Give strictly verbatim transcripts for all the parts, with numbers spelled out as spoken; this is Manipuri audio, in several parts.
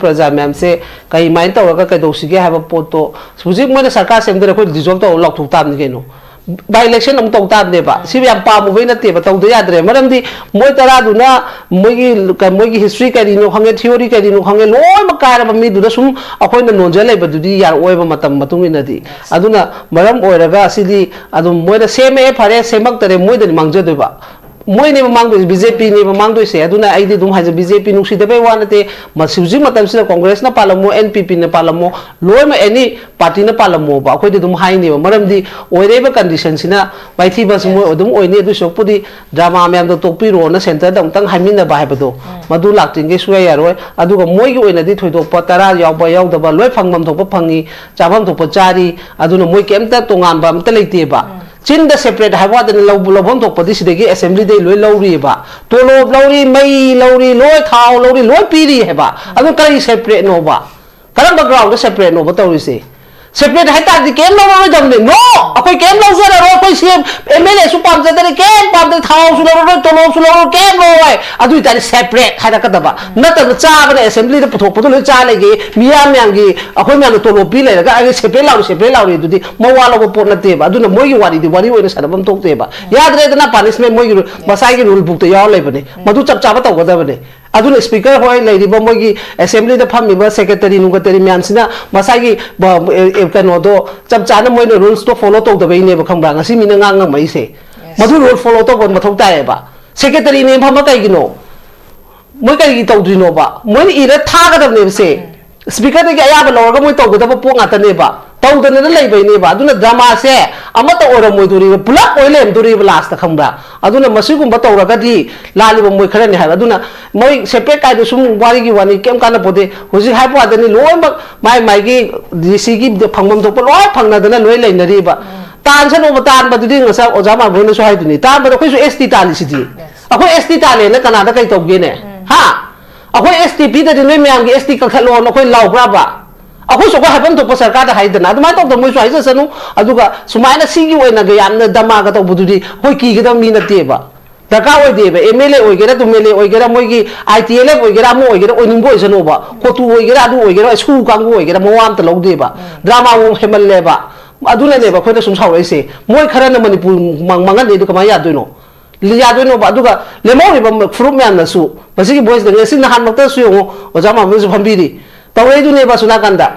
ꯄ꯭ꯔꯖꯥ ꯃꯌꯥꯝꯁꯦ ꯀꯩꯃꯥꯏꯅ ꯇꯧꯔꯒ ꯀꯩꯗꯧꯁꯤꯒꯦ ꯍꯥꯏꯕ ꯄꯣꯠꯇꯣ ꯍꯧꯖꯤꯛ ꯃꯣꯏꯅ ꯁꯔꯀꯥꯔ ꯁꯦꯝꯗꯣꯏꯔꯦ, ꯑꯩꯈꯣꯏ ꯗꯤꯖꯣꯜꯕ ꯇꯧꯔꯒ ꯂꯥꯎꯊꯣꯛ ꯇꯥꯕꯅꯤ ꯀꯩꯅꯣ꯫ ꯕꯥꯏ ꯏꯂꯦꯛꯁꯟ ꯑꯃꯨꯛ ꯇꯧ ꯇꯥꯕꯅꯦꯕ꯫ ꯁꯤ ꯌꯥꯝ ꯄꯥꯝꯃꯨꯕꯩ ꯅꯠꯇꯦꯕ, ꯇꯧꯗ ꯌꯥꯗ꯭ꯔꯦ꯫ ꯃꯔꯝꯗꯤ ꯃꯣꯏ ꯇꯔꯥꯗꯨꯅ ꯃꯣꯏꯒꯤ ꯃꯣꯏꯒꯤ ꯍꯤꯁꯇ꯭ꯔꯤ ꯀꯔꯤꯅꯣ ꯈꯪꯉꯦ, ꯊꯤꯑꯣꯔꯤ ꯀꯔꯤꯅꯣ ꯈꯪꯉꯦ, ꯂꯣꯏꯅꯃꯛ ꯀꯥꯏꯔꯕ ꯃꯤꯗꯨꯗ ꯁꯨꯝ ꯑꯩꯈꯣꯏꯅ ꯅꯣꯟꯖ ꯂꯩꯕꯗꯨꯗꯤ ꯌꯥꯔꯛꯑꯣꯏꯕ ꯃꯇꯝ ꯃꯇꯨꯡ ꯏꯟꯅꯗꯤ꯫ ꯑꯗꯨꯅ ꯃꯔꯝ ꯑꯣꯏꯔꯒ ꯁꯤꯗꯤ ꯑꯗꯨꯝ ꯃꯣꯏꯅ ꯁꯦꯝꯃꯛꯑꯦ ꯐꯔꯦ, ꯁꯦꯝꯃꯛꯇꯔꯦ ꯃꯣꯏꯗꯅꯤ ꯃꯥꯡꯖꯗꯣꯏꯕ꯫ ꯃꯣꯏꯅꯦꯕ ꯃꯥꯡꯗꯣꯏꯁꯦ, ꯕꯤ ꯖꯦ ꯄꯤꯅꯦꯕ ꯃꯥꯡꯗꯣꯏꯁꯦ꯫ ꯑꯗꯨꯅ ꯑꯩꯗꯤ ꯑꯗꯨꯝ ꯍꯥꯏꯖ-, ꯕꯤ ꯖꯦ ꯄꯤ ꯅꯨꯡꯁꯤꯗꯕꯩ ꯋꯥ ꯅꯠꯇꯦ꯫ ꯃꯁꯤ ꯍꯧꯖꯤꯛ ꯃꯇꯝꯁꯤꯗ ꯀꯣꯡꯒ꯭ꯔꯦꯁꯅ ꯄꯥꯜꯂꯝꯃꯣ, ꯑꯦꯟ ꯄꯤ ꯄꯤꯅ ꯄꯥꯜꯂꯝꯃꯣ, ꯂꯣꯏꯅꯃꯛ ꯑꯦꯅꯤ ꯄꯥꯔꯇꯤꯅ ꯄꯥꯜꯂꯝꯃꯣꯕ, ꯑꯩꯈꯣꯏꯗꯤ ꯑꯗꯨꯝ ꯍꯥꯏꯅꯦꯕ꯫ ꯃꯔꯝꯗꯤ ꯑꯣꯏꯔꯛꯏꯕ ꯀꯟꯗꯤꯁꯟꯁꯤꯅ ꯃꯥꯏꯊꯤꯕꯁꯤ ꯃꯣꯏ ꯑꯗꯨꯝ ꯑꯣꯏꯅꯤ꯫ ꯑꯗꯨ ꯁꯔꯨꯛꯄꯨꯗꯤ ꯗ꯭ꯔꯃꯥ ꯃꯌꯥꯝꯗꯣ ꯇꯣꯛꯄꯤꯔꯣꯅ ꯁꯦꯟꯇꯔꯗ ꯑꯃꯨꯛꯇꯪ ꯍꯥꯏꯃꯤꯟꯅꯕ ꯍꯥꯏꯕꯗꯣ, ꯃꯗꯨ ꯂꯥꯛꯇ꯭ꯔꯤꯉꯩ ꯁꯨꯡꯌꯥ ꯌꯥꯔꯣꯏ꯫ ꯑꯗꯨꯒ ꯃꯣꯏꯒꯤ ꯑꯣꯏꯅꯗꯤ ꯊꯣꯏꯗꯣꯛꯄ ꯇꯔꯥ ꯌꯥꯎꯕ ꯌꯥꯎꯗꯕ ꯂꯣꯏ ꯐꯪꯐꯝ ꯊꯣꯛꯄ ꯐꯪꯉꯤ, ꯆꯥꯐꯝ ꯊꯣꯛꯄ ꯆꯥꯔꯤ꯫ ꯑꯗꯨꯅ ꯃꯣꯏ ꯀꯩꯝꯇ ꯇꯣꯉꯥꯟꯕ ꯑꯝꯇ ꯂꯩꯇꯦꯕ꯫ ꯆꯤꯟꯗ ꯁꯦꯄꯔꯦꯠ ꯍꯥꯏꯕ ꯋꯥꯗꯅꯤ, ꯂꯧꯕ-, ꯂꯧꯐꯝ ꯊꯣꯛꯄꯗꯤ ꯁꯤꯗꯒꯤ ꯑꯦꯁꯦꯝꯕ꯭ꯂꯤꯗꯩ ꯂꯣꯏ ꯂꯧꯔꯤꯑꯕ꯫ ꯇꯣꯂꯣꯞ ꯂꯧꯔꯤ, ꯃꯩ ꯂꯧꯔꯤ, ꯂꯣꯏ ꯊꯥꯎ ꯂꯧꯔꯤ, ꯂꯣꯏ ꯄꯤꯔꯤ ꯍꯥꯏꯕ꯫ ꯑꯗꯨ ꯀꯔꯤ ꯁꯦꯄꯔꯦꯠꯅꯣꯕ? ꯀꯔꯝꯕ ꯒ꯭ꯔꯥꯎꯟꯗ ꯁꯦꯄꯔꯦꯠꯅꯣꯕ ꯇꯧꯔꯤꯁꯦ? ꯁꯦꯄꯔꯦꯠ ꯍꯥꯏꯇꯥꯔꯗꯤ ꯀꯩꯝ ꯂꯧꯔꯔꯣꯏꯗꯕꯅꯤ꯫ ꯅꯣ! ꯑꯩꯈꯣꯏ ꯀꯩꯝ ꯂꯧꯖꯔꯔꯣꯏ꯫ ꯑꯩꯈꯣꯏ ꯁꯤ ꯑꯦꯝ ꯑꯦꯜ ꯑꯦꯁꯨ ꯄꯥꯝꯖꯗꯔꯦ, ꯀꯩꯝ ꯄꯥꯝꯗꯦ, ꯊꯥꯎꯁꯨ ꯂꯧꯔꯔꯣꯏ, ꯇꯣꯂꯣꯞꯁꯨ ꯂꯧꯔꯔꯣꯏ, ꯀꯩꯝ ꯂꯧꯔꯔꯣꯏ꯫ ꯑꯗꯨ ꯑꯣꯏꯇꯥꯔꯗꯤ ꯁꯦꯄꯔꯦꯠ ꯍꯥꯏꯔꯛꯀꯗꯕ꯫ ꯅꯠꯇ꯭ꯔꯒ ꯆꯥꯕꯅ ꯑꯦꯁꯦꯝꯕ꯭ꯂꯤꯗ ꯄꯨꯊꯣꯛꯄꯗꯣ ꯂꯣꯏ ꯆꯥ ꯂꯩꯒꯦ, ꯃꯤꯌꯥꯝ ꯃꯌꯥꯝꯒꯤ, ꯑꯩꯈꯣꯏ ꯃꯌꯥꯝꯅ ꯇꯣꯂꯣꯞ ꯄꯤ ꯂꯩꯔꯒ ꯑꯩ ꯁꯦꯄꯔꯦꯠ ꯂꯥꯎꯔꯤ, ꯁꯦꯄꯔꯦꯠ ꯂꯥꯎꯔꯤ ꯑꯗꯨꯗꯤ ꯃꯋꯥ ꯂꯧꯕ ꯄꯣꯠ ꯅꯠꯇꯦꯕ꯫ ꯑꯗꯨꯅ ꯃꯣꯏꯒꯤ ꯋꯥꯔꯤꯗꯤ ꯋꯥꯔꯤ ꯑꯣꯏꯅ ꯁꯥꯟꯅꯐꯝ ꯊꯣꯛꯇꯦꯕ꯫ ꯌꯥꯗ꯭ꯔꯦꯗꯅ, ꯄꯥꯅꯤꯁꯃꯦꯟ ꯃꯣꯏꯒꯤ ꯔꯨ-, ꯃꯁꯥꯒꯤ ꯔꯨꯜ ꯕꯨꯛꯇ ꯌꯥꯎꯔ ꯂꯩꯕꯅꯦ꯫ ꯃꯗꯨ ꯆꯞ ꯆꯥꯕ ꯇꯧꯒꯗꯕꯅꯦ꯫ ꯑꯗꯨꯅ ꯁ꯭ꯄꯤꯀꯔ ꯍꯣꯏ, ꯂꯩꯔꯤꯕ ꯃꯣꯏꯒꯤ ꯑꯦꯁꯦꯝꯕ꯭ꯂꯤꯗ ꯐꯝꯃꯤꯕ ꯁꯦꯀ꯭ꯔꯦꯇꯔꯤ ꯅꯨꯡꯀ꯭ꯔꯦꯇꯔꯤ ꯃꯌꯥꯝꯁꯤꯅ ꯃꯁꯥꯒꯤ ꯕ-, ꯑꯦ, ꯑꯦ, ꯀꯩꯅꯣꯗꯣ ꯆꯞ ꯆꯥꯅ ꯃꯣꯏꯅ ꯔꯨꯜꯁꯇꯣ ꯐꯣꯂꯣ ꯇꯧꯗꯕꯩꯅꯦꯕ, ꯈꯪꯕ꯭ꯔꯥ? ꯉꯁꯤ ꯃꯤꯅ ꯉꯥꯡ ꯉꯝꯃꯛꯏꯁꯦ꯫ ꯃꯗꯨ ꯔꯨꯜ ꯐꯣꯂꯣ ꯇꯧꯕ ꯃꯊꯧ ꯇꯥꯏꯌꯦꯕ꯫ ꯁꯦꯀ꯭ꯔꯦꯇꯔꯤꯅꯦ ꯐꯝꯕ ꯀꯩꯒꯤꯅꯣ? ꯃꯣꯏ ꯀꯔꯤꯒꯤ ꯇꯧꯗ꯭ꯔꯤꯅꯣꯕ? ꯃꯣꯏꯅ ꯏꯔ ꯊꯥꯒꯗꯕꯅꯦꯕ ꯁꯦ꯫ ꯁ꯭ꯄꯤꯀꯔꯗꯒꯤ ꯑꯌꯥꯕ ꯂꯧꯔꯒ ꯃꯣꯏ ꯇꯧꯒꯗꯕ ꯄꯣꯠ ꯉꯥꯛꯇꯅꯦꯕ꯫ ꯇꯧꯗꯅꯅ ꯂꯩꯕꯩꯅꯦꯕ꯫ ꯑꯗꯨꯅ ꯗ꯭ꯔꯃꯥꯁꯦ ꯑꯃꯠꯇ ꯑꯣꯏꯔꯝꯃꯣꯏꯗꯣꯔꯤꯕ, ꯄꯨꯂꯞ ꯑꯣꯏ ꯂꯩꯔꯝꯗꯣꯔꯤꯕ ꯂꯥꯁꯇ, ꯈꯪꯕ꯭ꯔꯥ? ꯑꯗꯨꯅ ꯃꯁꯤꯒꯨꯝꯕ ꯇꯧꯔꯒꯗꯤ ꯂꯥꯜꯂꯤꯕ ꯃꯣꯏ ꯈꯔꯅꯤ ꯍꯥꯏꯕ꯫ ꯑꯗꯨꯅ ꯃꯣꯏ ꯁꯦꯄꯔꯦꯠ ꯀꯥꯏꯗꯣ ꯁꯨꯝ ꯋꯥꯔꯤꯒꯤ ꯋꯥꯅꯤ, ꯀꯩꯝ ꯀꯥꯟꯅꯄꯣꯠꯇꯦ꯫ ꯍꯧꯖꯤꯛ ꯍꯥꯏꯕ ꯋꯥꯗꯅꯤ, ꯂꯣꯏꯅꯃꯛ ꯃꯥꯏ ꯃꯥꯏꯒꯤ ꯗꯤ ꯁꯤꯒꯤ ꯐꯪꯐꯝ ꯊꯣꯛꯄ ꯂꯣꯏ ꯐꯪꯅꯗꯅ ꯂꯣꯏ ꯂꯩꯅꯔꯤꯕ꯫ ꯇꯥꯟꯁꯅꯣꯕ, ꯇꯥꯟꯕꯗꯨꯗꯤ ꯉꯁꯥꯏ ꯑꯣꯖꯥ ꯃꯥꯔꯕꯣꯏꯅꯁꯨ ꯍꯥꯏꯗꯨꯅꯤ, ꯇꯥꯟꯕꯗ ꯑꯩꯈꯣꯏꯁꯨ ꯑꯦꯁ ꯇꯤ ꯇꯥꯜꯂꯤꯁꯤꯗꯤ꯫ ꯑꯩꯈꯣꯏ ꯑꯦꯁ ꯇꯤ ꯇꯥꯜꯂꯦꯅ ꯀꯅꯥꯗ ꯀꯩ ꯇꯧꯒꯦꯅꯦ? ꯍꯥ? ꯑꯩꯈꯣꯏ ꯑꯦꯁ ꯇꯤ ꯄꯤꯗꯗꯤ ꯅꯣꯏ ꯃꯌꯥꯝꯒꯤ ꯑꯦꯁ ꯇꯤ ꯀꯛꯊꯠꯂꯣꯅ ꯑꯩꯈꯣꯏ ꯂꯥꯎꯕ꯭ꯔꯕ? ꯑꯩꯈꯣꯏꯁꯨ ꯑꯩꯈꯣꯏ ꯍꯥꯏꯐꯝ ꯊꯣꯛꯄ ꯁꯔꯀꯥꯔꯗ ꯍꯥꯏꯗꯅ, ꯑꯗꯨꯃꯥꯏꯅ ꯇꯧꯗꯅ ꯃꯣꯏꯁꯨ ꯍꯥꯏꯖꯁꯅꯨ꯫ ꯑꯗꯨꯒ ꯁꯨꯃꯥꯏꯅ ꯁꯤꯒꯤ ꯑꯣꯏꯅꯒ ꯌꯥꯝꯅ ꯗꯃꯥꯒ ꯇꯧꯕꯗꯨꯗꯤ ꯑꯩꯈꯣꯏ ꯀꯤꯒꯗꯕ ꯃꯤ ꯅꯠꯇꯦꯕ꯫ ꯗꯔꯀꯥꯔ ꯑꯣꯏꯗꯦꯕ꯫ ꯑꯦꯝ ꯑꯦꯜ ꯑꯦ ꯑꯣꯏꯒꯦꯔꯥ, ꯑꯦꯝ ꯑꯦꯜ ꯑꯦ ꯑꯣꯏꯒꯦꯔꯥ, ꯃꯣꯏꯒꯤ ꯑꯥꯏ ꯇꯤ ꯑꯦꯜ ꯑꯦꯐ ꯑꯣꯏꯒꯦꯔꯥ, ꯑꯃ ꯑꯣꯏꯒꯦꯔꯥ, ꯑꯣꯏꯅꯤꯡꯕ ꯑꯣꯏꯁꯅꯣꯕ, ꯀꯣꯇꯨ ꯑꯣꯏꯒꯦꯔꯥ, ꯑꯗꯨ ꯑꯣꯏꯒꯦꯔꯥ, ꯁꯨ ꯀꯥꯡꯕꯨ ꯑꯣꯏꯒꯦꯔꯥ, ꯃꯋꯥ ꯑꯝꯇ ꯂꯧꯗꯦꯕ꯫ ꯗ꯭ꯔꯃꯥ ꯃꯑꯣꯡ ꯍꯦꯃꯜꯂꯦꯕ꯫ ꯑꯗꯨꯅꯅꯦꯕ ꯑꯩꯈꯣꯏꯅ ꯁꯨꯝ ꯁꯥꯎꯔꯛꯏꯁꯦ꯫ ꯃꯣꯏ ꯈꯔꯅ ꯃꯅꯤꯄꯨꯔ ꯃꯥꯡ-, ꯃꯥꯡꯍꯟꯅꯤ, ꯑꯗꯨ ꯀꯃꯥꯏꯅ ꯌꯥꯗꯣꯏꯅꯣ? ꯌꯥꯗꯣꯏꯅꯣꯕ? ꯑꯗꯨꯒ ꯂꯦꯝꯍꯧꯔꯤꯕ ꯐꯨꯔꯨꯞ ꯃꯌꯥꯝꯅꯁꯨ ꯃꯁꯤꯒꯤ ꯚꯣꯏꯁꯇ, ꯉꯁꯤ ꯅꯍꯥꯟꯃꯛꯇꯁꯨ ꯌꯦꯡꯉꯨ, ꯑꯣꯖꯥ ꯃꯥꯝꯇꯣꯟꯁꯨ ꯐꯝꯕꯤꯔꯤ, ꯇꯧꯔꯛꯏꯗꯨꯅꯦꯕ ꯑꯁꯣꯝ ꯅꯥꯀꯟꯗ꯫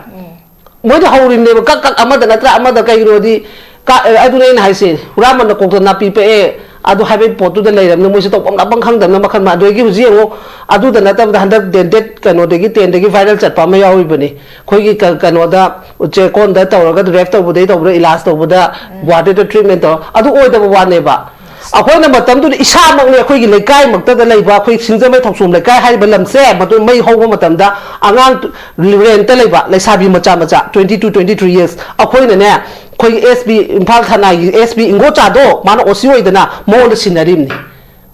ꯃꯣꯏꯗ ꯍꯧꯔꯤꯕꯅꯦꯕ ꯀꯛ ꯀꯛ, ꯑꯃꯗ ꯅꯠꯇ꯭ꯔ ꯑꯃꯗ꯫ ꯀꯩꯒꯤꯅꯣꯗꯤ ꯀ-, ꯑꯗꯨꯅꯦ ꯑꯩꯅ ꯍꯥꯏꯁꯦ, ꯍꯨꯔꯥꯟꯕꯅ ꯀꯣꯛꯇ ꯅꯥꯄꯤ ꯄꯛꯑꯦ, ꯑꯗꯨ ꯍꯥꯏꯕꯒꯤ ꯄꯣꯠꯇꯨꯗ ꯂꯩꯔꯕꯅꯤꯅ ꯃꯣꯏꯁꯨ ꯇꯧꯐꯝ ꯂꯥꯛꯐꯝ ꯈꯪꯗꯕꯅ ꯃꯈꯜ ꯃꯥ-, ꯑꯗꯨꯗꯒꯤ ꯍꯧꯖꯤꯛ ꯌꯦꯡꯉꯨ, ꯑꯗꯨꯗ ꯅꯠꯇꯕꯗ ꯍꯟꯗꯛ ꯗꯦꯟꯇꯦꯠ ꯀꯩꯅꯣꯗꯒꯤ, ꯇꯦꯟꯗꯒꯤ ꯚꯥꯏꯔꯦꯜ ꯆꯠꯄ ꯑꯃ ꯌꯥꯎꯔꯤꯕꯅꯤ꯫ ꯑꯩꯈꯣꯏꯒꯤ ꯀ-, ꯀꯩꯅꯣꯗ ꯆꯦꯛꯀꯣꯟꯗ ꯇꯧꯔꯒ ꯔꯦꯞ ꯇꯧꯕꯗꯩ ꯇꯧꯕ꯭ꯔꯥ, ꯏꯂꯥꯖ ꯇꯧꯕꯗ ꯒꯨꯋꯥꯍꯥꯇꯤꯗ ꯇ꯭ꯔꯤꯠꯃꯦꯟ ꯇꯧꯔ, ꯑꯗꯨ ꯑꯣꯏꯗꯕ ꯋꯥꯅꯦꯕ꯫ ꯑꯩꯈꯣꯏꯅ ꯃꯇꯝꯗꯨꯗ ꯏꯁꯥꯃꯛꯅꯦ, ꯑꯩꯈꯣꯏꯒꯤ ꯂꯩꯀꯥꯏꯃꯛꯇꯗ ꯂꯩꯕ ꯑꯩꯈꯣꯏ ꯁꯤꯡꯖꯃꯩ ꯊꯣꯡꯁꯣꯝ ꯂꯩꯀꯥꯏ ꯍꯥꯏꯔꯤꯕ ꯂꯝꯁꯦ, ꯃꯗꯨ ꯃꯩ ꯍꯧꯕ ꯃꯇꯝꯗ ꯑꯉꯥꯡ ꯔꯦꯟꯇ ꯂꯩꯕ ꯂꯩꯁꯥꯕꯤ ꯃꯆꯥ ꯃꯆꯥ, twenty two, twenty three years, ꯑꯩꯈꯣꯏꯅꯅꯦ, ꯑꯩꯈꯣꯏꯒꯤ S P, Imphal ꯊꯥꯅꯥꯒꯤ S P ꯏꯪꯒꯣꯆꯥꯗꯣ, ꯃꯥꯅ ꯑꯣ ꯁꯤ ꯑꯣꯏꯗꯅ ꯃꯉꯣꯟꯗ ꯁꯤꯟꯅꯔꯤꯕꯅꯤ꯫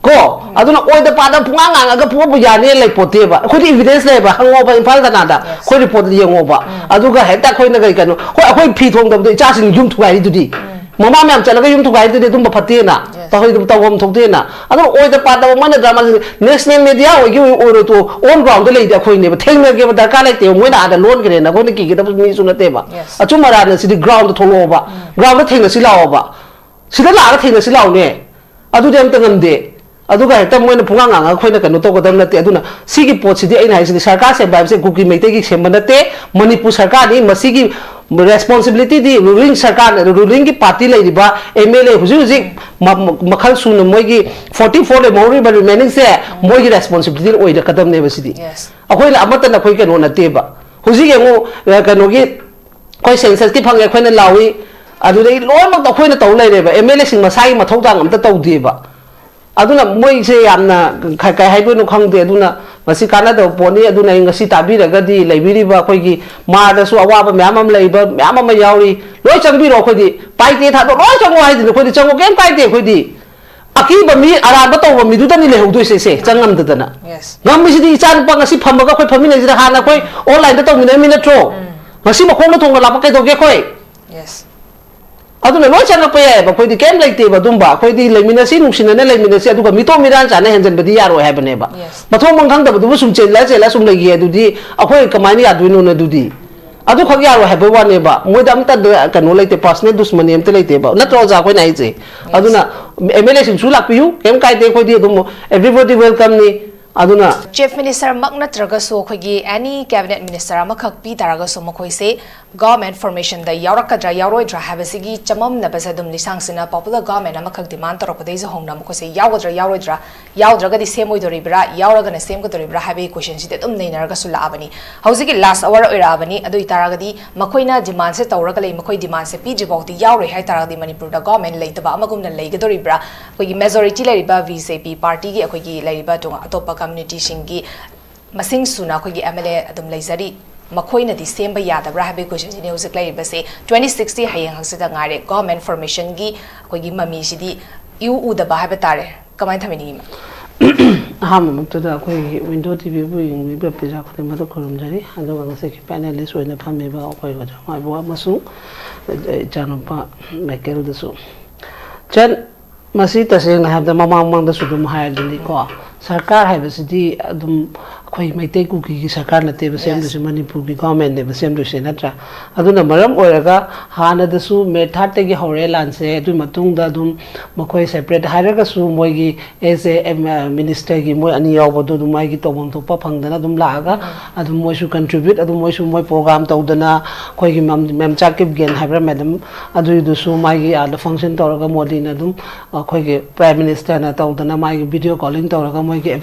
ꯀꯣ? ꯑꯗꯨꯅ ꯑꯣꯏꯗ ꯄꯥꯗ ꯄꯨꯡꯉꯥꯡ ꯉꯥꯡꯉꯒ ꯄꯨꯡꯍꯣꯞꯄꯨ ꯌꯥꯅꯤ ꯂꯩꯄꯣꯠꯇꯦꯕ꯫ ꯑꯩꯈꯣꯏꯗꯤ ꯏꯚꯤꯗꯦꯟꯁ ꯂꯩꯕ, ꯍꯪꯉꯣꯕ ꯏꯝꯐꯥꯜ ꯊꯥꯅꯥꯗ, ꯑꯩꯈꯣꯏ ꯔꯤꯄꯣꯔꯠ ꯌꯦꯡꯉꯣꯕ꯫ ꯑꯗꯨꯒ ꯍꯦꯛꯇ ꯑꯩꯈꯣꯏꯅ ꯀꯩ ꯀꯩꯅꯣ, ꯍꯣꯏ, ꯑꯩꯈꯣꯏ ꯐꯤ ꯊꯣꯡꯗꯕꯗ ꯏꯆꯥꯁꯤꯡ ꯌꯨꯝ ꯊꯨꯒꯥꯏꯔꯤꯗꯨꯗꯤ꯫ ꯃꯃꯥ ꯃꯌꯥꯝ ꯆꯠꯂꯒ ꯌꯨꯝ ꯊꯨꯒꯥꯏꯔꯤꯗꯨꯗꯤ ꯑꯗꯨꯝꯕ ꯐꯠꯇꯦꯅ꯫ ꯇꯧꯍꯩꯗꯕ ꯇꯧꯐꯝ ꯊꯣꯛꯇꯦꯅ꯫ ꯑꯗꯨꯅ ꯑꯣꯏꯗ ꯄꯥꯗꯕ ꯃꯣꯏꯅ ꯗ꯭ꯔꯃꯥꯁꯤꯡꯁꯦ ꯅꯦꯁꯅꯦꯜ ꯃꯦꯗꯤꯌꯥ ꯑꯣꯏꯒꯦ ꯑꯣꯏꯔꯣꯏ ꯇꯣ, ꯑꯣꯟ ꯒ꯭ꯔꯥꯎꯟꯗ ꯂꯩꯗꯤ ꯑꯩꯈꯣꯏꯅꯦꯕ꯫ ꯊꯦꯡꯅꯒꯦꯕ ꯗꯔꯀꯥꯔ ꯂꯩꯇꯦꯕ꯫ ꯃꯣꯏꯅ ꯑꯥꯗ ꯂꯣꯟꯈ꯭ꯔꯦꯅ ꯑꯩꯈꯣꯏꯅ ꯀꯤꯒꯗꯕ ꯃꯤꯁꯨ ꯅꯠꯇꯦꯕ꯫ ꯑꯆꯨꯝ ꯑꯔꯥꯟ ꯑꯁꯤꯗꯤ ꯒ꯭ꯔꯥꯎꯟꯗ ꯊꯣꯛꯂꯛꯑꯣꯕ꯫ ꯒ꯭ꯔꯥꯎꯟꯗ ꯊꯦꯡꯅꯁꯤ ꯂꯥꯛꯑꯣꯕ꯫ ꯁꯤꯗ ꯂꯥꯛꯑꯒ ꯊꯦꯡꯅꯁꯤ ꯂꯥꯛꯑꯣꯅꯦ꯫ ꯑꯗꯨꯗꯤ ꯑꯝꯇ ꯉꯝꯗꯦ꯫ ꯑꯗꯨꯒ ꯍꯦꯛꯇ ꯃꯣꯏꯅ ꯄꯨꯡꯉꯥꯡ ꯉꯥꯡꯉꯒ ꯑꯩꯈꯣꯏꯅ ꯀꯩꯅꯣ ꯇꯧꯒꯗꯕ ꯅꯠꯇꯦ꯫ ꯑꯗꯨꯅ ꯁꯤꯒꯤ ꯄꯣꯠꯁꯤꯗꯤ ꯑꯩꯅ ꯍꯥꯏꯁꯤꯗꯤ ꯁꯔꯀꯥꯔ ꯁꯦꯝꯕ ꯍꯥꯏꯕꯁꯦ ꯀꯨꯀꯤ ꯃꯩꯇꯩꯒꯤ ꯁꯦꯝꯕ ꯅꯠꯇꯦ꯫ ꯃꯅꯤꯄꯨꯔ ꯁꯔꯀꯥꯔꯅꯤ꯫ ꯃꯁꯤꯒꯤ ꯔꯦꯁꯄꯣꯟꯁꯤꯕꯤꯂꯤꯇꯤꯗꯤ ꯔꯨꯂꯤꯡ ꯁꯔꯀꯥꯔꯅ, ꯔꯨꯂꯤꯡꯒꯤ ꯄꯥꯔꯇꯤ ꯂꯩꯔꯤꯕ ꯑꯦꯝ ꯑꯦꯜ ꯑꯦ ꯍꯧꯖꯤꯛ ꯍꯧꯖꯤꯛ ꯃ-, ꯃ-, ꯃꯈꯜ ꯁꯨꯅ ꯃꯣꯏꯒꯤ forty four ꯂꯩꯍꯧꯔꯤꯕ ꯔꯤꯃꯦꯅꯤꯡꯁꯦ ꯃꯣꯏꯒꯤ ꯔꯦꯁꯄꯣꯟꯁꯤꯕꯤꯂꯤꯇꯤ ꯑꯣꯏꯔꯛꯀꯗꯕꯅꯦꯕ ꯁꯤꯗꯤ꯫ Yes. ꯑꯩꯈꯣꯏꯅ ꯑꯃꯠꯇꯅ ꯑꯩꯈꯣꯏ ꯀꯩꯅꯣ ꯅꯠꯇꯦꯕ꯫ ꯍꯧꯖꯤꯛ ꯌꯦꯡꯉꯨ, ꯑ, ꯀꯩꯅꯣꯒꯤ ꯑꯩꯈꯣꯏ ꯁꯦꯟꯁꯁꯀꯤ ꯐꯪꯉꯦ ꯑꯩꯈꯣꯏꯅ ꯂꯥꯎꯏ, ꯑꯗꯨꯗꯒꯤ ꯂꯣꯏꯅꯃꯛꯇ ꯑꯩꯈꯣꯏꯅ ꯇꯧ ꯂꯩꯔꯦꯕ꯫ ꯑꯦꯝ ꯑꯦꯜ ꯑꯦꯁꯤꯡ ꯃꯁꯥꯒꯤ ꯃꯊꯧ ꯇꯥꯡ ꯑꯝꯇ ꯇꯧꯗꯦꯕ꯫ ꯑꯗꯨꯅ ꯃꯣꯏꯁꯦ ꯌꯥꯝꯅ ꯀ-, ꯀꯩ ꯍꯥꯏꯗꯣꯏꯅꯣ ꯈꯪꯗꯦ꯫ ꯑꯗꯨꯅ ꯃꯁꯤ ꯀꯥꯟꯅꯗꯕ ꯄꯣꯠꯅꯤ꯫ ꯑꯗꯨꯅ ꯑꯩ ꯉꯁꯤ ꯇꯥꯕꯤꯔꯒꯗꯤ ꯂꯩꯕꯤꯔꯤꯕ ꯑꯩꯈꯣꯏꯒꯤ ꯃꯥꯔꯗꯁꯨ ꯑꯋꯥꯕ ꯃꯌꯥꯝ ꯑꯃ ꯂꯩꯕ ꯃꯌꯥꯝ ꯑꯃ ꯌꯥꯎꯔꯤ, ꯂꯣꯏ ꯆꯪꯕꯤꯔꯣ꯫ ꯑꯩꯈꯣꯏꯗꯤ ꯄꯥꯏꯇꯦ ꯊꯥꯗꯣꯛ ꯂꯣꯏ ꯆꯪꯉꯣ ꯍꯥꯏꯗꯨꯅ ꯑꯩꯈꯣꯏꯗꯤ ꯆꯪꯉꯣ ꯀꯩꯝ ꯀꯥꯏꯗꯦ꯫ ꯑꯩꯈꯣꯏꯗꯤ ꯑꯀꯤꯕ ꯃꯤ, ꯑꯔꯥꯟꯕ ꯇꯧꯕ ꯃꯤꯗꯨꯗꯅꯤ ꯂꯩꯍꯧꯗꯣꯏꯁꯦ ꯁꯦ, ꯆꯪꯉꯝꯗꯗꯅ꯫ Yes. ꯉꯝꯃꯤꯁꯤꯗꯤ ꯏꯆꯥ ꯅꯨꯄꯥ ꯉꯁꯤ ꯐꯝꯃꯒ ꯑꯩꯈꯣꯏ ꯐꯝꯃꯤꯟꯅꯩꯁꯤꯗ ꯍꯥꯟꯅ ꯑꯩꯈꯣꯏ ꯑꯣꯟꯂꯥꯏꯟꯗ ꯇꯧꯃꯤꯟꯅꯔꯝꯃꯤ ꯅꯠꯇ꯭ꯔꯣ? ꯉꯁꯤ ꯃꯈꯣꯡꯅ ꯊꯣꯡꯅ ꯂꯥꯛꯄ ꯀꯩꯗꯧꯒꯦ ꯑꯩꯈꯣꯏ? Yes. ꯑꯗꯨꯅ ꯂꯣꯏ ꯆꯪꯉꯛꯄ ꯌꯥꯏꯑꯕ꯫ ꯑꯩꯈꯣꯏꯗꯤ ꯀꯩꯝ ꯂꯩꯇꯦꯕ ꯑꯗꯨꯝꯕ꯫ ꯑꯩꯈꯣꯏꯗꯤ ꯂꯩꯃꯤꯟꯅꯁꯤ, ꯅꯨꯡꯁꯤꯅꯅ ꯂꯩꯃꯤꯟꯅꯁꯤ, ꯑꯗꯨꯒ ꯃꯤꯇꯣꯞ ꯃꯤꯔꯥꯟ ꯆꯥꯅ ꯍꯦꯟꯖꯟꯕꯗꯤ ꯌꯥꯔꯣꯏ ꯍꯥꯏꯕꯅꯦꯕ꯫ Yes. ꯃꯊꯣꯡ ꯃꯔꯝ ꯈꯪꯗꯕꯗꯨꯕꯨ ꯁꯨꯝ ꯆꯦꯜꯂ ꯆꯦꯜꯂ ꯁꯨꯝ ꯂꯩꯈꯤ ꯑꯗꯨꯗꯤ ꯑꯩꯈꯣꯏ ꯀꯃꯥꯏꯅ ꯌꯥꯗꯣꯏꯅꯣꯅ? ꯑꯗꯨꯗꯤ ꯑꯗꯨꯈꯛ ꯌꯥꯔꯣꯏ ꯍꯥꯏꯕ ꯋꯥꯅꯦꯕ꯫ ꯃꯣꯏꯗ ꯑꯝꯇ ꯀꯩꯅꯣ ꯂꯩꯇꯦ, personal ꯗꯨꯁꯃꯅꯤ ꯑꯝꯇ ꯂꯩꯇꯦꯕ, ꯅꯠꯇ꯭ꯔꯣ ꯑꯣꯖꯥ? ꯑꯩꯈꯣꯏꯅ ꯍꯥꯏꯁꯦ꯫ ꯑꯗꯨꯅ ꯑꯦꯝ ꯑꯦꯜ ꯑꯦꯁꯤꯡꯁꯨ ꯂꯥꯛꯄꯤꯌꯨ, ꯀꯩꯝ ꯀꯥꯏꯗꯦ꯫ ꯑꯩꯈꯣꯏꯗꯤ ꯑꯗꯨꯝ everybody welcome ꯅꯤ꯫ ꯑꯗꯨꯅ Chief Minister ꯃꯛ ꯅꯠꯇ꯭ꯔꯒꯁꯨ ꯑꯩꯈꯣꯏꯒꯤ any cabinet minister ꯑꯃꯈꯛ ꯄꯤ ꯇꯥꯔꯒꯁꯨ ꯃꯈꯣꯏꯁꯦ government formation ꯗ ꯌꯥꯎꯔꯛꯀꯗ꯭ꯔꯥ ꯌꯥꯎꯔꯣꯏꯗ꯭ꯔꯥ ꯍꯥꯏꯕꯁꯤꯒꯤ ꯆꯃꯝꯅꯕꯁꯦ ꯑꯗꯨꯝ ꯂꯤꯁꯥꯡꯁꯤꯟꯅ popular government ꯑꯃꯈꯛ demand ꯇꯧꯔꯛꯄꯗꯒꯤꯁꯨ ꯍꯧꯅ ꯃꯈꯣꯏꯁꯦ ꯌꯥꯎꯒꯗ꯭ꯔꯥ ꯌꯥꯎꯔꯣꯏꯗ꯭ꯔꯥ, ꯌꯥꯎꯗ꯭ꯔꯒꯗꯤ ꯁꯦꯝꯃꯣꯏꯗꯣꯔꯤꯕ꯭ꯔꯥ, ꯌꯥꯎꯔꯒꯅ ꯁꯦꯝꯒꯗꯣꯔꯤꯕ꯭ꯔꯥ ꯍꯥꯏꯕꯒꯤ question ꯁꯤꯗꯤ ꯑꯗꯨꯝ ꯅꯩꯅꯔꯒꯁꯨ ꯂꯥꯛꯑꯕꯅꯤ꯫ ꯍꯧꯖꯤꯛꯀꯤ last hour ꯑꯣꯏꯔꯛꯑꯕꯅꯤ꯫ ꯑꯗꯨ ꯑꯣꯏꯇꯥꯔꯒꯗꯤ ꯃꯈꯣꯏꯅ demand ꯁꯦ ꯇꯧꯔꯒ ꯂꯩ, ꯃꯈꯣꯏ demand ꯁꯦ ꯄꯤꯗ꯭ꯔꯤ ꯐꯥꯎꯗꯤ ꯌꯥꯎꯔꯣꯏ ꯍꯥꯏ ꯇꯥꯔꯒꯗꯤ ꯃꯅꯤꯄꯨꯔꯗ government ꯂꯩꯇꯕ ꯑꯃꯒꯨꯝꯅ ꯂꯩꯒꯗꯣꯔꯤꯕ꯭ꯔꯥ? ꯑꯩꯈꯣꯏꯒꯤ majority ꯂꯩꯔꯤꯕ B J P party ꯒꯤ ꯑꯩꯈꯣꯏꯒꯤ ꯂꯩꯔꯤꯕ ꯇꯣꯉꯥꯟ ꯑꯇꯣꯞꯄ community ꯁꯤꯡꯒꯤ ꯃꯁꯤꯡ ꯁꯨꯅ ꯑꯩꯈꯣꯏꯒꯤ M L A ꯑꯗꯨꯝ ꯂꯩꯖꯔꯤ, ꯃꯈꯣꯏꯅꯗꯤ ꯁꯦꯝꯕ ꯌꯥꯗꯕ꯭ꯔꯥ ꯍꯥꯏꯕꯒꯤ question ꯁꯤꯅꯤ ꯍꯧꯖꯤꯛ ꯂꯩꯔꯤꯕꯁꯦ꯫ Twenty six ꯇꯤ ꯍꯌꯦꯡ ꯍꯪꯆꯤꯠꯇ ꯉꯥꯏꯔꯦ꯫ Government formation ꯒꯤ ꯑꯩꯈꯣꯏꯒꯤ ꯃꯃꯤꯁꯤꯗꯤ ꯏꯎ ꯎꯗꯕ ꯍꯥꯏꯕ ꯇꯥꯔꯦ꯫ ꯀꯃꯥꯏꯅ ꯊꯝꯕꯤꯅꯤꯡꯉꯤ, ma'am? ꯑꯍꯥꯟꯕꯃꯛꯇꯗ ꯑꯩꯈꯣꯏꯒꯤ ꯋꯤꯟꯗꯣ ꯇꯤꯚꯤꯕꯨ ꯌꯦꯡꯕꯤꯕ ꯄ꯭ꯔꯖꯥ ꯈꯨꯗꯤꯡꯃꯛꯇ ꯈꯨꯔꯨꯝꯖꯔꯤ꯫ ꯑꯗꯨꯒ ꯉꯁꯤꯒꯤ panelist ꯑꯣꯏꯅ ꯐꯝꯃꯤꯕ ꯑꯩꯈꯣꯏ ꯑꯣꯖꯥ ꯃꯥꯏꯕꯣ ꯑꯃꯁꯨꯡ ꯏꯆꯥꯅꯨꯄꯥ ꯃꯥꯏꯀꯦꯜꯗꯁꯨ꯫ ꯆꯟ, ꯃꯁꯤ ꯇꯁꯦꯡꯅ ꯍꯥꯏꯕꯗ ꯃꯃꯥꯡ ꯃꯃꯥꯡꯗꯁꯨ ꯑꯗꯨꯝ ꯍꯥꯏꯔꯗꯨꯅꯤꯀꯣ, ꯁꯔꯀꯥꯔ ꯍꯥꯏꯕꯁꯤꯗꯤ ꯑꯗꯨꯝ ꯑꯩꯈꯣꯏ ꯃꯩꯇꯩ ꯀꯨꯀꯤꯒꯤ ꯁꯔꯀꯥꯔ ꯅꯠꯇꯦꯕ ꯁꯦꯝꯗꯣꯏꯁꯦ, ꯃꯅꯤꯄꯨꯔꯒꯤ government ꯅꯦꯕ ꯁꯦꯝꯗꯣꯏꯁꯦ, ꯅꯠꯇ꯭ꯔꯥ? ꯑꯗꯨꯅ ꯃꯔꯝ ꯑꯣꯏꯔꯒ ꯍꯥꯟꯅꯗꯁꯨ May third ꯇꯒꯤ ꯍꯧꯔꯦ ꯂꯥꯟꯁꯦ꯫ ꯑꯗꯨꯒꯤ ꯃꯇꯨꯡꯗ ꯑꯗꯨꯝ ꯃꯈꯣꯏ separate ꯍꯥꯏꯔꯒꯁꯨ ꯃꯣꯏꯒꯤ as a minister ꯒꯤ ꯃꯣꯏ ꯑꯅꯤ ꯌꯥꯎꯕꯗꯣ ꯑꯗꯨꯝ ꯃꯥꯒꯤ ꯇꯧꯐꯝ ꯊꯣꯛꯄ ꯐꯪꯗꯅ ꯑꯗꯨꯝ ꯂꯥꯛꯑꯒ ꯑꯗꯨꯝ ꯃꯣꯏꯁꯨ contribute, ꯑꯗꯨꯝ ꯃꯣꯏꯁꯨ ꯃꯣꯏ program ꯇꯧꯗꯅ ꯑꯩꯈꯣꯏꯒꯤ ꯃꯦꯝ, ꯃꯦꯝꯆꯥ ꯀꯤꯞꯒꯦꯟ ꯍꯥꯏꯕ꯭ꯔꯥ madam, ꯑꯗꯨꯏꯗꯨꯁꯨ ꯃꯥꯒꯤ ꯑꯥꯗ function ꯇꯧꯔꯒ ꯃꯣꯗꯤꯅ ꯑꯗꯨꯝ ꯑꯩꯈꯣꯏꯒꯤ Prime Minister ꯅ ꯇꯧꯗꯅ ꯃꯥꯒꯤ video calling ꯇꯧꯔꯒ ꯃꯣꯏꯒꯤ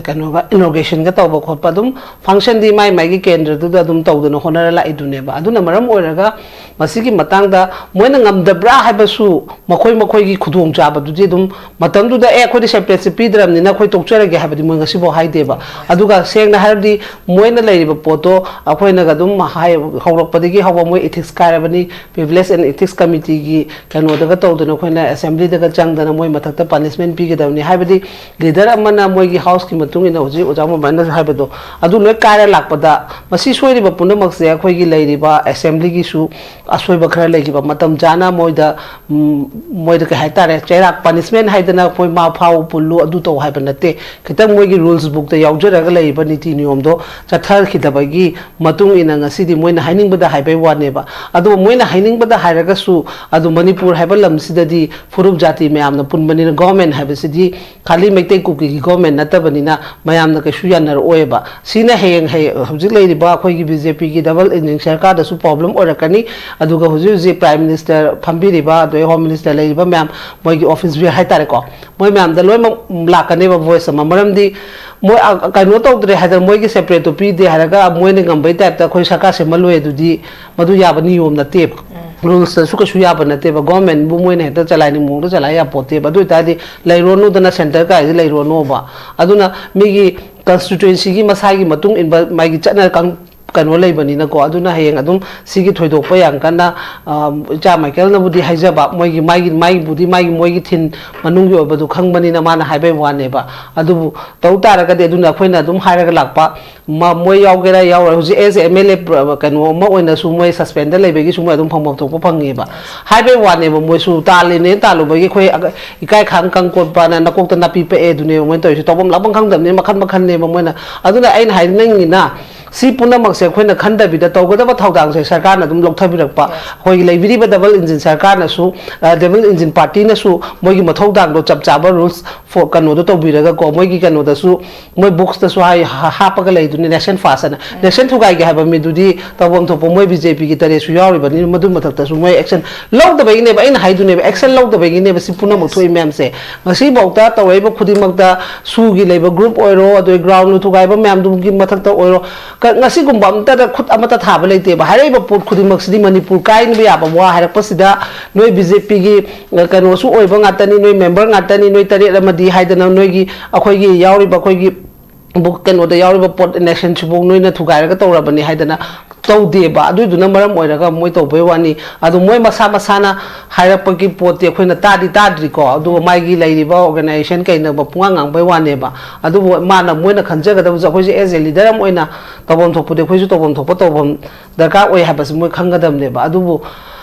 ꯀꯩꯅꯣꯒ inauguration ꯒ ꯇꯧꯕ ꯈꯣꯠꯄ ꯑꯗꯨꯝ function ꯗꯤ ꯃꯥꯏ ꯃꯥꯏꯒꯤ ꯀꯦꯟꯗ꯭ꯔꯗꯨꯗ ꯑꯗꯨꯝ ꯇꯧꯗꯅ ꯍꯣꯠꯅꯔ ꯂꯥꯛꯏꯗꯨꯅꯦꯕ꯫ ꯑꯗꯨꯅ ꯃꯔꯝ ꯑꯣꯏꯔꯒ ꯃꯁꯤꯒꯤ ꯃꯇꯥꯡꯗ ꯃꯣꯏꯅ ꯉꯝꯗꯕ꯭ꯔꯥ ꯍꯥꯏꯕꯁꯨ ꯃꯈꯣꯏ ꯃꯈꯣꯏꯒꯤ ꯈꯨꯗꯣꯡꯆꯥꯕꯗꯨꯗꯤ ꯑꯗꯨꯝ ꯃꯇꯝꯗꯨꯗ ꯑꯦ ꯑꯩꯈꯣꯏꯗꯤ separate ꯁꯦ ꯄꯤꯗ꯭ꯔꯕꯅꯤꯅ ꯑꯩꯈꯣꯏ ꯇꯣꯛꯆꯔꯒꯦ ꯍꯥꯏꯕꯗꯤ ꯃꯣꯏ ꯉꯁꯤꯐꯥꯎ ꯍꯥꯏꯗꯦꯕ꯫ ꯑꯗꯨꯒ ꯁꯦꯡꯅ ꯍꯥꯏꯔꯕꯗꯤ ꯃꯣꯏꯅ ꯂꯩꯔꯤꯕ ꯄꯣꯠꯇꯣ ꯑꯩꯈꯣꯏꯅꯒ ꯑꯗꯨꯝ ꯍꯥꯏ, ꯍꯧꯔꯛꯄꯗꯒꯤ ꯍꯧꯕ ꯃꯣꯏ ethics ꯀꯥꯏꯔꯕꯅꯤ, Privilege and Ethics Committee ꯒꯤ ꯀꯩꯅꯣꯗꯒ ꯇꯧꯗꯅ ꯑꯩꯈꯣꯏꯅ assembly ꯗꯒ ꯆꯪꯗꯅ ꯃꯣꯏ ꯃꯊꯛꯇ punishment ꯄꯤꯒꯗꯕꯅꯤ ꯍꯥꯏꯕꯗꯤ leader ꯑꯃꯅ ꯃꯣꯏꯒꯤ house ꯀꯤ ꯃꯇꯨꯡ ꯏꯟꯅ ꯍꯧꯖꯤꯛ ꯑꯣꯖꯥ ꯃꯣꯕꯥꯏꯜꯅꯁꯨ ꯍꯥꯏꯕꯗꯣ, ꯑꯗꯨ ꯂꯣꯏ ꯀꯥꯏꯔ ꯂꯥꯛꯄꯗ, ꯃꯁꯤ ꯁꯣꯏꯔꯤꯕ ꯄꯨꯝꯅꯃꯛꯁꯦ ꯑꯩꯈꯣꯏꯒꯤ ꯂꯩꯔꯤꯕ ꯑꯦꯁꯦꯝꯕ꯭ꯂꯤꯒꯤꯁꯨ ꯑꯁꯣꯏꯕ ꯈꯔ ꯂꯩꯈꯤꯕ, ꯃꯇꯝ ꯆꯥꯅ ꯃꯣꯏꯗ, ꯎꯝ, ꯃꯣꯏꯗ ꯀꯩ ꯍꯥꯏꯇꯥꯔꯦ, ꯆꯩꯔꯥꯛ, ꯄꯅꯤꯁꯃꯦꯟ ꯍꯥꯏꯗꯅ ꯑꯩꯈꯣꯏ ꯃꯥ ꯐꯥꯎ ꯄꯨꯜꯂꯨ ꯑꯗꯨ ꯇꯧ ꯍꯥꯏꯕ ꯅꯠꯇꯦ꯫ ꯈꯤꯇꯪ ꯃꯣꯏꯒꯤ ꯔꯨꯜꯁ ꯕꯨꯛꯇ ꯌꯥꯎꯖꯔꯒ ꯂꯩꯔꯤꯕ ꯅꯤꯇꯤ ꯅꯤꯌꯣꯝꯗꯣ ꯆꯠꯊꯈꯤꯗꯕꯒꯤ ꯃꯇꯨꯡ ꯏꯟꯅ ꯉꯁꯤꯗꯤ ꯃꯣꯏꯅ ꯍꯥꯏꯅꯤꯡꯕꯗ ꯍꯥꯏꯕꯩ ꯋꯥꯅꯦꯕ꯫ ꯑꯗꯨꯕꯨ ꯃꯣꯏꯅ ꯍꯥꯏꯅꯤꯡꯕꯗ ꯍꯥꯏꯔꯒꯁꯨ, ꯑꯗꯨ ꯃꯅꯤꯄꯨꯔ ꯍꯥꯏꯕ ꯂꯝꯁꯤꯗꯗꯤ ꯐꯨꯔꯨꯞ ꯖꯥꯇꯤ ꯃꯌꯥꯝꯅ ꯄꯨꯟꯕꯅꯤꯅ, ꯒꯣꯔꯃꯦꯟ ꯍꯥꯏꯕꯁꯤꯗꯤ ꯈꯥꯂꯤ ꯃꯩꯇꯩ ꯀꯨꯀꯤꯒꯤ ꯒꯣꯔꯃꯦꯟ ꯅꯠꯇꯕꯅꯤꯅ ꯃꯌꯥꯝꯅ ꯀꯩꯁꯨ ꯌꯥꯅꯔꯛꯑꯣꯏꯕ꯫ ꯁꯤꯅ ꯍꯌꯦꯡ, ꯍꯌꯦꯡ ꯍꯧꯖꯤꯛ ꯂꯩꯔꯤꯕ ꯑꯩꯈꯣꯏꯒꯤ ꯕꯤ ꯖꯦ ꯄꯤꯒꯤ ꯗꯕꯜ ꯏꯟꯖꯤꯟ ꯁꯔꯀꯥꯔꯗꯁꯨ ꯄ꯭ꯔꯣꯕ꯭ꯂꯦꯝ ꯑꯣꯏꯔꯛꯀꯅꯤ꯫ ꯑꯗꯨꯒ ꯍꯧꯖꯤꯛ ꯍꯧꯖꯤꯛ ꯄ꯭ꯔꯥꯏꯝ ꯃꯤꯅꯤꯁꯇꯔ ꯐꯝꯕꯤꯔꯤꯕ, ꯑꯗꯩ ꯍꯣꯝ ꯃꯤꯅꯤꯁꯇꯔ ꯂꯩꯔꯤꯕ ꯃꯌꯥꯝ, ꯃꯣꯏꯒꯤ ꯑꯣꯐꯤꯁ ꯕꯤꯌꯔ ꯍꯥꯏꯇꯥꯔꯦꯀꯣ, ꯃꯣꯏ ꯃꯌꯥꯝꯗ ꯂꯣꯏꯅꯃꯛ ꯂꯥꯛꯀꯅꯦꯕ ꯚꯣꯏꯁ ꯑꯃ꯫ ꯃꯔꯝꯗꯤ ꯃꯣꯏ, ꯑ, ꯀꯩꯅꯣ ꯇꯧꯗ꯭ꯔꯦ ꯍꯥꯏꯗꯅ, ꯃꯣꯏꯒꯤ ꯁꯦꯄꯔꯦꯠꯇꯣ ꯄꯤꯗꯦ ꯍꯥꯏꯔꯒ ꯃꯣꯏꯅ ꯉꯝꯕꯩ ꯇꯥꯏꯞꯇ ꯑꯩꯈꯣꯏ ꯁꯔꯀꯥꯔ ꯁꯦꯝꯍꯜꯂꯣꯏ, ꯑꯗꯨꯗꯤ ꯃꯗꯨ ꯌꯥꯕ ꯅꯤꯌꯣꯝ ꯅꯠꯇꯦꯕ꯫ ꯔꯨꯜꯁꯇꯁꯨ ꯀꯩꯁꯨ ꯌꯥꯕ ꯅꯠꯇꯦꯕ꯫ ꯒꯣꯔꯃꯦꯟꯕꯨ ꯃꯣꯏꯅ ꯍꯦꯛꯇ ꯆꯂꯥꯏꯅꯤꯡ ꯃꯑꯣꯡꯗ ꯆꯂꯥꯏ ꯌꯥꯄꯣꯠꯇꯦꯕ꯫ ꯑꯗꯨ ꯑꯣꯏꯇꯥꯔꯗꯤ ꯂꯩꯔꯣꯅꯨꯗꯅ, ꯁꯦꯟꯇꯔ ꯀꯥꯏꯁꯦ ꯂꯩꯔꯣꯅꯣꯕ꯫ ꯑꯗꯨꯅ ꯃꯤꯒꯤ ꯀꯟꯁꯇꯤꯇ꯭ꯋꯦꯟꯁꯤꯒꯤ ꯃꯁꯥꯒꯤ ꯃꯇꯨꯡ ꯏꯟꯕ ꯃꯥꯒꯤ ꯆꯠꯅ ꯀꯥꯡ-, ꯀꯩꯅꯣ ꯂꯩꯕꯅꯤꯅꯀꯣ꯫ ꯑꯗꯨꯅ ꯍꯌꯦꯡ ꯑꯗꯨꯝ ꯁꯤꯒꯤ ꯊꯣꯏꯗꯣꯛꯄ ꯌꯥꯝ ꯀꯟꯅ, ꯑ, ꯏꯆꯥ ꯃꯥꯏꯀꯦꯜꯅꯕꯨꯗꯤ ꯍꯥꯏꯖꯕ, ꯃꯣꯏꯒꯤ, ꯃꯥꯒꯤ, ꯃꯥꯒꯤꯕꯨꯗꯤ ꯃꯥꯒꯤ, ꯃꯣꯏꯒꯤ ꯊꯤꯝ ꯃꯅꯨꯡꯒꯤ ꯑꯣꯏꯕꯗꯨ ꯈꯪꯕꯅꯤꯅ ꯃꯥꯅ ꯍꯥꯏꯕꯩ ꯋꯥꯅꯦꯕ꯫ ꯑꯗꯨꯕꯨ ꯇꯧ ꯇꯥꯔꯒꯗꯤ ꯑꯗꯨꯅ ꯑꯩꯈꯣꯏꯅ ꯑꯗꯨꯝ ꯍꯥꯏꯔꯒ ꯂꯥꯛꯄ, ꯃ-, ꯃꯣꯏ ꯌꯥꯎꯒꯦꯔꯥ ꯌꯥꯎꯔꯣꯏ, ꯍꯧꯖꯤꯛ ꯑꯦꯁ ꯑꯦ ꯑꯦꯝ ꯑꯦꯜ ꯑꯦ ꯄ꯭ꯔ-, ꯀꯩꯅꯣ ꯑꯃ ꯑꯣꯏꯅꯁꯨ ꯃꯣꯏ ꯁꯁꯄꯦꯟꯗ ꯂꯩꯕꯒꯤꯁꯨ ꯃꯣꯏ ꯑꯗꯨꯝ ꯐꯪꯐꯝ ꯊꯣꯛꯄ ꯐꯪꯉꯦꯕ꯫ ꯍꯥꯏꯕꯩ ꯋꯥꯅꯦꯕ, ꯃꯣꯏꯁꯨ ꯇꯥꯜꯂꯤꯅꯦꯅ ꯇꯥꯜꯂꯨꯕꯒꯤ ꯑꯩꯈꯣꯏ ꯑꯒ-, ꯏꯀꯥꯏ ꯈꯪ ꯀꯪ ꯀꯣꯠꯄꯅ ꯅꯀꯣꯛꯇ ꯅꯥꯄꯤ ꯄꯛꯑꯦ ꯑꯗꯨꯅꯦꯕ ꯃꯣꯏꯅ ꯇꯧꯔꯤꯁꯦ꯫ ꯇꯧꯐꯝ ꯂꯥꯛꯐꯝ ꯈꯪꯗꯕꯅꯤꯅ ꯃꯈꯟ ꯃꯈꯟꯅꯦꯕ ꯃꯣꯏꯅ꯫ ꯑꯗꯨꯅ ꯑꯩꯅ ꯍꯥꯏꯅꯤꯡꯉꯤꯅ, ꯁꯤ ꯄꯨꯝꯅꯃꯛꯁꯦ ꯑꯩꯈꯣꯏꯅ ꯈꯟꯗꯕꯤꯗ ꯇꯧꯒꯗꯕ ꯊꯧꯗꯥꯡꯁꯦ ꯁꯔꯀꯥꯔꯅ ꯑꯗꯨꯝ ꯂꯧꯊꯕꯤꯔꯛꯄ, ꯑꯩꯈꯣꯏꯒꯤ ꯂꯩꯕꯤꯔꯤꯕ ꯗꯕꯜ ꯏꯟꯖꯤꯟ ꯁꯔꯀꯥꯔꯅꯁꯨ, ꯑ, ꯗꯕꯜ ꯏꯟꯖꯤꯟ ꯄꯥꯔꯇꯤꯅꯁꯨ ꯃꯣꯏꯒꯤ ꯃꯊꯧꯗꯥꯡꯗꯣ ꯆꯞ ꯆꯥꯕ ꯔꯨꯜꯁ ꯐꯣ-, ꯀꯩꯅꯣꯗꯣ ꯇꯧꯕꯤꯔꯒꯀꯣ, ꯃꯣꯏꯒꯤ ꯀꯩꯅꯣꯗꯁꯨ, ꯃꯣꯏ ꯕꯨꯛꯁꯇꯁꯨ ꯍꯥꯏ-, ꯍꯥ-, ꯍꯥꯞꯄꯒ ꯂꯩꯗꯨꯅꯤ, ꯅꯦꯁꯟ ꯐꯥꯔꯁ ꯍꯥꯏꯅ꯫ ꯅꯦꯁꯟ ꯊꯨꯒꯥꯏꯒꯦ ꯍꯥꯏꯕ ꯃꯤꯗꯨꯗꯤ ꯇꯧꯐꯝ ꯊꯣꯛꯄ ꯃꯣꯏ ꯕꯤ ꯖꯦ ꯄꯤꯒꯤ ꯇꯔꯦꯠꯁꯨ ꯌꯥꯎꯔꯤꯕꯅꯤꯅ, ꯃꯗꯨ ꯃꯊꯛꯇꯁꯨ ꯃꯣꯏ ꯑꯦꯛꯁꯟ ꯂꯧꯗꯕꯒꯤꯅꯦꯕ꯫ ꯑꯩꯅ ꯍꯥꯏꯗꯨꯅꯦꯕ, ꯑꯦꯛꯁꯟ ꯂꯧꯗꯕꯒꯤꯅꯦꯕ ꯁꯤ ꯄꯨꯝꯅꯃꯛ ꯊꯣꯛꯏ ꯃꯌꯥꯝꯁꯦ꯫ ꯉꯁꯤꯐꯥꯎꯗ ꯇꯧꯔꯛꯏꯕ ꯈꯨꯗꯤꯡꯃꯛꯇ, ꯁꯨꯒꯤ ꯂꯩꯕ ꯒ꯭ꯔꯨꯞ ꯑꯣꯏꯔꯣ, ꯑꯗꯩ ꯒ꯭ꯔꯥꯎꯟ ꯊꯨꯒꯥꯏꯕ ꯃꯌꯥꯝꯗꯨꯒꯤ ꯃꯊꯛꯇ ꯑꯣꯏꯔꯣ, ꯀ-, ꯉꯁꯤꯒꯨꯝꯕ ꯑꯝꯇꯗ ꯈꯨꯠ ꯑꯃꯠꯇ ꯊꯥꯕ ꯂꯩꯇꯦꯕ꯫ ꯍꯥꯏꯔꯛꯏꯕ ꯄꯣꯠ ꯈꯨꯗꯤꯡꯃꯛꯁꯤꯗꯤ ꯃꯅꯤꯄꯨꯔ ꯀꯥꯏꯅꯕ ꯌꯥꯕ ꯋꯥ ꯍꯥꯏꯔꯛꯄꯁꯤꯗ, ꯅꯣꯏ ꯕꯤ ꯖꯦ ꯄꯤꯒꯤ ꯀꯩꯅꯣꯁꯨ ꯑꯣꯏꯕ ꯉꯥꯛꯇꯅꯤ, ꯅꯣꯏ ꯃꯦꯝꯕꯔ ꯉꯥꯛꯇꯅꯤ, ꯅꯣꯏ ꯇꯔꯦꯠ ꯑꯃꯗꯤ ꯍꯥꯏꯗꯅ ꯅꯣꯏꯒꯤ, ꯑꯩꯈꯣꯏꯒꯤ ꯌꯥꯎꯔꯤꯕ, ꯑꯩꯈꯣꯏꯒꯤ ꯕꯨꯛ ꯀꯩꯅꯣꯗ ꯌꯥꯎꯔꯤꯕ ꯄꯣꯠ ꯅꯦꯁꯟꯁꯤꯕꯨ ꯅꯣꯏꯅ ꯊꯨꯒꯥꯏꯔꯒ ꯇꯧꯔꯕꯅꯤ ꯍꯥꯏꯗꯅ ꯇꯧꯗꯦꯕ꯫ ꯑꯗꯨꯏꯗꯨꯅ ꯃꯔꯝ ꯑꯣꯏꯔꯒ ꯃꯣꯏ ꯇꯧꯕꯩ ꯋꯥꯅꯤ꯫ ꯑꯗꯣ ꯃꯣꯏ ꯃꯁꯥ ꯃꯁꯥꯅ ꯍꯥꯏꯔꯛꯄꯒꯤ ꯄꯣꯠꯇꯤ ꯑꯩꯈꯣꯏꯅ ꯇꯥꯗꯤ ꯇꯥꯗ꯭ꯔꯤꯀꯣ꯫ ꯑꯗꯨꯒ ꯃꯥꯒꯤ ꯂꯩꯔꯤꯕ organization ꯀꯩꯅꯕ ꯄꯨꯡꯉꯥꯡ ꯉꯥꯡꯕꯩ ꯋꯥꯅꯦꯕ꯫ ꯑꯗꯨꯕꯨ ꯃꯥꯅ, ꯃꯣꯏꯅ ꯈꯟꯖꯒꯗꯕꯁꯨ, ꯑꯩꯈꯣꯏꯁꯦ as a leader ꯑꯃ ꯑꯣꯏꯅ ꯇꯧꯐꯝ ꯊꯣꯛꯄꯗꯤ ꯑꯩꯈꯣꯏꯁꯨ ꯇꯧꯐꯝ ꯊꯣꯛꯄ ꯇꯧꯐꯝ ꯗꯔꯀꯥꯔ ꯑꯣꯏ ꯍꯥꯏꯕꯁꯤ ꯃꯣꯏ ꯈꯪꯒꯗꯕꯅꯦꯕ꯫ ꯑꯗꯨꯕꯨ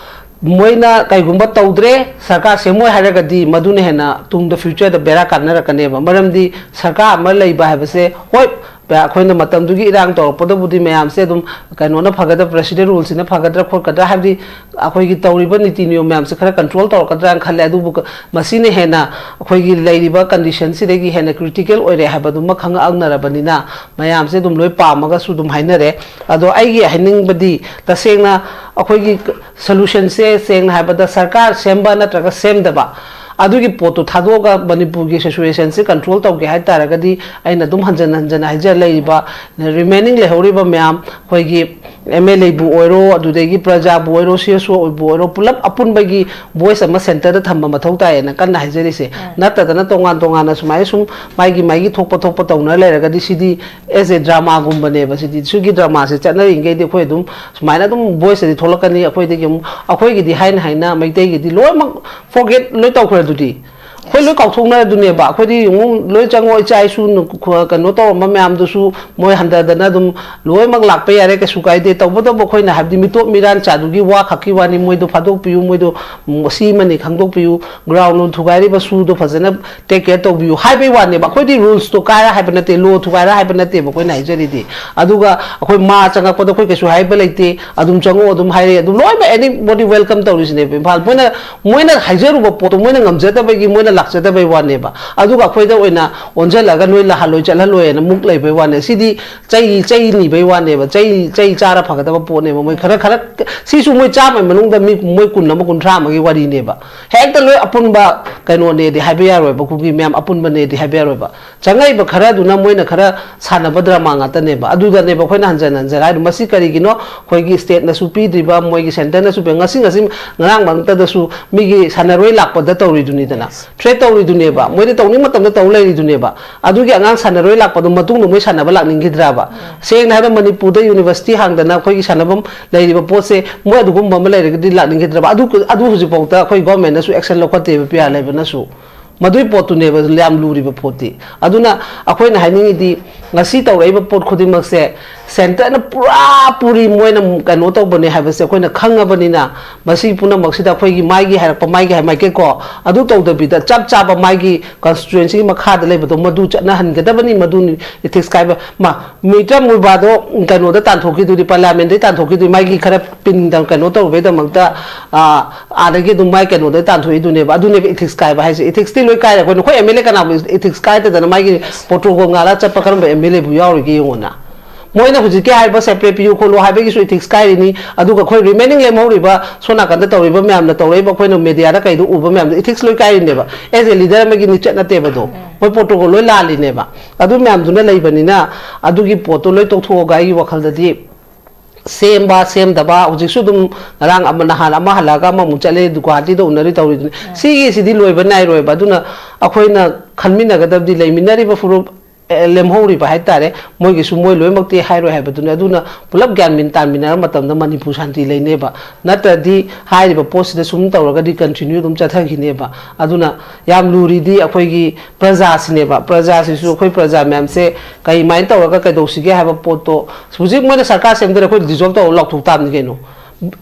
ꯃꯣꯏꯅ ꯀꯩꯒꯨꯝꯕ ꯇꯧꯗ꯭ꯔꯦ, ꯁꯔꯀꯥꯔ ꯁꯦꯝꯃꯣꯏ ꯍꯥꯏꯔꯒꯗꯤ ꯃꯗꯨꯅ ꯍꯦꯟꯅ ꯇꯨꯡꯗ futureꯗ ꯕꯦꯔꯥ ꯀꯥꯟꯅꯔꯛꯀꯅꯦꯕ꯫ ꯃꯔꯝꯗꯤ ꯁꯔꯀꯥꯔ ꯑꯃ ꯂꯩꯕ ꯍꯥꯏꯕꯁꯦ, ꯍꯣꯏ, ꯑꯩꯈꯣꯏꯅ ꯃꯇꯝꯗꯨꯒꯤ ꯏꯔꯥꯡ ꯇꯧꯔꯛꯄꯗꯕꯨꯗꯤ ꯃꯌꯥꯝꯁꯦ ꯑꯗꯨꯝ ꯀꯩꯅꯣꯅ ꯐꯒꯗ꯭ꯔꯥ, president ruleꯁꯤꯅ ꯐꯒꯗ꯭ꯔꯥ ꯈꯣꯠꯀꯗ꯭ꯔꯥ, ꯍꯥꯏꯕꯗꯤ ꯑꯩꯈꯣꯏꯒꯤ ꯇꯧꯔꯤꯕ ꯅꯤꯇꯤ ꯅꯤꯌꯣꯝ ꯃꯌꯥꯝꯁꯦ ꯈꯔ control ꯇꯧꯔꯛꯀꯗ꯭ꯔꯥꯅ ꯈꯜꯂꯦ꯫ ꯑꯗꯨꯕꯨ ꯀ-, ꯃꯁꯤꯅ ꯍꯦꯟꯅ ꯑꯩꯈꯣꯏꯒꯤ ꯂꯩꯔꯤꯕ conditionꯁꯤꯗꯒꯤ ꯍꯦꯟꯅ critical ꯑꯣꯏꯔꯦ ꯍꯥꯏꯕꯗꯨꯃ ꯈꯪꯉꯛꯅꯔꯕꯅꯤꯅ ꯃꯌꯥꯝꯁꯦ ꯑꯗꯨꯝ ꯂꯣꯏ ꯄꯥꯝꯃꯒꯁꯨ ꯑꯗꯨꯝ ꯍꯥꯏꯅꯔꯦ꯫ ꯑꯗꯣ ꯑꯩꯒꯤ ꯍꯥꯏꯅꯤꯡꯕꯗꯤ, ꯇꯁꯦꯡꯅ ꯑꯩꯈꯣꯏꯒꯤ ꯁꯣꯂꯨꯁꯟꯁꯦ ꯁꯦꯡꯅ ꯍꯥꯏꯕꯗ ꯁꯔꯀꯥꯔ ꯁꯦꯝꯕ ꯅꯠꯇ꯭ꯔꯒ ꯁꯦꯝꯗꯕ, ꯑꯗꯨꯒꯤ ꯄꯣꯠꯇꯨ ꯊꯥꯗꯣꯛꯑꯒ ꯃꯅꯤꯄꯨꯔꯒꯤ ꯁꯤꯆꯨꯋꯦꯁꯟꯁꯤ ꯀꯟꯇ꯭ꯔꯣꯜ ꯇꯧꯒꯦ ꯍꯥꯏ ꯇꯥꯔꯒꯗꯤ, ꯑꯩꯅ ꯑꯗꯨꯝ ꯍꯟꯖꯟ ꯍꯟꯖꯟꯅ ꯍꯥꯏꯖ ꯂꯩꯔꯤꯕ remaining ꯂꯩꯍꯧꯔꯤꯕ ꯃꯌꯥꯝ, ꯑꯩꯈꯣꯏꯒꯤ ꯑꯦꯝ ꯑꯦꯜ ꯑꯦꯕꯨ ꯑꯣꯏꯔꯣ, ꯑꯗꯨꯗꯒꯤ ꯄ꯭ꯔꯖꯥꯕꯨ ꯑꯣꯏꯔꯣ, ꯁꯤ ꯑꯦꯁ ꯑꯣꯕꯨ ꯑꯣꯏꯔꯣ, ꯄꯨꯂꯞ ꯑꯄꯨꯟꯕꯒꯤ ꯚꯣꯏꯁ ꯑꯃ ꯁꯦꯟꯇꯔꯗ ꯊꯝꯕ ꯃꯊꯧ ꯇꯥꯏꯌꯦꯅ ꯀꯟꯅ ꯍꯥꯏꯖꯔꯤꯁꯦ꯫ ꯅꯠꯇꯗꯅ ꯇꯣꯉꯥꯟ ꯇꯣꯉꯥꯟꯅ ꯁꯨꯃꯥꯏꯅ ꯁꯨꯝ ꯃꯥꯒꯤ ꯃꯥꯒꯤ ꯊꯣꯛꯄ ꯊꯣꯛꯄ ꯇꯧꯅ ꯂꯩꯔꯒꯗꯤ, ꯁꯤꯗꯤ as a dramaꯒꯨꯝꯕꯅꯦꯕ꯫ ꯁꯤꯗꯤ ꯁꯤꯒꯤ dramaꯁꯦ ꯆꯠꯅꯔꯤꯉꯩꯗꯤ ꯑꯩꯈꯣꯏ ꯑꯗꯨꯝ ꯁꯨꯃꯥꯏꯅ ꯑꯗꯨꯝ ꯚꯣꯏꯁꯇꯗꯤ ꯊꯣꯛꯂꯛꯀꯅꯤ꯫ ꯑꯩꯈꯣꯏꯗꯒꯤ ꯑꯃꯨꯛ, ꯑꯩꯈꯣꯏꯒꯤꯗꯤ ꯍꯥꯏꯅ ꯍꯥꯏꯅ ꯃꯩꯇꯩꯒꯤꯗꯤ ꯂꯣꯏꯅꯃꯛ forget ꯂꯣꯏ ꯇꯧꯈ꯭ꯔꯗꯨꯗꯤ꯫ ꯑꯩꯈꯣꯏ ꯂꯣꯏ ꯀꯥꯎꯊꯣꯛꯅꯔꯗꯨꯅꯦꯕ꯫ ꯑꯩꯈꯣꯏꯗꯤ ꯑꯃꯨꯛ ꯂꯣꯏ ꯆꯪꯉꯣ, ꯏꯆꯥ ꯏꯁꯨ ꯅꯨ-, ꯈ-, ꯀꯩꯅꯣ ꯇꯧꯔꯝꯕ ꯃꯌꯥꯝꯗꯨꯁꯨ ꯃꯣꯏ ꯍꯟꯊꯗꯅ ꯑꯗꯨꯝ ꯂꯣꯏꯅꯃꯛ ꯂꯥꯛꯄ ꯌꯥꯔꯦ, ꯀꯩꯁꯨ ꯀꯥꯏꯗꯦ꯫ ꯇꯧꯕꯇꯕꯨ ꯑꯩꯈꯣꯏꯅ ꯍꯥꯏꯕꯗꯤ ꯃꯤꯇꯣꯞ ꯃꯤꯔꯥꯟ ꯆꯥꯗꯨꯒꯤ ꯋꯥ ꯈꯛꯀꯤ ꯋꯥꯅꯤ, ꯃꯣꯏꯗꯣ ꯐꯥꯗꯣꯛꯄꯤꯌꯨ, ꯃꯣꯏꯗꯣ, ꯎꯝ, ꯁꯤ ꯑꯃꯅꯤ ꯈꯪꯗꯣꯛꯄꯤꯌꯨ, ground ꯊꯨꯒꯥꯏꯔꯤꯕ ꯁꯨꯗꯣ ꯐꯖꯅ take care ꯇꯧꯕꯤꯌꯨ ꯍꯥꯏꯕꯩ ꯋꯥꯅꯦꯕ꯫ ꯑꯩꯈꯣꯏꯗꯤ ꯔꯨꯜꯁꯇꯣ ꯀꯥꯏꯔ ꯍꯥꯏꯕ ꯅꯠꯇꯦ, ꯂꯣ ꯊꯨꯒꯥꯏꯔ ꯍꯥꯏꯕ ꯅꯠꯇꯦꯕ ꯑꯩꯈꯣꯏꯅ ꯍꯥꯏꯖꯔꯤꯗꯤ꯫ ꯑꯗꯨꯒ ꯑꯩꯈꯣꯏ ꯃꯥ ꯆꯪꯉꯛꯄꯗ ꯑꯩꯈꯣꯏ ꯀꯩꯁꯨ ꯍꯥꯏꯕ ꯂꯩꯇꯦ, ꯑꯗꯨꯝ ꯆꯪꯉꯛꯑꯣ ꯑꯗꯨꯝ ꯍꯥꯏꯔꯛꯑꯦ, ꯑꯗꯨꯝ ꯂꯣꯏꯅꯃꯛ anybody welcome ꯇꯧꯔꯤꯁꯤꯅꯦꯕ ꯏꯝꯐꯥꯜ꯫ ꯃꯣꯏꯅ, ꯃꯣꯏꯅ ꯍꯥꯏꯖꯔꯨꯕ ꯄꯣꯠꯇꯣ ꯃꯣꯏꯅ ꯉꯝꯖꯗꯕꯒꯤ ꯃꯣꯏꯅ ꯂꯥꯛꯆꯗꯕꯩ ꯋꯥꯅꯦꯕ꯫ ꯑꯗꯨꯒ ꯑꯩꯈꯣꯏꯗ ꯑꯣꯏꯅ ꯑꯣꯟꯁꯤꯜꯂꯒ ꯅꯣꯏ ꯂꯥꯛꯍꯜꯂꯣꯏ ꯆꯠꯍꯜꯂꯣꯏꯅ ꯃꯨꯛ ꯂꯩꯕꯩ ꯋꯥꯅꯦ꯫ ꯁꯤꯗꯤ ꯆꯩ, ꯆꯩ ꯅꯤꯕꯩ ꯋꯥꯅꯦꯕ, ꯆꯩ, ꯆꯩ ꯆꯥꯔ ꯐꯒꯗꯕ ꯄꯣꯠꯅꯦꯕ꯫ ꯃꯣꯏ ꯈꯔ, ꯈꯔ, ꯁꯤꯁꯨ ꯃꯣꯏ ꯆꯥꯝꯃꯩ ꯃꯅꯨꯡꯗ ꯃꯤ, ꯃꯣꯏ ꯀꯨꯟ ꯑꯃ, ꯀꯨꯟꯊ꯭ꯔꯥ ꯑꯃꯒꯤ ꯋꯥꯔꯤꯅꯦꯕ꯫ ꯍꯦꯛꯇ ꯂꯣꯏ ꯑꯄꯨꯟꯕ ꯀꯩꯅꯣꯅꯦꯗꯤ ꯍꯥꯏꯕ ꯌꯥꯔꯣꯏꯕ, ꯀꯨꯀꯤ ꯃꯌꯥꯝ ꯑꯄꯨꯟꯕꯅꯦꯗꯤ ꯍꯥꯏꯕ ꯌꯥꯔꯣꯏꯕ꯫ ꯆꯪꯉꯛꯏꯕ ꯈꯔꯗꯨꯅ ꯃꯣꯏꯅ ꯈꯔ ꯁꯥꯟꯅꯕ drama ꯉꯥꯛꯇꯅꯦꯕ꯫ ꯑꯗꯨꯗꯅꯦꯕ ꯑꯩꯈꯣꯏꯅ ꯍꯟꯖꯟ ꯍꯟꯖꯟ ꯍꯥꯏꯗꯣ, ꯃꯁꯤ ꯀꯔꯤꯒꯤꯅꯣ ꯑꯩꯈꯣꯏꯒꯤ stateꯅꯁꯨ ꯄꯤꯗ꯭ꯔꯤꯕ, ꯃꯣꯏꯒꯤ centreꯅꯁꯨ ꯄꯤ-, ꯉꯁꯤ, ꯉꯁꯤ ꯉꯔꯥꯡ ꯃꯔꯛꯇꯗꯁꯨ ꯃꯤꯒꯤ ꯁꯥꯟꯅꯔꯣꯏ ꯂꯥꯛꯄꯗ ꯇꯧꯔꯤꯗꯨꯅꯤꯗꯅ꯫ ꯊ꯭ꯔꯦꯠ ꯇꯧꯔꯤꯗꯨꯅꯦꯕ, ꯃꯣꯏꯗꯤ ꯇꯧꯅꯤꯡ ꯃꯇꯝꯗ ꯇꯧ ꯂꯩꯔꯤꯗꯨꯅꯦꯕ꯫ ꯑꯗꯨꯒꯤ ꯑꯉꯥꯡ ꯁꯥꯟꯅꯔꯣꯏ ꯂꯥꯛꯄꯗꯣ ꯃꯇꯨꯡꯗ ꯃꯣꯏ ꯁꯥꯟꯅꯕ ꯂꯥꯛꯅꯤꯡꯈꯤꯗ꯭ꯔꯕ? ꯁꯦꯡꯅ ꯍꯥꯏꯔꯕꯗ ꯃꯅꯤꯄꯨꯔꯗ ꯌꯨꯅꯤꯚꯔꯁꯤꯇꯤ ꯍꯥꯡꯗꯅ ꯑꯩꯈꯣꯏꯒꯤ ꯁꯥꯟꯅꯐꯝ ꯂꯩꯔꯤꯕ ꯄꯣꯠꯁꯦ ꯃꯣꯏ ꯑꯗꯨꯒꯨꯝꯕ ꯑꯃ ꯂꯩꯔꯒꯗꯤ ꯂꯥꯛꯅꯤꯡꯈꯤꯗ꯭ꯔꯕ? ꯑꯗꯨ ꯑꯗꯨ ꯍꯧꯖꯤꯛꯐꯥꯎꯗ ꯑꯩꯈꯣꯏ ꯒꯣꯔꯃꯦꯟꯅꯁꯨ ꯑꯦꯛꯁꯟ ꯂꯧꯈꯠꯇꯦꯕ, ꯄꯤ ꯑꯥꯔ ꯂꯩꯕꯅꯁꯨ꯫ ꯃꯗꯨꯏ ꯄꯣꯠꯇꯨꯅꯦꯕ ꯌꯥꯝ ꯂꯨꯔꯤꯕ ꯄꯣꯠꯇꯤ꯫ ꯑꯗꯨꯅ ꯑꯩꯈꯣꯏꯅ ꯍꯥꯏꯅꯤꯡꯉꯤꯗꯤ, ꯉꯁꯤ ꯇꯧꯔꯛꯏꯕ ꯄꯣꯠ ꯈꯨꯗꯤꯡꯃꯛꯁꯦ ꯁꯦꯟꯇꯔꯅ ꯄꯨꯔꯥ ꯄꯨꯔꯤ ꯃꯣꯏꯅ ꯀꯩꯅꯣ ꯇꯧꯕꯅꯦ ꯍꯥꯏꯕꯁꯦ ꯑꯩꯈꯣꯏꯅ ꯈꯪꯉꯕꯅꯤꯅ, ꯃꯁꯤ ꯄꯨꯝꯅꯃꯛꯁꯤꯗ ꯑꯩꯈꯣꯏꯒꯤ ꯃꯥꯏꯒꯤ ꯍꯥꯏꯔꯛꯄ, ꯃꯥꯏꯒꯤ ꯍꯥꯏ ꯃꯥꯏꯀꯩꯀꯣ, ꯑꯗꯨ ꯇꯧꯗꯕꯤꯗ ꯆꯞ ꯆꯥꯕ ꯃꯥꯒꯤ ꯀꯟꯁꯇꯤꯇ꯭ꯋꯦꯟꯁꯤꯒꯤ ꯃꯈꯥꯗ ꯂꯩꯕꯗꯣ ꯃꯗꯨ ꯆꯠꯅꯍꯟꯒꯗꯕꯅꯤ꯫ ꯃꯗꯨꯅꯤ ꯏꯊꯤꯛꯁ ꯀꯥꯏꯕ꯫ ꯃꯥ, ꯃꯤꯇ꯭ꯔ ꯃꯨꯕꯥꯗꯣ ꯀꯩꯅꯣꯗ ꯇꯥꯟꯊꯣꯛꯈꯤꯗꯨꯗꯤ, ꯄꯥꯔꯂꯤꯌꯥꯃꯦꯟꯗꯩ ꯇꯥꯟꯊꯣꯛꯈꯤꯗꯨꯗꯤ, ꯃꯥꯒꯤ ꯈꯔ ꯄꯤꯟꯗ ꯀꯩꯅꯣ ꯇꯧꯔꯨꯕꯩꯗꯃꯛꯇ, ꯑꯥ, ꯑꯥꯗꯒꯤ ꯑꯗꯨꯝ ꯃꯥꯏ ꯀꯩꯅꯣꯗ ꯇꯥꯟꯊꯣꯛꯏꯗꯨꯅꯦꯕ꯫ ꯑꯗꯨꯅꯦꯕ ꯏꯊꯤꯛꯁ ꯀꯥꯏꯕ ꯍꯥꯏꯁꯦ꯫ ꯏꯊꯤꯛꯁꯇꯤ ꯂꯣꯏ ꯀꯥꯏꯔꯦ꯫ ꯑꯩꯈꯣꯏ, ꯑꯩꯈꯣꯏ ꯑꯦꯝ ꯑꯦꯜ ꯑꯦ ꯀꯅꯥꯕꯨ ꯏꯊꯤꯛꯁ ꯀꯥꯏꯗꯗꯅ ꯃꯥꯒꯤ ꯄ꯭ꯔꯣꯇꯣꯀꯣꯜ ꯉꯥꯛꯂ ꯆꯠꯄ ꯀꯔꯝꯕ ꯑꯦꯝ ꯑꯦꯜ ꯑꯦꯕꯨ ꯌꯥꯎꯔꯤꯒꯦ ꯌꯦꯡꯉꯣꯅ꯫ ꯃꯣꯏꯅ ꯍꯧꯖꯤꯛꯀꯤ ꯍꯥꯏꯔꯤꯕ ꯁꯦꯄꯔꯦꯠ ꯄꯤꯌꯨ ꯈꯣꯠꯂꯨ ꯍꯥꯏꯕꯒꯤꯁꯨ ꯏꯊꯤꯛꯁ ꯀꯥꯏꯔꯤꯅꯤ, ꯑꯗꯨꯒ ꯑꯩꯈꯣꯏ ꯔꯤꯃꯦꯅꯤꯡ ꯂꯦꯝꯍꯧꯔꯤꯕ ꯁꯣꯝ ꯅꯥꯀꯟꯗ ꯇꯧꯔꯤꯕ ꯃꯌꯥꯝꯅ ꯇꯧꯔꯛꯏꯕ ꯑꯩꯈꯣꯏꯅ ꯃꯦꯗꯤꯌꯥꯗ ꯀꯩꯗ ꯎꯕ ꯃꯌꯥꯝꯗꯣ ꯏꯊꯤꯛꯁ ꯂꯣꯏ ꯀꯥꯏꯔꯤꯅꯦꯕ꯫ ꯑꯦꯁ ꯑꯦ ꯂꯤꯗꯔ ꯑꯃꯒꯤ ꯂꯤꯆꯠ ꯅꯠꯇꯦꯕ ꯑꯗꯣ꯫ ꯃꯣꯏ ꯄ꯭ꯔꯣꯇꯣꯀꯣꯜ ꯂꯣꯏ ꯂꯥꯜꯂꯤꯅꯦꯕ꯫ ꯑꯗꯨ ꯃꯌꯥꯝꯗꯨꯅ ꯂꯩꯕꯅꯤꯅ ꯑꯗꯨꯒꯤ ꯄꯣꯠꯇꯣ ꯂꯣꯏ ꯇꯣꯛꯊꯣꯛꯑꯒ ꯑꯩꯒꯤ ꯋꯥꯈꯜꯗꯗꯤ ꯁꯦꯝꯕ ꯁꯦꯝꯗꯕ ꯍꯧꯖꯤꯛꯁꯨ ꯑꯗꯨꯝ ꯉꯔꯥꯡ ꯑꯃ ꯅꯍꯥꯟ ꯑꯃ ꯍꯜꯂꯛꯑꯒ ꯑꯃꯃꯨꯛ ꯆꯠꯂꯦ, ꯒꯨꯋꯥꯍꯥꯇꯤꯗ ꯎꯅꯔꯤ ꯇꯧꯔꯤꯗꯨꯅꯤ꯫ ꯁꯤꯒꯤꯁꯤꯗꯤ ꯂꯣꯏꯕ ꯅꯥꯏꯔꯣꯏꯕ꯫ ꯑꯗꯨꯅ ꯑꯩꯈꯣꯏꯅ ꯈꯟꯃꯤꯟꯅꯒꯗꯕꯗꯤ ꯂꯩꯃꯤꯟꯅꯔꯤꯕ ꯐꯨꯔꯨꯞ ꯑꯦ, ꯂꯦꯝꯍꯧꯔꯤꯕ ꯍꯥꯏꯇꯥꯔꯦ, ꯃꯣꯏꯒꯤꯁꯨ ꯃꯣꯏ ꯂꯣꯏꯅꯃꯛꯇꯤ ꯍꯥꯏꯔꯣꯏ ꯍꯥꯏꯕꯗꯨꯅꯤ꯫ ꯑꯗꯨꯅ ꯄꯨꯂꯞ ꯒ꯭ꯌꯥꯟ ꯃꯦꯟ ꯇꯥꯟꯃꯤꯟꯅꯔ ꯃꯇꯝꯗ ꯃꯅꯤꯄꯨꯔ ꯁꯥꯟꯇꯤ ꯂꯩꯅꯦꯕ꯫ ꯅꯠꯇ꯭ꯔꯗꯤ ꯍꯥꯏꯔꯤꯕ ꯄꯣꯠꯁꯤꯗ ꯁꯨꯝ ꯇꯧꯔꯒꯗꯤ ꯀꯟꯇꯤꯅ꯭ꯌꯨ ꯑꯗꯨꯝ ꯆꯠꯊꯈꯤꯅꯦꯕ꯫ ꯑꯗꯨꯅ ꯌꯥꯝ ꯂꯨꯔꯤꯗꯤ ꯑꯩꯈꯣꯏꯒꯤ ꯄ꯭ꯔꯖꯥꯁꯤꯅꯦꯕ꯫ ꯄ꯭ꯔꯖꯥꯁꯤꯁꯨ, ꯑꯩꯈꯣꯏ ꯄ꯭ꯔꯖꯥ ꯃꯌꯥꯝꯁꯦ ꯀꯩꯃꯥꯏꯅ ꯇꯧꯔꯒ ꯀꯩꯗꯧꯁꯤꯒꯦ ꯍꯥꯏꯕ ꯄꯣꯠꯇꯣ ꯍꯧꯖꯤꯛ ꯃꯣꯏꯅ ꯁꯔꯀꯥꯔ ꯁꯦꯝꯗꯣꯔꯦ, ꯑꯩꯈꯣꯏ ꯗꯤꯖꯣꯜꯕ ꯇꯧꯔꯒ ꯂꯥꯎꯊꯣꯛ ꯇꯥꯕꯅꯤ ꯀꯩꯅꯣ꯫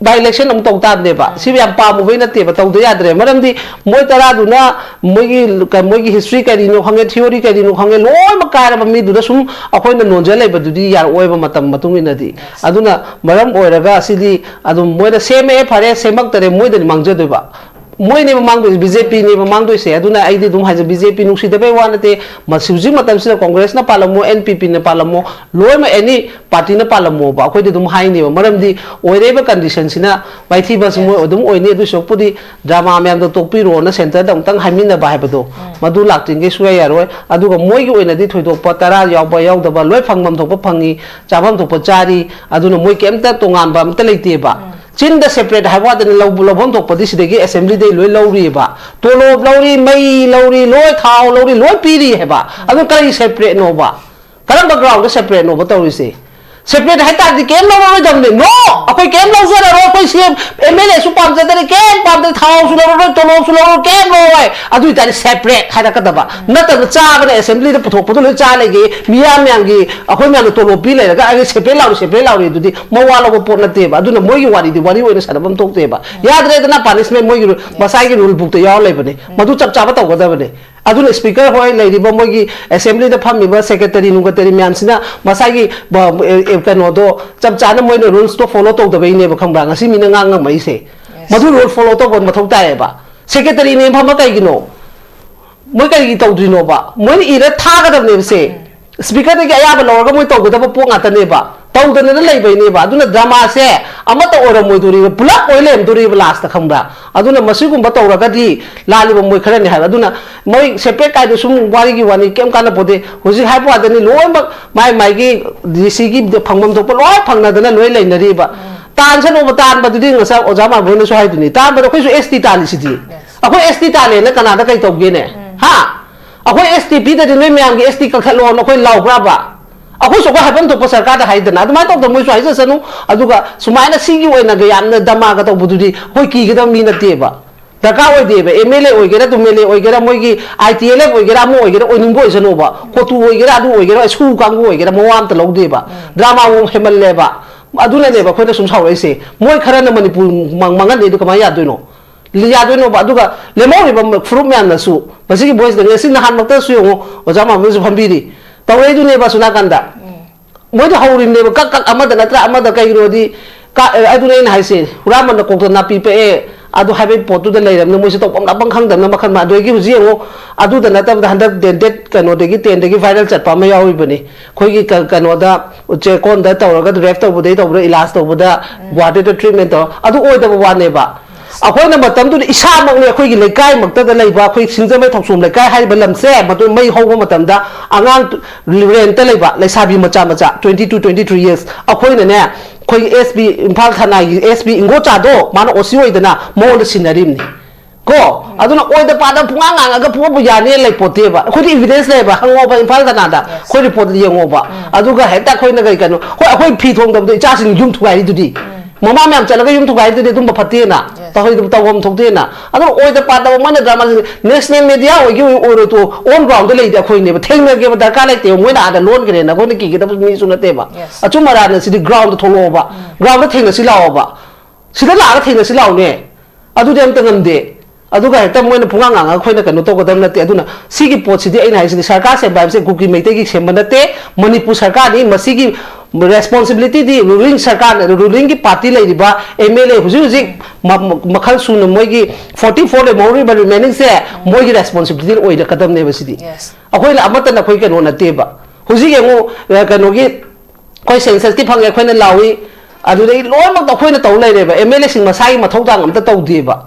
ꯕꯥꯏ ꯏꯂꯦꯛꯁꯟ ꯑꯃꯨꯛ ꯇꯧ ꯇꯥꯕꯅꯦꯕ꯫ ꯁꯤ ꯌꯥꯝ ꯄꯥꯝꯃꯨꯕꯩ ꯅꯠꯇꯦꯕ, ꯇꯧꯗ ꯌꯥꯗ꯭ꯔꯦ꯫ ꯃꯔꯝꯗꯤ ꯃꯣꯏ ꯇꯔꯥꯗꯨꯅ ꯃꯣꯏꯒꯤ, ꯃꯣꯏꯒꯤ ꯍꯤꯁꯇ꯭ꯔꯤ ꯀꯔꯤꯅꯣ ꯈꯪꯉꯦ, ꯊꯤꯑꯣꯔꯤ ꯀꯔꯤꯅꯣ ꯈꯪꯉꯦ, ꯂꯣꯏꯅꯃꯛ ꯀꯥꯏꯔꯕ ꯃꯤꯗꯨꯗ ꯁꯨꯝ ꯑꯩꯈꯣꯏꯅ ꯅꯣꯟꯖ ꯂꯩꯕꯗꯨꯗꯤ ꯌꯥꯔꯛꯑꯣꯏꯕ ꯃꯇꯝ ꯃꯇꯨꯡ ꯏꯟꯅꯗꯤ꯫ ꯑꯗꯨꯅ ꯃꯔꯝ ꯑꯣꯏꯔꯒ ꯁꯤꯗꯤ ꯑꯗꯨꯝ ꯃꯣꯏꯅ ꯁꯦꯝꯃꯛꯑꯦ ꯐꯔꯦ, ꯁꯦꯝꯃꯛꯇꯔꯦ ꯃꯣꯏꯗꯅꯤ ꯃꯥꯡꯖꯗꯣꯏꯕ꯫ ꯃꯣꯏꯅꯦꯕ ꯃꯥꯡꯗꯣꯏꯁꯦ, ꯕꯤ ꯖꯦ ꯄꯤꯅꯦꯕ ꯃꯥꯡꯗꯣꯏꯁꯦ꯫ ꯑꯗꯨꯅ ꯑꯩꯗꯤ ꯑꯗꯨꯝ ꯍꯥꯏꯖ, ꯕꯤ ꯖꯦ ꯄꯤ ꯅꯨꯡꯁꯤꯗꯕꯩ ꯋꯥ ꯅꯠꯇꯦ꯫ ꯃꯁꯤ ꯍꯧꯖꯤꯛ ꯃꯇꯝꯁꯤꯗ ꯀꯣꯡꯒ꯭ꯔꯦꯁꯅ ꯄꯥꯜꯂꯝꯃꯣ, ꯑꯦꯟ ꯄꯤ ꯄꯤꯅ ꯄꯥꯜꯂꯝꯃꯣ, ꯂꯣꯏꯅꯃꯛ ꯑꯦꯅꯤ ꯄꯥꯔꯇꯤꯅ ꯄꯥꯜꯂꯝꯃꯣꯕ, ꯑꯩꯈꯣꯏꯗꯤ ꯑꯗꯨꯝ ꯍꯥꯏꯅꯦꯕ꯫ ꯃꯔꯝꯗꯤ ꯑꯣꯏꯔꯛꯏꯕ ꯀꯟꯗꯤꯁꯟꯁꯤꯅ ꯃꯥꯏꯊꯤꯕꯁꯤ ꯃꯣꯏ ꯑꯗꯨꯝ ꯑꯣꯏꯅꯤ꯫ ꯑꯗꯨ ꯁꯔꯨꯛꯄꯨꯗꯤ ꯗ꯭ꯔꯃꯥ ꯃꯌꯥꯝꯗꯣ ꯇꯣꯛꯄꯤꯔꯣꯅ ꯁꯦꯟꯇꯔꯗ ꯑꯃꯨꯛꯇꯪ ꯍꯥꯏꯃꯤꯟꯅꯕ ꯍꯥꯏꯕꯗꯣ, ꯃꯗꯨ ꯂꯥꯛꯇ꯭ꯔꯤꯉꯩ ꯁꯨꯡꯌꯥ ꯌꯥꯔꯣꯏ꯫ ꯑꯗꯨꯒ ꯃꯣꯏꯒꯤ ꯑꯣꯏꯅꯗꯤ ꯊꯣꯏꯗꯣꯛꯄ ꯇꯔꯥ ꯌꯥꯎꯕ ꯌꯥꯎꯗꯕ ꯂꯣꯏ ꯐꯪꯐꯝ ꯊꯣꯛꯄ ꯐꯪꯉꯤ, ꯆꯥꯐꯝ ꯊꯣꯛꯄ ꯆꯥꯔꯤ꯫ ꯑꯗꯨꯅ ꯃꯣꯏ ꯀꯩꯝꯇ ꯇꯣꯉꯥꯟꯕ ꯑꯝꯇ ꯂꯩꯇꯦꯕ꯫ ꯆꯤꯟꯗ separate ꯍꯥꯏꯕ ꯋꯥꯗꯅ ꯂꯧ-, ꯂꯧꯐꯝ ꯊꯣꯛꯄꯗꯤ ꯁꯤꯗꯒꯤ assembly ꯗꯩ ꯂꯣꯏ ꯂꯧꯔꯤꯑꯕ꯫ ꯇꯣꯂꯣꯞ ꯂꯧꯔꯤ, ꯃꯩ ꯂꯧꯔꯤ, ꯂꯣꯏ ꯊꯥꯎ ꯂꯧꯔꯤ, ꯂꯣꯏ ꯄꯤꯔꯤ ꯍꯥꯏꯕ꯫ ꯑꯗꯨ ꯀꯔꯤ separate ꯅꯣꯕ? ꯀꯔꯝꯕ ground ꯗ separate ꯅꯣꯕ ꯇꯧꯔꯤꯁꯦ? Separate ꯍꯥꯏꯇꯥꯔꯗꯤ ꯀꯩꯝ ꯂꯧꯔꯔꯣꯏꯗꯕꯅꯤ꯫ No! ꯑꯩꯈꯣꯏ ꯀꯩꯝ ꯂꯧꯖꯔꯔꯣꯏ꯫ ꯑꯩꯈꯣꯏ ꯁꯤ M L A ꯁꯨ ꯄꯥꯝꯖꯗꯔꯦ, ꯀꯩꯝ ꯄꯥꯝꯗꯦ, ꯊꯥꯎꯁꯨ ꯂꯧꯔꯔꯣꯏ, ꯇꯣꯂꯣꯞꯁꯨ ꯂꯧꯔꯔꯣꯏ, ꯀꯩꯝ ꯂꯧꯔꯣꯏ꯫ ꯑꯗꯨ ꯑꯣꯏꯇꯥꯔꯗꯤ separate ꯍꯥꯏꯔꯛꯀꯗꯕ꯫ ꯅꯠꯇꯅ ꯆꯥꯕꯅ assembly ꯗ ꯄꯨꯊꯣꯛꯄꯗꯣ ꯂꯣꯏ ꯆꯥ ꯂꯩꯒꯦ, ꯃꯤꯌꯥꯝ ꯃꯌꯥꯝꯒꯤ, ꯑꯩꯈꯣꯏ ꯃꯌꯥꯝꯅ ꯇꯣꯂꯣꯞ ꯄꯤ ꯂꯩꯔꯒ ꯑꯩ separate ꯂꯥꯎꯔꯤ, separate ꯂꯥꯎꯔꯤ ꯑꯗꯨꯗꯤ ꯃꯋꯥ ꯂꯧꯕ ꯄꯣꯠ ꯅꯠꯇꯦꯕ꯫ ꯑꯗꯨꯅ ꯃꯣꯏꯒꯤ ꯋꯥꯔꯤꯗꯤ ꯋꯥꯔꯤ ꯑꯣꯏꯅ ꯁꯥꯟꯅꯐꯝ ꯊꯣꯛꯇꯦꯕ꯫ ꯌꯥꯗ꯭ꯔꯦꯗꯅ punishment ꯃꯣꯏꯒꯤ ꯔꯨ-, ꯃꯁꯥꯒꯤ rule book ꯇ ꯌꯥꯎꯔ ꯂꯩꯕꯅꯦ꯫ ꯃꯗꯨ ꯆꯞ ꯆꯥꯕ ꯇꯧꯒꯗꯕꯅꯦ꯫ ꯑꯗꯨꯅ speaker ꯍꯣꯏ, ꯂꯩꯔꯤꯕ ꯃꯣꯏꯒꯤ assembly ꯗ ꯐꯝꯃꯤꯕ secretary ꯅꯨꯡꯀꯇꯔꯤ ꯃꯌꯥꯝꯁꯤꯅ ꯃꯁꯥꯒꯤ ꯕ-, ꯑꯦ, ꯑꯦ, ꯀꯩꯅꯣꯗꯣ ꯆꯞ ꯆꯥꯅ ꯃꯣꯏꯅ rules ꯇꯣ follow ꯇꯧꯗꯕꯩꯅꯦꯕ, ꯈꯪꯕ꯭ꯔꯥ? ꯉꯁꯤ ꯃꯤꯅ ꯉꯥꯡ ꯉꯝꯃꯛꯏꯁꯦ꯫ ꯃꯗꯨ rule follow ꯇꯧꯕ ꯃꯊꯧ ꯇꯥꯏꯌꯦꯕ꯫ Secretary ꯅꯦ ꯐꯝꯕ ꯀꯩꯒꯤꯅꯣ? ꯃꯣꯏ ꯀꯔꯤꯒꯤ ꯇꯧꯗ꯭ꯔꯤꯅꯣꯕ? ꯃꯣꯏꯅ ꯏꯔ ꯊꯥꯒꯗꯕꯅꯦꯕ ꯁꯦ꯫ Speaker ꯗꯒꯤ ꯑꯌꯥꯕ ꯂꯧꯔꯒ ꯃꯣꯏ ꯇꯧꯒꯗꯕ ꯄꯣꯠ ꯉꯥꯛꯇꯅꯦꯕ꯫ ꯇꯧꯗꯅꯅ ꯂꯩꯕꯩꯅꯦꯕ꯫ ꯑꯗꯨꯅ drama ꯁꯦ ꯑꯃꯠꯇ ꯑꯣꯏꯔꯝꯃꯣꯏꯗꯣꯔꯤꯕ, ꯄꯨꯂꯞ ꯑꯣꯏ ꯂꯩꯔꯝꯗꯣꯔꯤꯕ last ꯈꯪꯕ꯭ꯔꯥ? ꯑꯗꯨꯅ ꯃꯁꯤꯒꯨꯝꯕ ꯇꯧꯔꯒꯗꯤ ꯂꯥꯜꯂꯤꯕ ꯃꯣꯏ ꯈꯔꯅꯤ ꯍꯥꯏꯕ꯫ ꯑꯗꯨꯅ ꯃꯣꯏ separate ꯀꯥꯏꯗꯣ ꯁꯨꯝ ꯋꯥꯔꯤꯒꯤ ꯋꯥꯅꯤ, ꯀꯩꯝ ꯀꯥꯟꯅꯄꯣꯠꯇꯦ꯫ ꯍꯧꯖꯤꯛ ꯍꯥꯏꯕ ꯋꯥꯗꯅꯤ, ꯂꯣꯏꯅꯃꯛ ꯃꯥꯏ ꯃꯥꯏꯒꯤ D C ꯒꯤ ꯐꯪꯐꯝ ꯊꯣꯛꯄ ꯂꯣꯏ ꯐꯪꯅꯗꯅ ꯂꯣꯏ ꯂꯩꯅꯔꯤꯕ꯫ ꯇꯥꯟꯁꯅꯨꯕ, ꯇꯥꯟꯕꯗꯨꯗꯤ ꯉꯁꯥꯏ ꯑꯣꯖꯥ ꯃꯥꯝꯕꯣꯏꯅꯁꯨ ꯍꯥꯏꯗꯨꯅꯤ, ꯇꯥꯟꯕꯗ ꯑꯩꯈꯣꯏꯁꯨ S T ꯇꯥꯜꯂꯤꯁꯤꯗꯤ꯫ ꯑꯩꯈꯣꯏ S T ꯇꯥꯜꯂꯦꯅ ꯀꯅꯥꯗ ꯀꯩ ꯇꯧꯒꯦꯅꯦ? ꯍꯥ? ꯑꯩꯈꯣꯏ S T ꯄꯤꯗꯗꯤ ꯅꯣꯏ ꯃꯌꯥꯝꯒꯤ S T ꯀꯛꯊꯠꯂꯣꯅ ꯑꯩꯈꯣꯏ ꯂꯥꯎꯕ꯭ꯔꯥꯕ? ꯑꯩꯈꯣꯏꯁꯨ ꯑꯩꯈꯣꯏ ꯍꯥꯏꯐꯝ ꯊꯣꯛꯄ ꯁꯔꯀꯥꯔꯗ ꯍꯥꯏꯗꯅ, ꯑꯗꯨꯃꯥꯏꯅ ꯇꯧꯗꯅ ꯃꯣꯏꯁꯨ ꯍꯥꯏꯖꯁꯅꯨ꯫ ꯑꯗꯨꯒ ꯁꯨꯃꯥꯏꯅ ꯁꯤꯒꯤ ꯑꯣꯏꯅꯒ ꯌꯥꯝꯅ ꯗꯃꯥꯒ ꯇꯧꯕꯗꯨꯗꯤ ꯑꯩꯈꯣꯏ ꯀꯤꯒꯗꯕ ꯃꯤ ꯅꯠꯇꯦꯕ꯫ ꯗꯔꯀꯥꯔ ꯑꯣꯏꯗꯦꯕ꯫ M L A ꯑꯣꯏꯒꯦꯔꯥ, M L A ꯑꯣꯏꯒꯦꯔꯥ, ꯃꯣꯏꯒꯤ I T L F ꯑꯣꯏꯒꯦꯔꯥ, ꯑꯃ ꯑꯣꯏꯒꯦꯔꯥ, ꯑꯣꯏꯅꯤꯡꯕ ꯑꯣꯏꯁꯅꯨꯕ, ꯀꯣꯇꯨ ꯑꯣꯏꯒꯦꯔꯥ, ꯑꯗꯨ ꯑꯣꯏꯒꯦꯔꯥ, ꯁꯨ ꯀꯥꯡꯕꯨ ꯑꯣꯏꯒꯦꯔꯥ, ꯃꯋꯥ ꯑꯝꯇ ꯂꯧꯗꯦꯕ꯫ ꯗ꯭ꯔꯃꯥ ꯃꯑꯣꯡ ꯍꯦꯃꯜꯂꯦꯕ꯫ ꯑꯗꯨꯅꯅꯦꯕ ꯑꯩꯈꯣꯏꯅ ꯁꯨꯝ ꯁꯥꯎꯔꯛꯏꯁꯦ꯫ ꯃꯣꯏ ꯈꯔꯅ ꯃꯅꯤꯄꯨꯔ ꯃꯥꯡ-, ꯃꯥꯡꯍꯟꯅꯤ, ꯑꯗꯨ ꯀꯃꯥꯏꯅ ꯌꯥꯗꯣꯏꯅꯣ? ꯌꯥꯗꯣꯏꯅꯣꯕ? ꯑꯗꯨꯒ ꯂꯦꯝꯍꯧꯔꯤꯕ ꯐꯨꯔꯨꯞ ꯃꯌꯥꯝꯅꯁꯨ ꯃꯁꯤꯒꯤ ꯚꯣꯏꯁꯇ ꯉꯁꯤ ꯅꯍꯥꯟꯃꯛꯇꯁꯨ ꯌꯦꯡꯉꯨ, ꯑꯣꯖꯥ ꯃꯥꯝꯕꯅꯁꯨ ꯐꯝꯕꯤꯔꯤ, ꯇꯧꯔꯛꯏꯗꯨꯅꯦꯕ ꯑꯁꯣꯝ ꯅꯥꯀꯟꯗ꯫ ꯃꯣꯏꯗ ꯍꯧꯔꯤꯕꯅꯦꯕ ꯀꯛ ꯀꯛ ꯑꯃꯗ ꯅꯠꯇ꯭ꯔꯥ ꯑꯃꯗ꯫ ꯀꯩꯒꯤꯅꯣꯗꯤ ꯀ-, ꯑꯗꯨꯅꯦ ꯑꯩꯅ ꯍꯥꯏꯁꯦ, ꯍꯨꯔꯥꯟꯕꯅ ꯀꯣꯛꯇ ꯅꯥꯄꯤ ꯄꯛꯑꯦ ꯑꯗꯨ ꯍꯥꯏꯕꯒꯤ ꯄꯣꯠꯇꯨꯗ ꯂꯩꯔꯕꯅꯤꯅ ꯃꯣꯏꯁꯦ ꯇꯧꯐꯝ ꯂꯥꯛꯐꯝ ꯈꯪꯗꯕꯅ ꯃꯈꯜ ꯃꯥ-, ꯑꯗꯨꯗꯒꯤ ꯍꯧꯖꯤꯛ ꯌꯦꯡꯉꯨ, ꯑꯗꯨꯗ ꯅꯠꯇꯕꯗ ꯍꯟꯗꯛ ꯗꯦꯠ, ꯗꯦꯠ ꯀꯩꯅꯣꯗꯒꯤ, ten ꯗꯒꯤ viral ꯆꯠꯄ ꯑꯃ ꯌꯥꯎꯔꯤꯕꯅꯤ꯫ ꯑꯩꯈꯣꯏꯒꯤ ꯀ-, ꯀꯩꯅꯣꯗ ꯆꯦꯛꯀꯣꯟꯗ ꯇꯧꯔꯒ rape ꯇꯧꯕꯗꯩ ꯇꯧꯕꯗ, ꯏꯂꯥꯖ ꯇꯧꯕꯗ ꯒꯨꯍꯥꯇꯤꯗ treatment ꯇꯧꯔ, ꯑꯗꯨ ꯑꯣꯏꯗꯕ ꯋꯥꯅꯦꯕ꯫ ꯑꯩꯈꯣꯏꯅ ꯃꯇꯝꯗꯨꯗ ꯏꯁꯥꯃꯛꯅꯤ ꯑꯩꯈꯣꯏꯒꯤ ꯂꯩꯀꯥꯏꯃꯛꯇꯗ ꯂꯩꯕ, ꯑꯩꯈꯣꯏ ꯁꯤꯡꯖꯃꯩ ꯊꯧꯁꯣꯝ ꯂꯩꯀꯥꯏ ꯍꯥꯏꯔꯤꯕ ꯂꯝꯁꯦ, ꯃꯗꯨ ꯃꯩ ꯍꯧꯕ ꯃꯇꯝꯗ ꯑꯉꯥꯡ rent ꯇ ꯂꯩꯕ ꯂꯩꯁꯥꯕꯤ ꯃꯆꯥ ꯃꯆꯥ, twenty two, twenty three years, ꯑꯩꯈꯣꯏꯅꯅꯦ, ꯑꯩꯈꯣꯏꯒꯤ S P, Imphal ꯊꯥꯅꯥꯒꯤ S P ꯏꯪꯒꯣꯆꯥꯗꯣ, ꯃꯥꯅ ꯑꯣ ꯁꯤ ꯑꯣꯏꯗꯅ ꯃꯉꯣꯟꯗ ꯁꯤꯟꯅꯔꯤꯕꯅꯤ꯫ ꯀꯣ, ꯑꯗꯨꯅ ꯑꯣꯏꯗ ꯄꯥꯗ ꯄꯨꯡꯉꯥꯡ ꯉꯥꯡꯉꯒ ꯄꯨꯡꯉꯥꯡꯕꯨ ꯌꯥꯅꯤ ꯂꯩꯄꯣꯠꯇꯦꯕ꯫ ꯑꯩꯈꯣꯏꯗꯤ ꯏꯕꯤꯗꯦꯟꯁ ꯂꯩꯕ, ꯍꯪꯉꯣꯕ ꯏꯝꯐꯥꯜ ꯊꯥꯅꯥꯗ꯫ ꯑꯩꯈꯣꯏ ꯔꯤꯄꯣꯔꯠ ꯌꯦꯡꯉꯣꯕ꯫ ꯑꯗꯨꯒ ꯍꯦꯛꯇ ꯑꯩꯈꯣꯏꯅ ꯀꯩ ꯀꯩꯅꯣ, ꯍꯣꯏ, ꯑꯩꯈꯣꯏ ꯐꯤ ꯊꯣꯡꯗꯕꯗ ꯏꯆꯥꯁꯤꯡ ꯌꯨꯝ ꯊꯨꯒꯥꯏꯔꯤꯗꯨꯗꯤ꯫ ꯃꯃꯥ ꯃꯌꯥꯝ ꯆꯠꯂꯒ ꯌꯨꯝ ꯊꯨꯒꯥꯏꯔꯤꯗꯨꯗꯤ ꯑꯗꯨꯝꯕ ꯐꯠꯇꯦꯅ꯫ ꯇꯧꯍꯩꯗꯕ ꯇꯧꯐꯝ ꯊꯣꯛꯇꯦꯅ꯫ ꯑꯗꯨꯅ ꯑꯣꯏꯗ ꯄꯥꯗꯕ ꯃꯣꯏꯅ ꯗ꯭ꯔꯃꯥꯁꯤꯡꯁꯦ ꯅꯦꯁꯅꯦꯜ ꯃꯦꯗꯤꯌꯥ ꯑꯣꯏꯒꯦ ꯑꯣꯏꯔꯣꯏ ꯇꯣ, ꯑꯣꯟ ꯒ꯭ꯔꯥꯎꯟꯗ ꯂꯩꯗꯤ ꯑꯩꯈꯣꯏꯅꯦꯕ꯫ ꯊꯦꯡꯅꯒꯦꯕ ꯗꯔꯀꯥꯔ ꯂꯩꯇꯦꯕ꯫ ꯃꯣꯏꯅ ꯑꯥꯗ ꯂꯣꯟꯈ꯭ꯔꯦꯅ ꯑꯩꯈꯣꯏꯅ ꯀꯤꯒꯗꯕ ꯃꯤꯁꯨ ꯅꯠꯇꯦꯕ꯫ ꯑꯆꯨꯝ ꯑꯔꯥꯟꯅ ꯁꯤꯗꯤ ꯒ꯭ꯔꯥꯎꯟꯗ ꯊꯣꯛꯂꯛꯑꯣꯕ꯫ ꯒ꯭ꯔꯥꯎꯟꯗ ꯊꯦꯡꯅꯁꯤ ꯂꯥꯛꯑꯣꯕ꯫ ꯁꯤꯗ ꯂꯥꯛꯑꯒ ꯊꯦꯡꯅꯁꯤ ꯂꯥꯛꯑꯣꯅꯦ꯫ ꯑꯗꯨꯗꯤ ꯑꯝꯇ ꯉꯝꯗꯦ꯫ ꯑꯗꯨꯒ ꯍꯦꯛꯇ ꯃꯣꯏꯅ ꯄꯨꯡꯉꯥꯡ ꯉꯥꯡꯉꯒ ꯑꯩꯈꯣꯏꯅ ꯀꯩꯅꯣ ꯇꯧꯒꯗꯕ ꯅꯠꯇꯦ꯫ ꯑꯗꯨꯅ ꯁꯤꯒꯤ ꯄꯣꯠꯁꯤꯗꯤ ꯑꯩꯅ ꯍꯥꯏꯁꯤꯗꯤ ꯁꯔꯀꯥꯔ ꯁꯦꯝꯕ ꯍꯥꯏꯕꯁꯦ ꯀꯨꯀꯤ ꯃꯩꯇꯩꯒꯤ ꯁꯦꯝꯕ ꯅꯠꯇꯦ꯫ ꯃꯅꯤꯄꯨꯔ ꯁꯔꯀꯥꯔꯅꯤ꯫ ꯃꯁꯤꯒꯤ ꯔꯦꯁꯄꯣꯟꯁꯤꯕꯤꯂꯤꯇꯤꯗꯤ ꯔꯨꯂꯤꯡ ꯁꯔꯀꯥꯔꯅ, ꯔꯨꯂꯤꯡꯒꯤ ꯄꯥꯔꯇꯤ ꯂꯩꯔꯤꯕ ꯑꯦꯝ ꯑꯦꯜ ꯑꯦ ꯍꯧꯖꯤꯛ ꯍꯧꯖꯤꯛ ꯃ-, ꯃ-, ꯃꯈꯜ ꯁꯨꯅ ꯃꯣꯏꯒꯤ ꯐꯣꯔꯇꯤ ꯐꯣꯔ ꯂꯦꯝꯍꯧꯔꯤꯕ ꯔꯤꯃꯦꯅꯤꯡꯁꯦ ꯃꯣꯏꯒꯤ ꯔꯦꯁꯄꯣꯟꯁꯤꯕꯤꯂꯤꯇꯤ ꯑꯣꯏꯔꯛꯀꯗꯕꯅꯦꯕ ꯁꯤꯗꯤ꯫ ꯑꯩꯈꯣꯏꯅ ꯑꯃꯠꯇꯅ ꯑꯩꯈꯣꯏ ꯀꯩꯅꯣ ꯅꯠꯇꯦꯕ꯫ ꯍꯧꯖꯤꯛ ꯌꯦꯡꯉꯨ, ꯑ, ꯀꯩꯅꯣꯒꯤ ꯑꯩꯈꯣꯏ ꯁꯦꯟꯁꯁꯇꯤ ꯐꯪꯉꯦ, ꯑꯩꯈꯣꯏꯅ ꯂꯥꯎꯏ꯫ ꯑꯗꯨꯗꯒꯤ ꯂꯣꯏꯅꯃꯛꯇ ꯑꯩꯈꯣꯏꯅ ꯇꯧ ꯂꯩꯔꯦꯕ꯫ ꯑꯦꯝ ꯑꯦꯜ ꯑꯦꯁꯤꯡ ꯃꯁꯥꯒꯤ ꯃꯊꯧ ꯇꯥꯡ ꯑꯝꯇ ꯇꯧꯗꯦꯕ꯫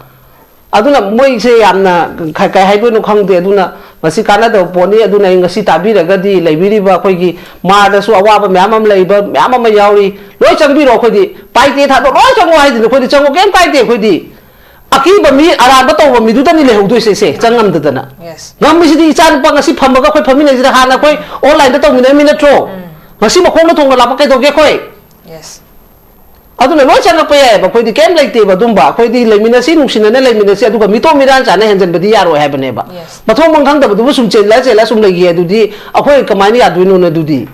ꯑꯗꯨꯅ ꯃꯣꯏꯁꯦ ꯌꯥꯝꯅ ꯀ-, ꯀꯩ ꯍꯥꯏꯗꯣꯏꯅꯣ ꯈꯪꯗꯦ꯫ ꯑꯗꯨꯅ ꯃꯁꯤ ꯀꯥꯟꯅꯗꯕ ꯄꯣꯠꯅꯤ꯫ ꯑꯗꯨꯅ ꯑꯩ ꯉꯁꯤ ꯇꯥꯕꯤꯔꯒꯗꯤ ꯂꯩꯕꯤꯔꯤꯕ ꯑꯩꯈꯣꯏꯒꯤ ꯃꯥꯔꯗꯁꯨ ꯑꯋꯥꯕ ꯃꯌꯥꯝ ꯑꯃ ꯂꯩꯕ ꯃꯌꯥꯝ ꯑꯃ ꯌꯥꯎꯔꯤ꯫ ꯂꯣꯏ ꯆꯪꯕꯤꯔꯣ꯫ ꯑꯩꯈꯣꯏꯗꯤ ꯄꯥꯏꯇꯦ ꯊꯥꯗꯣꯛ ꯂꯣꯏ ꯆꯪꯉꯣ ꯍꯥꯏꯗꯨꯅ ꯑꯩꯈꯣꯏꯗꯤ ꯆꯪꯉꯣ ꯀꯩꯝ ꯀꯥꯏꯗꯦ꯫ ꯑꯩꯈꯣꯏꯗꯤ ꯑꯀꯤꯕ ꯃꯤ ꯑꯔꯥꯟꯕ ꯇꯧꯕ ꯃꯤꯗꯨꯗꯅꯤ ꯂꯩꯍꯧꯗꯣꯏꯁꯦ ꯁꯦ ꯆꯪꯉꯝꯗꯗꯅ꯫ ꯉꯝꯃꯤꯁꯤꯗꯤ ꯏꯆꯥ ꯅꯨꯄꯥ ꯉꯁꯤ ꯐꯝꯃꯒ ꯑꯩꯈꯣꯏ ꯐꯝꯃꯤꯟꯅꯩꯁꯤꯗ ꯍꯥꯟꯅ ꯑꯩꯈꯣꯏ ꯑꯣꯟꯂꯥꯏꯟꯗ ꯇꯧꯃꯤꯟꯅꯔꯝꯃꯤ ꯅꯠꯇ꯭ꯔꯣ? ꯉꯁꯤ ꯃꯈꯣꯡꯗ ꯊꯣꯡꯅ ꯂꯥꯛꯄ ꯀꯩꯗꯧꯒꯦ ꯑꯩꯈꯣꯏ? ꯑꯗꯨꯅ ꯂꯣꯏ ꯆꯪꯉꯛꯄ ꯌꯥꯏꯑꯕ꯫ ꯑꯩꯈꯣꯏꯗꯤ ꯀꯩꯝ ꯂꯩꯇꯦꯕ ꯑꯗꯨꯝꯕ꯫ ꯑꯩꯈꯣꯏꯗꯤ ꯂꯩꯃꯤꯟꯅꯁꯤ, ꯅꯨꯡꯁꯤꯅꯅ ꯂꯩꯃꯤꯟꯅꯁꯤ, ꯑꯗꯨꯒ ꯃꯤꯇꯣꯞ ꯃꯤꯔꯥꯟ ꯆꯥꯅ ꯍꯦꯟꯖꯟꯕꯗꯤ ꯌꯥꯔꯣꯏ ꯍꯥꯏꯕꯅꯦꯕ꯫ ꯃꯊꯣꯡ ꯃꯔꯝ ꯈꯪꯗꯕꯗꯨꯕꯨ ꯁꯨꯝ ꯆꯦꯜꯂ ꯆꯦꯜꯂ ꯁꯨꯝ ꯂꯩꯈꯤ ꯑꯗꯨꯗꯤ ꯑꯩꯈꯣꯏ ꯀꯃꯥꯏꯅ ꯌꯥꯗꯣꯏꯅꯣꯅ ꯑꯗꯨꯗꯤ?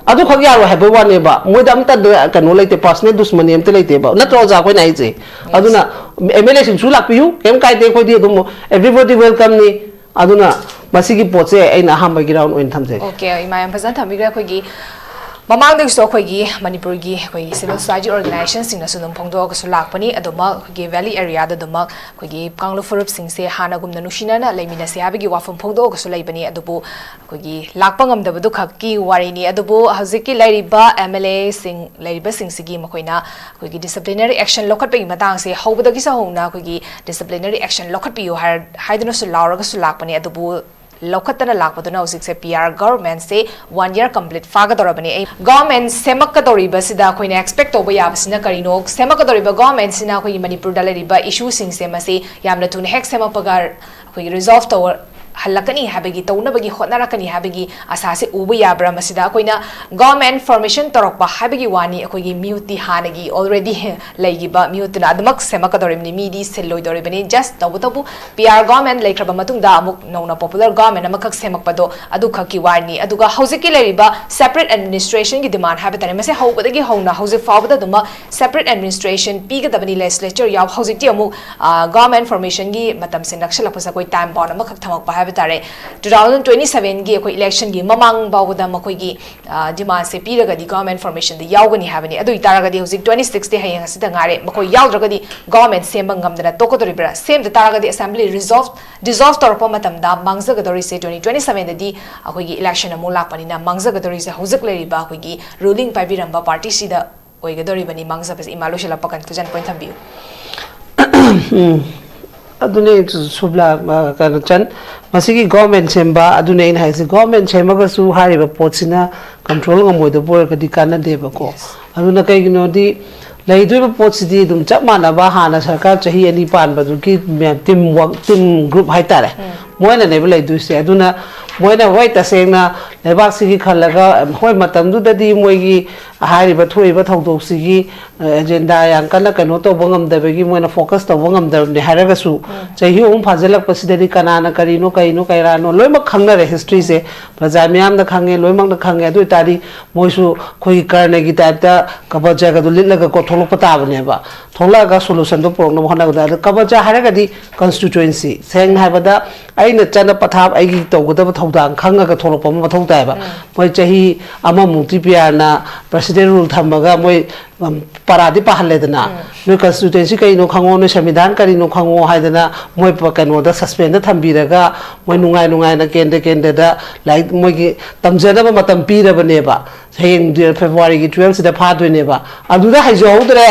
ꯑꯗꯨꯈꯛ ꯌꯥꯔꯣꯏ ꯍꯥꯏꯕ ꯋꯥꯅꯦꯕ꯫ ꯃꯣꯏꯗ ꯑꯝꯇ ꯀꯩꯅꯣ ꯂꯩꯇꯦ, ꯄꯥꯔꯁꯅꯦꯜ ꯗꯨꯁꯃꯅꯤ ꯑꯝꯇ ꯂꯩꯇꯦꯕ꯫ ꯅꯠꯇ꯭ꯔꯣ ꯑꯣꯖꯥ ꯑꯩꯈꯣꯏꯅ ꯍꯥꯏꯁꯦ? ꯑꯗꯨꯅ ꯑꯦꯝ ꯑꯦꯜ ꯑꯦꯁꯤꯡꯁꯨ ꯂꯥꯛꯄꯤꯌꯨ, ꯀꯩꯝ ꯀꯥꯏꯗꯦ꯫ ꯑꯩꯈꯣꯏꯗꯤ ꯑꯗꯨꯝ everybody welcome ꯅꯤ꯫ ꯑꯗꯨꯅ ꯃꯁꯤꯒꯤ ꯄꯣꯠꯁꯦ ꯑꯩꯅ ꯑꯍꯥꯟꯕꯒꯤ ꯔꯥꯎꯟ ꯑꯣꯏꯅ ꯊꯝꯖꯒꯦ꯫ ꯑꯣꯀꯦ, ꯏꯃꯥ ꯌꯥꯝ ꯐꯖꯅ ꯊꯝꯕꯤꯈ꯭ꯔꯦ꯫ ꯑꯩꯈꯣꯏꯒꯤ ꯃꯃꯥꯡꯗꯒꯤꯁꯨ ꯑꯩꯈꯣꯏꯒꯤ ꯃꯅꯤꯄꯨꯔꯒꯤ ꯑꯩꯈꯣꯏꯒꯤ ꯁꯤꯚꯤꯜ ꯁꯣꯁꯥꯏꯇꯤ ꯑꯣꯔꯒꯅꯥꯏꯖꯦꯁꯟꯁꯤꯡꯅꯁꯨ ꯑꯗꯨꯝ ꯐꯣꯡꯗꯣꯛꯑꯒꯁꯨ ꯂꯥꯛꯄꯅꯤ꯫ ꯑꯗꯨꯃꯛ ꯑꯩꯈꯣꯏꯒꯤ ꯀꯥꯡꯂꯨꯞ ꯐꯨꯔꯨꯞꯁꯤꯡꯁꯦ ꯍꯥꯟꯅꯒꯨꯝꯅ ꯅꯨꯡꯁꯤꯅꯅ ꯂꯩꯃꯤꯟꯅꯁꯦ ꯍꯥꯏꯕꯒꯤ ꯋꯥꯐꯝ ꯐꯣꯡꯗꯣꯛꯑꯒꯁꯨ ꯂꯩꯕꯅꯤ꯫ ꯑꯗꯨꯕꯨ ꯑꯩꯈꯣꯏꯒꯤ ꯂꯥꯛꯄ ꯉꯝꯗꯕꯗꯨ ꯈꯛꯀꯤ ꯋꯥꯔꯤꯅꯤ꯫ ꯑꯗꯨꯕꯨ ꯍꯧꯖꯤꯛꯀꯤ ꯂꯩꯔꯤꯕ ꯑꯦꯝ ꯑꯦꯜ ꯑꯦꯁꯤꯡ ꯂꯩꯔꯤꯕꯁꯤꯡꯁꯤꯒꯤ ꯃꯈꯣꯏꯅ ꯑꯩꯈꯣꯏꯒꯤ ꯗꯤꯁꯤꯄ꯭ꯂꯤꯅꯔꯤ ꯑꯦꯛꯁꯟ ꯂꯧꯈꯠꯄꯒꯤ ꯃꯇꯥꯡꯁꯦ ꯍꯧꯕꯗꯒꯤꯁꯨ ꯍꯧꯅ ꯑꯩꯈꯣꯏꯒꯤ ꯗꯤꯁꯤꯄ꯭ꯂꯤꯅꯔꯤ ꯑꯦꯛꯁꯟ ꯂꯧꯈꯠꯄꯤꯌꯨ ꯍꯥꯏꯔ-, ꯍꯥꯏꯗꯨꯅꯁꯨ ꯂꯥꯎꯔꯒꯁꯨ ꯂꯥꯛꯄꯅꯤ꯫ ꯑꯗꯨꯕꯨ ꯂꯧꯈꯠꯇꯅ ꯂꯥꯛꯄꯗꯨꯅ ꯍꯧꯖꯤꯛꯁꯦ ꯄꯤ ꯑꯥꯔ ꯒꯚꯔꯟꯃꯦꯟꯁꯦ ꯋꯥꯟ ꯌꯔ ꯀꯝꯄ꯭ꯂꯤꯠ ꯐꯥꯒꯗꯧꯔꯕꯅꯤ꯫ ꯑꯩ ꯒꯚꯔꯟꯃꯦꯟ ꯁꯦꯝꯃꯛꯀꯗꯧꯔꯤꯕꯁꯤꯗ ꯑꯩꯈꯣꯏꯅ ꯑꯦꯛꯁꯄꯦꯛ ꯇꯧꯕ ꯌꯥꯕꯁꯤꯅ ꯀꯔꯤꯅꯣ? ꯁꯦꯝꯃꯛꯀꯗꯧꯔꯤꯕ ꯒꯚꯔꯟꯃꯦꯟꯁꯤꯅ ꯑꯩꯈꯣꯏꯒꯤ ꯃꯅꯤꯄꯨꯔꯗ ꯂꯩꯔꯤꯕ ꯏꯁꯨꯁꯤꯡꯁꯦ ꯃꯁꯤ ꯌꯥꯝꯅ ꯊꯨꯅ ꯍꯦꯛ ꯁꯦꯝꯃꯛꯄꯒ ꯑꯩꯈꯣꯏꯒꯤ ꯔꯤꯖꯣꯜꯚ ꯇꯧꯍꯜꯂꯛꯀꯅꯤ ꯍꯥꯏꯕꯒꯤ, ꯇꯧꯅꯕꯒꯤ ꯍꯣꯠꯅꯔꯛꯀꯅꯤ ꯍꯥꯏꯕꯒꯤ ꯑꯁꯥꯁꯦ ꯎꯕ ꯌꯥꯕ꯭ꯔꯥ? ꯃꯁꯤꯗ ꯑꯩꯈꯣꯏꯅ ꯒꯚꯔꯟꯃꯦꯟ ꯐꯣꯔꯃꯦꯁꯟ ꯇꯧꯔꯛꯄ ꯍꯥꯏꯕꯒꯤ ꯋꯥꯅꯤ, ꯑꯩꯈꯣꯏꯒꯤ ꯃꯤꯍꯨꯠꯇꯤ ꯍꯥꯟꯅꯒꯤ ꯑꯣꯜꯔꯦꯗꯤ ꯂꯩꯈꯤꯕ ꯃꯤꯍꯨꯠꯇꯨꯅ ꯑꯗꯨꯃꯛ ꯁꯦꯝꯃꯛꯀꯗꯧꯔꯤꯕꯅꯤ, ꯃꯤꯗꯤ ꯁꯤꯜꯂꯣꯏꯗꯧꯔꯤꯕꯅꯤ꯫ ꯖꯁ ꯇꯧꯕꯇꯕꯨ ꯄꯤ ꯑꯥꯔ ꯒꯚꯔꯟꯃꯦꯟ ꯂꯩꯈ꯭ꯔꯕ ꯃꯇꯨꯡꯗ ꯑꯃꯨꯛ ꯅꯧꯅ ꯄꯣꯄꯨꯂꯔ ꯒꯚꯔꯟꯃꯦꯟ ꯑꯃꯈꯛ ꯁꯦꯝꯃꯛꯄꯗꯣ ꯑꯗꯨꯈꯛꯀꯤ ꯋꯥꯅꯤ꯫ ꯑꯗꯨꯒ ꯍꯧꯖꯤꯛꯀꯤ ꯂꯩꯔꯤꯕ ꯁꯦꯄꯔꯦꯠ ꯑꯦꯗꯃꯤꯅꯤꯁꯇ꯭ꯔꯦꯁꯟꯒꯤ ꯗꯤꯃꯥꯟ ꯍꯥꯏꯕ ꯇꯥꯔꯦ, ꯃꯁꯤ ꯍꯧꯕꯗꯒꯤ ꯍꯧꯅ ꯍꯧꯖꯤꯛ ꯐꯥꯎꯕꯗ ꯑꯗꯨꯃꯛ ꯁꯦꯄꯔꯦꯠ ꯑꯦꯗꯃꯤꯅꯤꯁꯇ꯭ꯔꯦꯁꯟ ꯄꯤꯒꯗꯕꯅꯤ, ꯂꯦꯖꯤꯁꯂꯦꯆꯔ ꯌꯥꯎ꯫ ꯍꯧꯖꯤꯛꯇꯤ ꯑꯃꯨꯛ ꯒꯚꯔꯟꯃꯦꯟ ꯐꯣꯔꯃꯦꯁꯟꯒꯤ ꯃꯇꯝꯁꯦ ꯅꯛꯁꯤꯜꯂꯛꯄꯁꯦ ꯑꯩꯈꯣꯏ ꯇꯥꯏꯝ ꯕꯥꯎꯟ ꯑꯃꯈꯛ ꯊꯝꯃꯛꯄ ꯍꯥꯏꯕ ꯇꯥꯔꯦ꯫ ꯇꯨ ꯊꯥꯎꯖꯟ ꯇ꯭ꯋꯦꯟꯇꯤ ꯁꯚꯦꯟꯒꯤ ꯑꯩꯈꯣꯏ ꯏꯂꯦꯛꯁꯟꯒꯤ ꯃꯃꯥꯡ ꯐꯥꯎꯕꯗ ꯃꯈꯣꯏꯒꯤ ꯗꯤꯃꯥꯟꯁꯦ ꯄꯤꯔꯒꯗꯤ ꯒꯚꯔꯟꯃꯦꯟ ꯐꯣꯔꯃꯦꯁꯟꯗ ꯌꯥꯎꯒꯅꯤ ꯍꯥꯏꯕꯅꯤ꯫ ꯑꯗꯨ ꯑꯣꯏꯇꯥꯔꯒꯗꯤ ꯍꯧꯖꯤꯛ ꯇ꯭ꯋꯦꯟꯇꯤ ꯁꯤꯛꯁꯇꯤ ꯍꯌꯦꯡ ꯑꯁꯤꯗ ꯉꯥꯏꯔꯦ, ꯃꯈꯣꯏ ꯌꯥꯎꯗ꯭ꯔꯒꯗꯤ ꯒꯚꯔꯟꯃꯦꯟ ꯁꯦꯝꯕ ꯉꯝꯗꯅ ꯇꯣꯛꯀꯗꯧꯔꯤꯕ꯭ꯔꯥ? ꯁꯦꯝꯗ ꯇꯥꯔꯒꯗꯤ ꯑꯦꯁꯦꯝꯕ꯭ꯂꯤ ꯔꯤꯖꯣꯜꯚ ꯗꯤꯖꯣꯜꯚ ꯇꯧꯔꯛꯄ ꯃꯇꯝꯗ ꯃꯥꯡꯖꯒꯗꯧꯔꯤꯁꯦ ꯇ꯭ꯋꯦꯟꯇꯤ ꯇ꯭ꯋꯦꯟꯇꯤ ꯁꯚꯦꯟꯗꯗꯤ ꯑꯩꯈꯣꯏꯒꯤ ꯏꯂꯦꯛꯁꯟ ꯑꯃꯨꯛ ꯂꯥꯛꯄꯅꯤꯅ ꯃꯥꯡꯖꯒꯗꯧꯔꯤꯁꯦ ꯍꯧꯖꯤꯛ ꯂꯩꯔꯤꯕ ꯑꯩꯈꯣꯏꯒꯤ ꯔꯨꯂꯤꯡ ꯄꯥꯏꯕꯤꯔꯝꯕ ꯄꯥꯔꯇꯤꯁꯤꯗ ꯑꯣꯏꯒꯗꯧꯔꯤꯕꯅꯤ ꯃꯥꯡꯖꯕꯁꯦ꯫ ꯏꯃꯥ, ꯂꯣꯏꯁꯤꯜꯂꯛꯄ ꯀꯟꯀ꯭ꯂꯨꯖꯟ ꯄꯣꯏꯟ ꯊꯝꯕꯤꯌꯨ꯫ ꯎꯝ꯫ ꯑꯗꯨꯅꯦ ꯁꯨꯕ꯭ꯂꯥ, ꯑ, ꯀꯩꯅꯣ, ꯆꯟ, ꯃꯁꯤꯒꯤ ꯒꯣꯔꯃꯦꯟ ꯁꯦꯝꯕ, ꯑꯗꯨꯅꯦ ꯑꯩꯅ ꯍꯥꯏꯁꯦ, ꯒꯣꯔꯃꯦꯟ ꯁꯦꯝꯃꯒꯁꯨ ꯍꯥꯏꯔꯤꯕ ꯄꯣꯠꯁꯤꯅ ꯀꯟꯇ꯭ꯔꯣꯜ ꯉꯝꯃꯣꯏꯗꯕ ꯑꯣꯏꯔꯒꯗꯤ ꯀꯥꯟꯅꯗꯦꯕꯀꯣ꯫ ꯑꯗꯨꯅ ꯀꯩꯒꯤꯅꯣꯗꯤ ꯂꯩꯗꯣꯏꯕ ꯄꯣꯠꯁꯤꯗꯤ ꯑꯗꯨꯝ ꯆꯞ ꯃꯥꯟꯅꯕ, ꯍꯥꯟꯅ ꯁꯔꯀꯥꯔ ꯆꯍꯤ ꯑꯅꯤ ꯄꯥꯟꯕꯗꯨꯒꯤ ꯃꯌꯥꯝ ꯇꯤꯝ ꯋꯥꯔꯛ, ꯇꯤꯝ ꯒ꯭ꯔꯨꯞ ꯍꯥꯏꯇꯥꯔꯦ, ꯃꯣꯏꯅꯅꯦꯕ ꯂꯩꯗꯣꯏꯁꯦ꯫ ꯑꯗꯨꯅ ꯃꯣꯏꯅ, ꯍꯣꯏ, ꯇꯁꯦꯡꯅ ꯂꯩꯕꯥꯛꯁꯤꯒꯤ ꯈꯜꯂꯒ, ꯍꯣꯏ, ꯃꯇꯝꯗꯨꯗꯗꯤ ꯃꯣꯏꯒꯤ ꯍꯥꯏꯔꯤꯕ ꯊꯣꯛꯏꯕ ꯊꯧꯗꯣꯛꯁꯤꯒꯤ ꯑꯦꯖꯦꯟꯗꯥ ꯌꯥꯝ ꯀꯟꯅ ꯀꯩꯅꯣ ꯇꯧꯕ ꯉꯝꯗꯕꯒꯤ, ꯃꯣꯏꯅ ꯐꯣꯀꯁ ꯇꯧꯕ ꯉꯝꯗꯕꯅꯤ ꯍꯥꯏꯔꯒꯁꯨ, ꯆꯍꯤ ꯑꯍꯨꯝ ꯐꯥꯖꯤꯜꯂꯛꯄꯁꯤꯗꯗꯤ ꯀꯅꯥꯅ ꯀꯔꯤꯅꯣ, ꯀꯩꯅꯣ, ꯀꯩꯔꯥꯅꯣ, ꯂꯣꯏꯅꯃꯛ ꯈꯪꯅꯔꯦ ꯍꯤꯁꯇ꯭ꯔꯤꯁꯦ꯫ ꯄ꯭ꯔꯖꯥ ꯃꯤꯌꯥꯝꯅ ꯈꯪꯉꯦ, ꯂꯣꯏꯅꯃꯛꯅ ꯈꯪꯉꯦ꯫ ꯑꯗꯨ ꯑꯣꯏꯇꯥꯔꯗꯤ ꯃꯣꯏꯁꯨ ꯑꯩꯈꯣꯏꯒꯤ ꯀꯔꯅꯒꯤ ꯇꯥꯏꯞꯇ ꯀꯕꯖꯒꯗꯣ ꯂꯤꯠꯂꯒ ꯀꯣ ꯊꯣꯛꯂꯛꯄ ꯇꯥꯕꯅꯦꯕ꯫ ꯊꯣꯛꯂꯛꯑꯒ ꯁꯣꯂꯨꯁꯟꯗꯣ ꯄꯨꯔꯛꯅꯕ ꯍꯣꯠꯅꯒꯗꯕ꯫ ꯑꯗꯣ ꯀꯕꯖ ꯍꯥꯏꯔꯒꯗꯤ ꯀꯟꯁꯇꯤꯇ꯭ꯋꯦꯟꯁꯤ, ꯁꯦꯡꯅ ꯍꯥꯏꯕꯗ ꯑꯩꯅ ꯆꯠꯅ ꯄꯊꯥꯞ ꯑꯩꯒꯤ ꯇꯧꯒꯗꯕ ꯊꯧꯗꯥꯡ ꯈꯪꯉꯒ ꯊꯣꯛꯂꯛꯄ ꯑꯃ ꯃꯊꯧ ꯇꯥꯏꯕ꯫ ꯃꯣꯏ ꯆꯍꯤ ꯑꯃꯃꯨꯛꯇꯤ ꯄꯤ ꯑꯥꯔꯅ ꯄ꯭ꯔꯦꯁꯤꯗꯦꯟ ꯔꯨꯜ ꯊꯝꯃꯒ ꯃꯣꯏ, ꯎꯝ, ꯄꯔꯥꯗꯤ ꯄꯥꯍꯜꯂꯦꯗꯅ꯫ ꯅꯣꯏ ꯀꯟꯁꯇꯤꯇ꯭ꯋꯦꯟꯁꯤ ꯀꯩꯅꯣ ꯈꯪꯉꯣ, ꯅꯣꯏ ꯁꯪꯕꯤꯙꯥꯟ ꯀꯔꯤꯅꯣ ꯈꯪꯉꯣ ꯍꯥꯏꯗꯅ ꯃꯣꯏ ꯄ-, ꯀꯩꯅꯣꯗ ꯁꯁꯄꯦꯟꯗ ꯊꯝꯕꯤꯔꯒ ꯃꯣꯏ ꯅꯨꯡꯉꯥꯏ ꯅꯨꯡꯉꯥꯏꯅ ꯀꯦꯟꯗ꯭ꯔ ꯀꯦꯟꯗ꯭ꯔꯗ ꯂꯥꯏꯔꯤꯛ ꯃꯣꯏꯒꯤ ꯇꯝꯖꯅꯕ ꯃꯇꯝ ꯄꯤꯔꯕꯅꯦꯕ꯫ ꯍꯌꯦꯡ ꯗꯦ-, ꯐꯦꯕ꯭ꯔꯨꯋꯥꯔꯤꯒꯤ ꯇꯨꯋꯦꯜꯐꯁꯤꯗ ꯐꯥꯗꯣꯏꯅꯦꯕ꯫ ꯑꯗꯨꯗ ꯍꯩꯖꯍꯧꯗ꯭ꯔꯦ,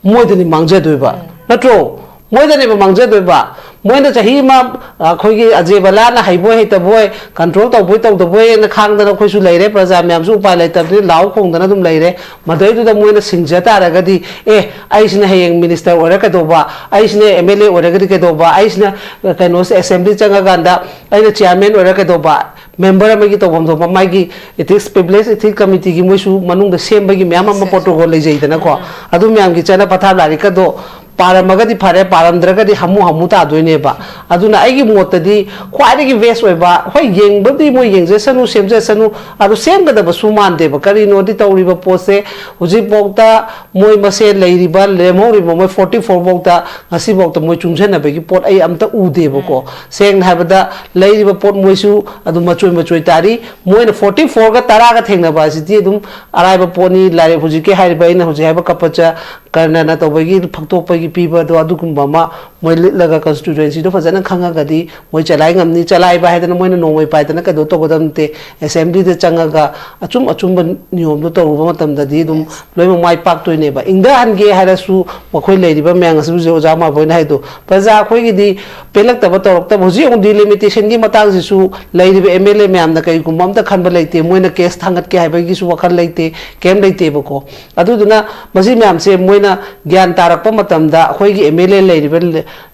ꯃꯣꯏꯗꯅꯤ ꯃꯥꯡꯖꯗꯣꯏꯕ꯫ ꯅꯠꯇ꯭ꯔꯣ? ꯃꯣꯏꯗꯅꯦꯕ ꯃꯥꯡꯖꯗꯣꯏꯕ꯫ ꯃꯣꯏꯅ ꯆꯍꯤ ꯑꯃ ꯑꯩꯈꯣꯏꯒꯤ ꯑꯖꯦ ꯕꯂꯥꯅ ꯍꯩꯕꯣꯏ ꯍꯩꯇꯕꯣꯏ, ꯀꯟꯇ꯭ꯔꯣꯜ ꯇꯧꯕꯣꯏ ꯇꯧꯗꯕꯣꯏꯅ ꯈꯥꯡꯗꯅ ꯑꯩꯈꯣꯏꯁꯨ ꯂꯩꯔꯦ꯫ ꯄ꯭ꯔꯖꯥ ꯃꯌꯥꯝꯁꯨ ꯎꯄꯥꯏ ꯂꯩꯇꯕꯅꯤꯅ ꯂꯥꯎ ꯈꯣꯡꯗꯅ ꯑꯗꯨꯝ ꯂꯩꯔꯦ꯫ ꯃꯗꯩꯗꯨꯗ ꯃꯣꯏꯅ ꯁꯤꯡꯖ ꯇꯥꯔꯒꯗꯤ, ꯑꯦ, ꯑꯩꯁꯤꯅ ꯍꯌꯦꯡ ꯃꯤꯅꯤꯁꯇꯔ ꯑꯣꯏꯔ ꯀꯩꯗꯧꯕ, ꯑꯩꯁꯤꯅ ꯑꯦꯝ ꯑꯦꯜ ꯑꯦ ꯑꯣꯏꯔꯒꯗꯤ ꯀꯩꯗꯧꯕ, ꯑꯩꯁꯤꯅ ꯀꯩꯅꯣꯁꯦ ꯑꯦꯁꯦꯝꯕ꯭ꯂꯤ ꯆꯪꯉꯀꯥꯟꯗ ꯑꯩꯅ ꯆꯤꯌꯥꯔꯃꯦꯟ ꯑꯣꯏꯔ ꯀꯩꯗꯧꯕ, ꯃꯦꯝꯕꯔ ꯑꯃꯒꯤ ꯇꯧꯐꯝ ꯊꯣꯛꯄ ꯃꯥꯒꯤ ꯏꯊꯤꯛꯁ, ꯄ꯭ꯔꯤꯚꯤꯂꯦꯖ ꯏꯊꯤꯛꯁ ꯀꯃꯤꯇꯤꯒꯤ ꯃꯣꯏꯁꯨ ꯃꯅꯨꯡꯗ ꯁꯦꯝꯕꯒꯤ ꯃꯌꯥꯝ ꯑꯃ ꯄ꯭ꯔꯣꯇꯣꯀꯣꯜ ꯂꯩꯖꯩꯗꯅꯀꯣ꯫ ꯑꯗꯨ ꯃꯌꯥꯝꯒꯤ ꯆꯠꯅ ꯄꯊꯥꯞ ꯂꯥꯏꯔꯤꯛꯀꯗꯣ ꯄꯥꯔꯝꯃꯒꯗꯤ ꯐꯔꯦ, ꯄꯥꯔꯝꯗ꯭ꯔꯒꯗꯤ ꯍꯃꯨ ꯍꯃꯨ ꯇꯥꯗꯣꯏꯅꯦꯕ꯫ ꯑꯗꯨꯅ ꯑꯩꯒꯤ ꯃꯣꯠꯇꯗꯤ ꯈ꯭ꯋꯥꯏꯗꯒꯤ ꯕꯦꯁ ꯑꯣꯏꯕ, ꯍꯣꯏ, ꯌꯦꯡꯕꯕꯨꯗꯤ ꯃꯣꯏ ꯌꯦꯡꯖꯁꯅꯨ, ꯁꯦꯝꯖꯁꯅꯨ, ꯑꯗꯨ ꯁꯦꯝꯒꯗꯕꯁꯨ ꯃꯥꯟꯗꯦꯕ꯫ ꯀꯔꯤꯅꯣꯗꯤ ꯇꯧꯔꯤꯕ ꯄꯣꯠꯁꯦ ꯍꯧꯖꯤꯛꯐꯥꯎꯗ ꯃꯣꯏ ꯃꯁꯦꯟ ꯂꯩꯔꯤꯕ, ꯂꯦꯝꯍꯧꯔꯤꯕ ꯃꯣꯏ ꯐꯣꯔꯇꯤ ꯐꯣꯔ ꯐꯥꯎꯗ ꯉꯁꯤꯐꯥꯎꯗ ꯃꯣꯏ ꯆꯨꯡꯁꯤꯟꯅꯕꯒꯤ ꯄꯣꯠ ꯑꯩ ꯑꯝꯇ ꯎꯗꯦꯕꯀꯣ꯫ ꯁꯦꯡꯅ ꯍꯥꯏꯕꯗ ꯂꯩꯔꯤꯕ ꯄꯣꯠ ꯃꯣꯏꯁꯨ ꯑꯗꯨꯝ ꯃꯆꯣꯏ ꯃꯆꯣꯏ ꯇꯥꯔꯤ꯫ ꯃꯣꯏꯅ ꯐꯣꯔꯇꯤ ꯐꯣꯔꯒ ꯇꯔꯥꯒ ꯊꯦꯡꯅꯕ ꯑꯁꯤꯗꯤ ꯑꯗꯨꯝ ꯑꯔꯥꯏꯕ ꯄꯣꯠꯅꯤ꯫ ꯂꯥꯏꯔꯤꯛ ꯍꯧꯖꯤꯛꯀꯤ ꯍꯥꯏꯔꯤꯕ, ꯑꯩꯅ ꯍꯧꯖꯤꯛ ꯍꯥꯏꯕ ꯀꯄꯆ ꯀꯔꯅꯅ ꯇꯧꯕꯒꯤ ꯐꯛꯇꯣꯛꯄꯒꯤ ꯄꯤꯕꯗꯣ, ꯑꯗꯨꯒꯨꯝꯕ ꯑꯃ ꯃꯣꯏ ꯂꯤꯠꯂꯒ ꯀꯟꯁꯇꯤꯇ꯭ꯌꯨꯑꯦꯟꯁꯤꯗꯣ ꯐꯖꯅ ꯈꯪꯉꯒꯗꯤ ꯃꯣꯏ ꯆꯂꯥꯏ ꯉꯝꯅꯤ꯫ ꯆꯂꯥꯏꯕ ꯍꯥꯏꯗꯅ ꯃꯣꯏꯅ ꯅꯣꯡꯃꯩ ꯄꯥꯏꯗꯅ ꯀꯩꯗꯧ ꯇꯧꯒꯗꯕ ꯅꯠꯇꯦ꯫ ꯑꯦꯁꯦꯝꯕ꯭ꯂꯤꯗ ꯆꯪꯉꯒ ꯑꯆꯨꯝ ꯑꯆꯨꯝꯕ ꯅꯤꯌꯣꯝꯗꯣ ꯇꯧꯔꯨꯕ ꯃꯇꯝꯗꯗꯤ ꯑꯗꯨꯝ ꯂꯣꯏꯅꯃꯛ ꯃꯥꯏ ꯄꯥꯛꯇꯣꯏꯅꯦꯕ꯫ ꯏꯪꯊꯍꯟꯒꯦ ꯍꯥꯏꯔꯁꯨ ꯃꯈꯣꯏ ꯂꯩꯔꯤꯕ ꯃꯌꯥꯝ ꯑꯁꯤ ꯍꯧꯖꯤꯛ ꯑꯣꯖꯥ ꯃꯥꯕꯣꯏꯅ ꯍꯥꯏꯗꯣ, ꯄ꯭ꯔꯖꯥ ꯑꯩꯈꯣꯏꯒꯤꯗꯤ ꯄꯦꯜꯂꯛꯇꯕ ꯇꯧꯔꯛꯇꯕ, ꯍꯧꯖꯤꯛ ꯑꯃꯨꯛ ꯗꯤꯂꯤꯃꯤꯇꯦꯁꯟꯒꯤ ꯃꯇꯥꯡꯁꯤꯁꯨ ꯂꯩꯔꯤꯕ ꯑꯦꯝ ꯑꯦꯜ ꯑꯦ ꯃꯌꯥꯝꯅ ꯀꯩꯒꯨꯝꯕ ꯑꯝꯇ ꯈꯟꯕ ꯂꯩꯇꯦ꯫ ꯃꯣꯏꯅ ꯀꯦꯁ ꯊꯥꯡꯒꯠꯀꯦ ꯍꯥꯏꯕꯒꯤꯁꯨ ꯋꯥꯈꯜ ꯂꯩꯇꯦ, ꯀꯩꯝ ꯂꯩꯇꯦꯕꯀꯣ꯫ ꯑꯗꯨꯗꯨꯅ ꯃꯁꯤ ꯃꯌꯥꯝꯁꯦ ꯃꯣꯏꯅ ꯒ꯭ꯌꯥꯟ ꯇꯥꯔꯛꯄ ꯃꯇꯝꯗ ꯑꯩꯈꯣꯏꯒꯤ ꯑꯦꯝ ꯑꯦꯜ ꯑꯦ ꯂꯩꯔꯤꯕ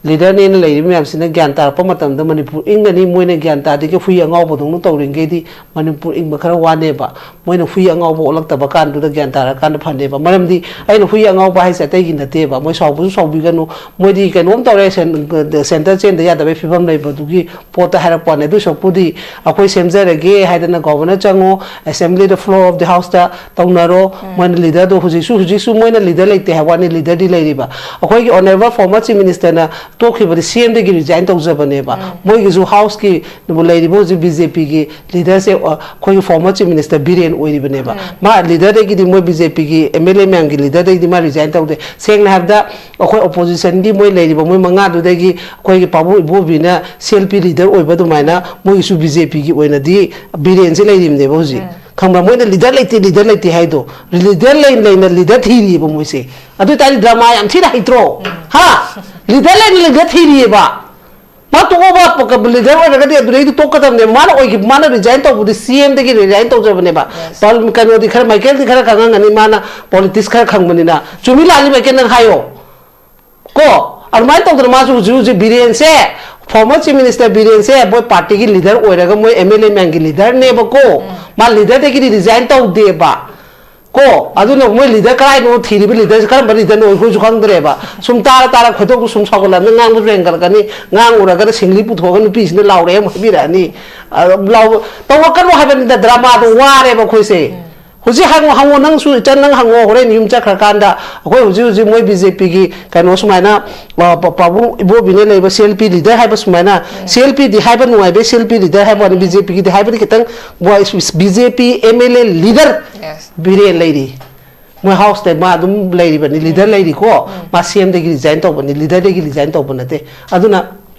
ꯂꯤꯗꯔꯅꯦꯅ ꯂꯩꯔꯤꯕ ꯃꯌꯥꯝꯁꯤꯅ ꯒ꯭ꯌꯥꯟ ꯇꯥꯔꯛꯄ ꯃꯇꯝꯗ ꯃꯅꯤꯄꯨꯔ ꯏꯪꯒꯅꯤ꯫ ꯃꯣꯏꯅ ꯒ꯭ꯌꯥꯟ ꯇꯥꯗ꯭ꯔꯤꯒꯩ ꯍꯨꯏ ꯑꯉꯥꯎꯕꯗꯧꯅ ꯇꯧꯔꯤꯈꯩꯗꯤ ꯃꯅꯤꯄꯨꯔ ꯏꯪꯕ ꯈꯔ ꯋꯥꯅꯦꯕ꯫ ꯃꯣꯏꯅ ꯍꯨꯏ ꯑꯉꯥꯎꯕ ꯑꯣꯜꯂꯛꯇꯕ ꯀꯥꯟꯗꯨꯗ ꯒ꯭ꯌꯥꯟ ꯇꯥꯔꯀꯥꯟꯗ ꯐꯅꯦꯕ꯫ ꯃꯔꯝꯗꯤ ꯑꯩꯅ ꯍꯨꯏ ꯑꯉꯥꯎꯕ ꯍꯥꯏꯁꯦ ꯑꯇꯩꯒꯤ ꯅꯠꯇꯦꯕ꯫ ꯃꯣꯏ ꯁꯥꯎꯕꯁꯨ ꯁꯥꯎꯕꯤꯒꯅꯨ꯫ ꯃꯣꯏꯗꯤ ꯀꯩꯅꯣꯝ ꯇꯧꯔꯦ, ꯁꯦꯟ-, ꯁꯦꯟꯇꯔ ꯆꯦꯟꯗ ꯌꯥꯗꯕꯒꯤ ꯐꯤꯕꯝ ꯂꯩꯕꯗꯨꯒꯤ ꯄꯣꯠꯇ ꯍꯥꯏꯔꯛꯄ ꯋꯥꯅꯤ꯫ ꯑꯗꯨ ꯁꯔꯨꯛꯄꯨꯗꯤ ꯑꯩꯈꯣꯏ ꯁꯦꯝꯖꯔꯒꯦ ꯍꯥꯏꯗꯅ ꯒꯣꯕꯔꯅꯔ ꯆꯪꯉꯣ, ꯑꯦꯁꯦꯝꯕ꯭ꯂꯤꯗ, floor of the houseꯇ ꯇꯧꯅꯔꯣ꯫ ꯃꯣꯏꯅ ꯂꯤꯗꯔꯗꯣ ꯍꯧꯖꯤꯛꯁꯨ, ꯍꯧꯖꯤꯛꯁꯨ ꯃꯣꯏꯅ ꯂꯤꯗꯔ ꯂꯩꯇꯦ ꯍꯥꯏꯕ ꯋꯥꯅꯤ, ꯂꯤꯗꯔꯗꯤ ꯂꯩꯔꯤꯕ꯫ ꯑꯩꯈꯣꯏꯒꯤ honourable former chief ministerꯅ ꯇꯣꯛꯈꯤꯕꯗꯤ ꯁꯤ ꯑꯦꯝꯗꯒꯤ ꯔꯤꯖꯥꯏꯟ ꯇꯧꯖꯕꯅꯦꯕ꯫ ꯃꯣꯏꯒꯤꯁꯨ ꯍꯥꯎꯁꯀꯤ ꯂꯩꯔꯤꯕ ꯍꯧꯖꯤꯛ ꯕꯤ ꯖꯦ ꯄꯤꯒꯤ ꯂꯤꯗꯔꯁꯦ, ꯑ, ꯑꯩꯈꯣꯏꯒꯤ former chief minister ꯕꯤꯔꯦꯟ ꯑꯣꯏꯔꯤꯕꯅꯦꯕ꯫ ꯃꯥ ꯂꯤꯗꯔꯗꯒꯤꯗꯤ, ꯃꯣꯏ ꯕꯤ ꯖꯦ ꯄꯤꯒꯤ ꯑꯦꯝ ꯑꯦꯜ ꯑꯦ ꯃꯌꯥꯝꯒꯤ ꯂꯤꯗꯔꯗꯒꯤꯗꯤ ꯃꯥ ꯔꯤꯖꯥꯏꯟ ꯇꯧꯗꯦ꯫ ꯁꯦꯡꯅ ꯍꯥꯏꯔꯕꯗ ꯑꯩꯈꯣꯏ ꯑꯣꯄꯣꯖꯤꯁꯟꯒꯤ ꯃꯣꯏ ꯂꯩꯔꯤꯕ ꯃꯣꯏ ꯃꯉꯥꯗꯨꯗꯒꯤ ꯑꯩꯈꯣꯏꯒꯤ ꯄꯥꯕꯨꯡ ꯏꯕꯣꯕꯤꯅ ꯁꯤ ꯑꯦꯜ ꯄꯤ ꯂꯤꯗꯔ ꯑꯣꯏꯕ ꯑꯗꯨꯃꯥꯏꯅ ꯃꯣꯏꯒꯤꯁꯨ ꯕꯤ ꯖꯦ ꯄꯤꯒꯤ ꯑꯣꯏꯅꯗꯤ ꯕꯤꯔꯦꯟꯁꯦ ꯂꯩꯔꯤꯕꯅꯦꯕ ꯍꯧꯖꯤꯛ꯫ ꯈꯪꯕ꯭ꯔꯥ? ꯃꯣꯏꯅ ꯂꯤꯗꯔ ꯂꯩꯇꯦ, ꯂꯤꯗꯔ ꯂꯩꯇꯦ ꯍꯥꯏꯗꯣ, ꯂꯤꯗꯔ ꯂꯩ ꯂꯩꯅ ꯂꯤꯗꯔ ꯊꯤꯔꯤꯑꯕ ꯃꯣꯏꯁꯦ꯫ ꯑꯗꯨ ꯑꯣꯏꯇꯥꯔꯗꯤ ꯗ꯭ꯔꯃꯥ ꯌꯥꯝ ꯊꯤꯅ ꯍꯩꯇ꯭ꯔꯣ? ꯍꯥ? ꯂꯤꯗꯔ ꯂꯩꯅ ꯂꯤꯗꯔ ꯊꯤꯔꯤꯑꯕ꯫ ꯃꯥ ꯇꯣꯛꯑꯣꯕ, ꯂꯤꯗꯔ ꯑꯣꯏꯔꯒꯗꯤ ꯑꯗꯨꯗꯩꯗꯤ ꯇꯣꯛꯀꯗꯕꯅꯦ꯫ ꯃꯥꯅ ꯑꯣꯏꯈꯤ, ꯃꯥꯅ ꯔꯤꯖꯥꯏꯟ ꯇꯧꯕꯗꯤ ꯁꯤ ꯑꯦꯝꯗꯒꯤ ꯔꯤꯖꯥꯏꯟ ꯇꯧꯖꯕꯅꯦꯕ꯫ ꯀꯩꯅꯣꯗꯤ ꯈꯔ, ꯃꯥꯏꯀꯦꯜꯗꯤ ꯈꯔ ꯈꯪꯉꯝꯒꯅꯤ, ꯃꯥꯅ ꯄꯣꯂꯤꯇꯤꯛꯁ ꯈꯔ ꯈꯪꯕꯅꯤꯅ꯫ ꯆꯨꯝꯃꯤ ꯂꯥꯜꯂꯤ ꯃꯥꯏꯀꯦꯜ ꯅꯪ ꯍꯥꯏꯌꯣ꯫ ꯀꯣ, ꯑꯗꯨꯃꯥꯏꯅ ꯇꯧꯗꯅ ꯃꯥꯁꯨ ꯍꯧꯖꯤꯛ ꯍꯧꯖꯤꯛ ꯕꯤꯔꯦꯟꯁꯦ, ꯐꯣꯔꯃꯔ ꯆꯤꯐ ꯃꯤꯅꯤꯁꯇꯔ ꯕꯤꯔꯦꯟꯁꯦ ꯃꯣꯏ ꯄꯥꯔꯇꯤꯒꯤ ꯂꯤꯗꯔ ꯑꯣꯏꯔꯒ, ꯃꯣꯏ ꯑꯦꯝ ꯑꯦꯜ ꯑꯦ ꯃꯌꯥꯝꯒꯤ ꯂꯤꯗꯔꯅꯦꯕꯀꯣ꯫ ꯃꯥ ꯂꯤꯗꯔꯗꯒꯤꯗꯤ ꯔꯤꯖꯥꯏꯟ ꯇꯧꯗꯦꯕ꯫ ꯀꯣ, ꯑꯗꯨꯅ ꯃꯣꯏ ꯂꯤꯗꯔ ꯀꯔꯥꯏꯅꯣ, ꯊꯤꯔꯤꯕ ꯂꯤꯗꯔꯁꯦ ꯀꯔꯝꯕ ꯂꯤꯗꯔꯅꯣ ꯑꯩꯈꯣꯏꯁꯨ ꯈꯪꯗ꯭ꯔꯦꯕ꯫ ꯁꯨꯝ ꯇꯥꯔ ꯇꯥꯔ ꯈꯣꯏꯗꯧꯗꯨ ꯁꯨꯝ ꯁꯥꯎꯒꯠꯂꯛꯑꯕꯅꯤꯅ ꯉꯥꯡꯕꯁꯨ ꯍꯦꯟꯒꯠꯂꯛꯀꯅꯤ꯫ ꯉꯥꯡꯉꯨꯔꯒꯅ ꯁꯤꯡꯂꯤ ꯄꯨꯊꯣꯛꯑꯒ ꯅꯨꯄꯤꯁꯤꯅ ꯂꯥꯎꯔꯛꯑꯦ ꯑꯃꯨꯛ ꯍꯥꯏꯕꯤꯔꯛꯑꯅꯤ꯫ ꯑ, ꯂꯥꯎ-, ꯇꯧꯔꯛꯀꯅꯨ ꯍꯥꯏꯕꯅꯤꯗ, ꯗ꯭ꯔꯃꯥꯗꯣ ꯋꯥꯔꯦꯕ ꯑꯩꯈꯣꯏꯁꯦ꯫ ꯍꯧꯖꯤꯛ ꯍꯪꯉꯣ, ꯍꯪꯉꯣ, ꯅꯪꯁꯨ ꯏꯆꯟ, ꯅꯪ ꯍꯪꯉꯣ, ꯍꯣꯔꯦꯟ ꯌꯨꯝ ꯆꯠꯈ꯭ꯔꯀꯥꯟꯗ ꯑꯩꯈꯣꯏ ꯍꯧꯖꯤꯛ ꯍꯧꯖꯤꯛ ꯃꯣꯏ ꯕꯤ ꯖꯦ ꯄꯤꯒꯤ ꯀꯩꯅꯣ ꯁꯨꯃꯥꯏꯅ, ꯑ, ꯄ-, ꯄꯥꯕꯨꯡ ꯏꯕꯣꯕꯤꯅ ꯂꯩꯕ ꯁꯤ ꯑꯦꯜ ꯄꯤ ꯂꯤꯗꯔ ꯍꯥꯏꯕ ꯁꯨꯃꯥꯏꯅ, ꯁꯤ ꯑꯦꯜ ꯄꯤꯗꯤ ꯍꯥꯏꯕ ꯅꯨꯡꯉꯥꯏꯕꯩ ꯁꯤ ꯑꯦꯜ ꯄꯤ ꯂꯤꯗꯔ ꯍꯥꯏꯕ ꯋꯥꯅꯤ, ꯕꯤ ꯖꯦ ꯄꯤꯒꯤꯗꯤ ꯍꯥꯏꯕꯗꯤ ꯈꯤꯇꯪ B J P M L A leader Biren ꯂꯩꯔꯤ꯫ ꯃꯣꯏ ꯍꯥꯎꯁꯇ ꯃꯥ ꯑꯗꯨꯝ ꯂꯩꯔꯤꯕꯅꯤ, ꯂꯤꯗꯔ ꯂꯩꯔꯤꯀꯣ꯫ ꯃꯥ ꯁꯤ ꯑꯦꯝꯗꯒꯤ ꯔꯤꯖꯥꯏꯟ ꯇꯧꯕꯅꯤ, ꯂꯤꯗꯔꯗꯒꯤ ꯔꯤꯖꯥꯏꯟ ꯇꯧꯕ ꯅꯠꯇꯦ꯫ ꯑꯗꯨꯅ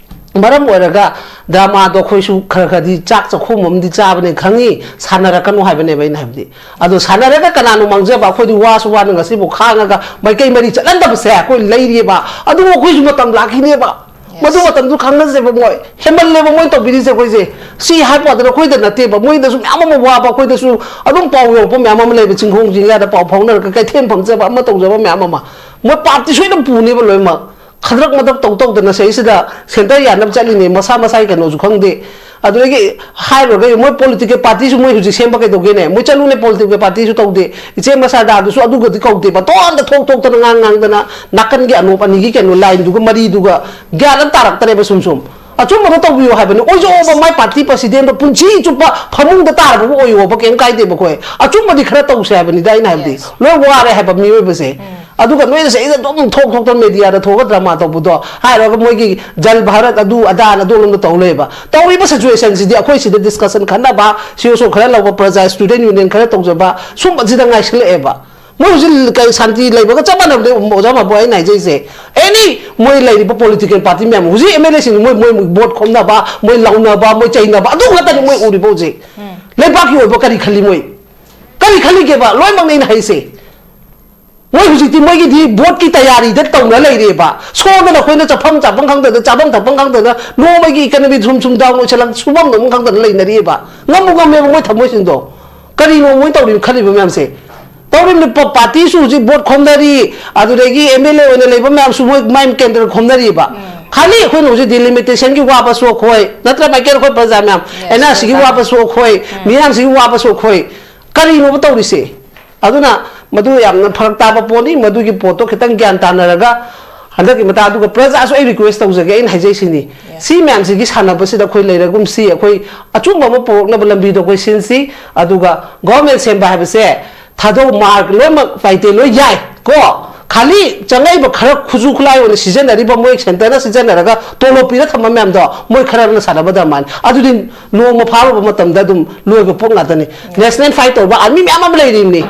ꯃꯔꯝ ꯑꯣꯏꯔꯒ ꯗ꯭ꯔꯃꯥꯗꯣ ꯑꯩꯈꯣꯏꯁꯨ ꯈꯔ ꯈꯔꯗꯤ ꯆꯥꯛ ꯆꯥꯛꯈꯣꯝ ꯑꯃꯗꯤ ꯆꯥꯕꯅꯦ ꯈꯪꯉꯤ, ꯁꯥꯟꯅꯔꯛꯀꯅꯨ ꯍꯥꯏꯕꯅꯦꯕ ꯑꯩꯅ ꯍꯥꯏꯕꯗꯤ꯫ ꯑꯗꯣ ꯁꯥꯟꯅꯔꯒ ꯀꯅꯥꯅꯣ ꯃꯥꯡꯖꯕ? ꯑꯩꯈꯣꯏꯗꯤ ꯋꯥꯁꯨ ꯋꯥꯅ ꯉꯁꯤꯕꯨ ꯈꯥꯡꯉꯒ ꯃꯥꯏꯀꯩ ꯃꯔꯤ ꯆꯠꯍꯟꯗꯕꯁꯦ ꯑꯩꯈꯣꯏ ꯂꯩꯔꯤꯑꯕ꯫ ꯑꯗꯨꯕꯨ ꯑꯩꯈꯣꯏꯁꯨ ꯃꯇꯝ ꯂꯥꯛꯈꯤꯅꯦꯕ꯫ ꯃꯗꯨ ꯃꯇꯝꯗꯨ ꯈꯪꯅꯁꯦꯕ ꯃꯣꯏ꯫ ꯍꯦꯟꯃꯜꯂꯦꯕ ꯃꯣꯏ ꯇꯧꯕꯤꯔꯤꯁꯦ ꯑꯩꯈꯣꯏꯁꯦ꯫ ꯁꯤ ꯍꯥꯏꯕ ꯋꯥꯗꯅ ꯑꯩꯈꯣꯏꯗ ꯅꯠꯇꯦꯕ, ꯃꯣꯏꯗꯁꯨ ꯃꯌꯥꯝ ꯑꯃ ꯋꯥꯕ, ꯑꯩꯈꯣꯏꯗꯁꯨ ꯑꯗꯨꯝ ꯄꯥꯎ ꯌꯧꯔꯛꯄ ꯃꯌꯥꯝ ꯑꯃ ꯂꯩꯕ, ꯆꯤꯡꯈꯣꯡ ꯆꯤꯡꯌꯥꯗ ꯄꯥꯎ ꯐꯥꯎꯅꯔꯒ ꯀꯩꯊꯦꯜ ꯐꯝꯖꯕ ꯑꯃ ꯇꯧꯖꯕ ꯃꯌꯥꯝ ꯑꯃ꯫ ꯃꯣꯏ ꯄꯥꯞꯇꯤ ꯁꯣꯏꯗꯅ ꯄꯨꯅꯦꯕ ꯂꯣꯏꯅꯃꯛ꯫ ꯈꯗ꯭ꯔꯛ ꯃꯗ꯭ꯔꯛ ꯇꯧ ꯇꯧꯗꯅ ꯁꯤꯗꯩꯁꯤꯗ ꯁꯦꯟꯇꯔ ꯌꯥꯅꯕ ꯆꯠꯂꯤꯅꯦ, ꯃꯁꯥ ꯃꯁꯥꯒꯤ ꯀꯩꯅꯣꯁꯨ ꯈꯪꯗꯦ꯫ ꯑꯗꯨꯗꯒꯤ ꯍꯥꯏꯔꯨꯔꯒ ꯃꯣꯏ ꯄꯣꯂꯤꯇꯤꯀꯦꯜ ꯄꯥꯔꯇꯤꯁꯨ ꯃꯣꯏ ꯍꯧꯖꯤꯛ ꯁꯦꯝꯕ ꯀꯩꯗꯧꯒꯦꯅꯦ? ꯃꯣꯏ ꯆꯠꯂꯨꯅꯦ, ꯄꯣꯂꯤꯇꯤꯀꯦꯜ ꯄꯥꯔꯇꯤꯁꯨ ꯇꯧꯗꯦ꯫ ꯏꯆꯦ ꯃꯁꯥꯗꯥꯗꯨꯁꯨ ꯑꯗꯨꯒꯗꯤ ꯀꯧꯗꯦ, ꯃꯇꯣꯟꯗ ꯊꯣꯛ ꯊꯣꯛꯇꯅ ꯉꯥꯡ ꯉꯥꯡꯗꯅ ꯅꯥꯀꯟꯒꯤ ꯑꯅꯣꯞ ꯑꯅꯤꯒꯤ ꯀꯩꯅꯣ ꯂꯥꯏꯟꯗꯨꯒ ꯃꯔꯤꯗꯨꯒ ꯒ꯭ꯌꯥꯟ ꯑꯃ ꯇꯥꯔꯛꯇ꯭ꯔꯦꯕ ꯁꯨꯝ ꯁꯨꯝ꯫ ꯑꯆꯨꯝꯕꯗꯣ ꯇꯧꯕꯤꯌꯨ ꯍꯥꯏꯕꯅꯤ꯫ ꯑꯣꯏꯖꯧꯕ ꯃꯥꯏ ꯄꯥꯔꯇꯤ ꯄ꯭ꯔꯁꯤꯗꯦꯟꯗꯣ ꯄꯨꯟꯁꯤ ꯆꯨꯞꯄ ꯐꯃꯨꯡꯗ ꯇꯥꯔꯕꯕꯨ ꯑꯣꯏꯌꯣꯕ, ꯀꯩꯝ ꯀꯥꯏꯗꯦꯕ ꯑꯩꯈꯣꯏ꯫ ꯑꯆꯨꯝꯕꯗꯤ ꯈꯔ ꯇꯧꯁꯦ ꯍꯥꯏꯕꯅꯤꯗ ꯑꯩꯅ ꯍꯥꯏꯕꯗꯤ꯫ ꯂꯣꯏ ꯋꯥꯔꯦ ꯍꯥꯏꯕ ꯃꯤꯑꯣꯏꯕꯁꯦ꯫ ꯑꯗꯨꯒ ꯅꯣꯏꯅ ꯁꯤꯗ ꯑꯗꯨꯝ ꯊꯣꯛ ꯊꯣꯛꯇꯅ ꯃꯦꯗꯤꯌꯥꯗ ꯊꯣꯛꯑꯒ ꯗ꯭ꯔꯃꯥ ꯇꯧꯕꯗꯣ ꯍꯥꯏꯔꯒ ꯃꯣꯏꯒꯤ ꯖꯜ ꯚꯥꯔꯠ ꯑꯗꯨ ꯑꯗꯥꯅ ꯑꯗꯣꯝꯂꯣꯝꯗ ꯇꯧ ꯂꯩꯕ꯫ ꯇꯧꯔꯤꯕ ꯁꯤꯆꯨꯋꯦꯁꯟꯁꯤꯗꯤ ꯑꯩꯈꯣꯏ ꯁꯤꯗ ꯗꯤꯁꯀꯁꯟ ꯈꯟꯅꯕ, ꯁꯤ ꯑꯣ ꯁꯣ ꯈꯔ ꯂꯧꯕ, ꯄ꯭ꯔꯖꯥ ꯁ꯭ꯇꯨꯗꯦꯟ ꯌꯨꯅꯤꯌꯟ ꯈꯔ ꯇꯧꯖꯕ, ꯁꯨꯝꯕꯁꯤꯗ ꯉꯥꯏꯁꯤꯜꯂꯛꯑꯦꯕ꯫ ꯃꯣꯏ ꯍꯧꯖꯤꯛ ꯀꯩ ꯁꯥꯟꯇꯤ ꯂꯩꯕꯒ ꯆꯞ ꯃꯥꯟꯅꯕꯅꯦ, ꯑꯣꯖꯥ ꯃꯥꯕꯨ ꯑꯩꯅ ꯍꯥꯏꯖꯩꯁꯦ꯫ ꯑꯦꯅꯤ ꯃꯣꯏ ꯂꯩꯔꯤꯕ ꯄꯣꯂꯤꯇꯤꯀꯦꯜ ꯄꯥꯔꯇꯤ ꯃꯌꯥꯝ, ꯍꯧꯖꯤꯛ ꯑꯦꯝ ꯑꯦꯜ ꯑꯦꯁꯤꯡ ꯃꯣꯏ, ꯃꯣꯏ ꯚꯣꯠ ꯈꯣꯝꯅꯕ, ꯃꯣꯏ ꯂꯥꯎꯅꯕ, ꯃꯣꯏ ꯆꯩꯅꯕ, ꯑꯗꯨ ꯉꯥꯛꯇꯅꯤ ꯃꯣꯏ ꯎꯔꯤꯕ ꯍꯧꯖꯤꯛ꯫ ꯂꯩꯕꯥꯛꯀꯤ ꯑꯣꯏꯕ ꯀꯔꯤ ꯈꯜꯂꯤ ꯃꯣꯏ? ꯀꯔꯤ ꯈꯜꯂꯤꯒꯦꯕ? ꯂꯣꯏꯅꯃꯛꯅꯦ ꯑꯩꯅ ꯍꯥꯏꯁꯦ꯫ ꯃꯣꯏ ꯍꯧꯖꯤꯛꯇꯤ ꯃꯣꯏꯒꯤꯗꯤ ꯚꯣꯠꯀꯤ ꯇꯌꯥꯔꯤꯗ ꯇꯧꯅ ꯂꯩꯔꯦꯕ꯫ ꯁꯣꯝꯗꯅ ꯑꯩꯈꯣꯏꯅ ꯆꯥꯐꯝ ꯆꯥꯐꯝ ꯈꯪꯗꯗꯅ, ꯆꯥꯐꯝ ꯊꯛꯐꯝ ꯈꯪꯗꯗꯅ, ꯅꯣꯡꯃꯒꯤ ꯏꯀꯅꯃꯤ ꯁꯨꯝ ꯁꯨꯝ ꯗꯥꯎꯟ ꯑꯣꯏꯁꯜꯂꯛ, ꯁꯨꯐꯝ ꯅꯣꯝꯐꯝ ꯈꯪꯗꯅ ꯂꯩꯅꯔꯤꯑꯕ꯫ ꯉꯝꯕꯨ ꯉꯝꯃꯦꯕ ꯃꯣꯏ ꯊꯃꯣꯏꯁꯤꯡꯗꯣ꯫ ꯀꯔꯤꯅꯣ ꯃꯣꯏ ꯇꯧꯔꯤꯕ, ꯈꯜꯂꯤꯕ ꯃꯌꯥꯝꯁꯦ? ꯇꯧꯔꯤꯕ ꯄ-, ꯄꯥꯔꯇꯤꯁꯨ ꯍꯧꯖꯤꯛ ꯚꯣꯠ ꯈꯣꯝꯅꯔꯤ, ꯑꯗꯨꯗꯒꯤ ꯑꯦꯝ ꯑꯦꯜ ꯑꯦ ꯑꯣꯏꯅ ꯂꯩꯕ ꯃꯌꯥꯝꯁꯨ ꯃꯣꯏ ꯃꯥꯏ ꯀꯦꯟꯗ꯭ꯔ ꯈꯣꯝꯅꯔꯤꯕ꯫ ꯈꯥꯂꯤ ꯑꯩꯈꯣꯏꯅ ꯍꯧꯖꯤꯛ ꯗꯤꯂꯤꯃꯤꯇꯦꯁꯟꯒꯤ ꯋꯥꯕꯁꯨ ꯑꯩꯈꯣꯏ, ꯅꯠꯇ꯭ꯔ ꯃꯥꯏꯀꯦꯜ ꯑꯩꯈꯣꯏ ꯄ꯭ꯔꯖꯥ ꯃꯌꯥꯝ, ꯑꯦꯟ ꯑꯥꯔ ꯁꯤꯒꯤ ꯋꯥꯕꯁꯨ ꯑꯩꯈꯣꯏ, ꯃꯤꯌꯥꯝꯁꯤꯒꯤ ꯋꯥꯕꯁꯨ ꯑꯩꯈꯣꯏ꯫ ꯀꯔꯤꯅꯣꯕ ꯇꯧꯔꯤꯁꯦ? ꯑꯗꯨꯅ ꯃꯗꯨ ꯌꯥꯝꯅ ꯐꯔꯛ ꯇꯥꯕ ꯄꯣꯠꯅꯤ꯫ ꯃꯗꯨꯒꯤ ꯄꯣꯠꯇꯣ ꯈꯤꯇꯪ ꯒ꯭ꯌꯥꯟ ꯇꯥꯅꯔꯒ ꯍꯟꯗꯛꯀꯤ ꯃꯇꯥꯡ, ꯑꯗꯨꯒ ꯄ꯭ꯔꯖꯥꯁꯨ ꯑꯩ ꯔꯤꯀ꯭ꯋꯦꯁ ꯇꯧꯖꯒꯦ, ꯑꯩꯅ ꯍꯥꯏꯖꯩꯁꯤꯅꯤ꯫ ꯁꯤ ꯃꯌꯥꯝꯁꯤꯒꯤ ꯁꯥꯟꯅꯕꯁꯤꯗ ꯑꯩꯈꯣꯏ ꯂꯩꯔꯒꯨꯝꯁꯤ, ꯑꯩꯈꯣꯏ ꯑꯆꯨꯝꯕ ꯑꯃ ꯄꯨꯔꯛꯅꯕ ꯂꯝꯕꯤꯗꯣ ꯑꯩꯈꯣꯏ ꯁꯤꯟꯁꯤ꯫ ꯑꯗꯨꯒ ꯒꯣꯚꯔꯟꯃꯦꯟ ꯁꯦꯝꯕ ꯍꯥꯏꯕꯁꯦ ꯊꯥꯗꯣꯛ ꯃꯥꯔꯛ ꯂꯣꯏꯅꯃꯛ ꯄꯥꯏꯇꯦ ꯂꯣꯏ ꯌꯥꯏ ꯀꯣ꯫ ꯈꯥꯂꯤ ꯆꯪꯉꯛꯏꯕ ꯈꯔ ꯈꯨꯠꯁꯨ ꯈꯨꯠꯂꯥꯏ ꯑꯣꯏꯅ ꯁꯤꯖꯤꯟꯅꯔꯤꯕ ꯃꯣꯏ ꯁꯦꯟꯇꯔꯅ ꯁꯤꯖꯤꯟꯅꯔꯒ ꯇꯣꯂꯣꯞ ꯄꯤꯔ ꯊꯝꯕ ꯃꯌꯥꯝꯗꯣ ꯃꯣꯏ ꯈꯔꯅ ꯁꯥꯟꯅꯕ ꯗꯔꯃꯥꯅꯤ꯫ ꯑꯗꯨꯗꯤ ꯅꯣꯡꯃ ꯐꯥꯔꯨꯕ ꯃꯇꯝꯗ ꯑꯗꯨꯝ ꯂꯣꯏꯕ ꯄꯣꯠ ꯉꯥꯛꯇꯅꯤ꯫ ꯅꯦꯁꯅꯦꯜ ꯐꯥꯏꯠ ꯇꯧꯕ ꯑꯥꯔꯃꯤ ꯃꯌꯥꯝ ꯑꯃ ꯂꯩꯔꯤꯕꯅꯤ꯫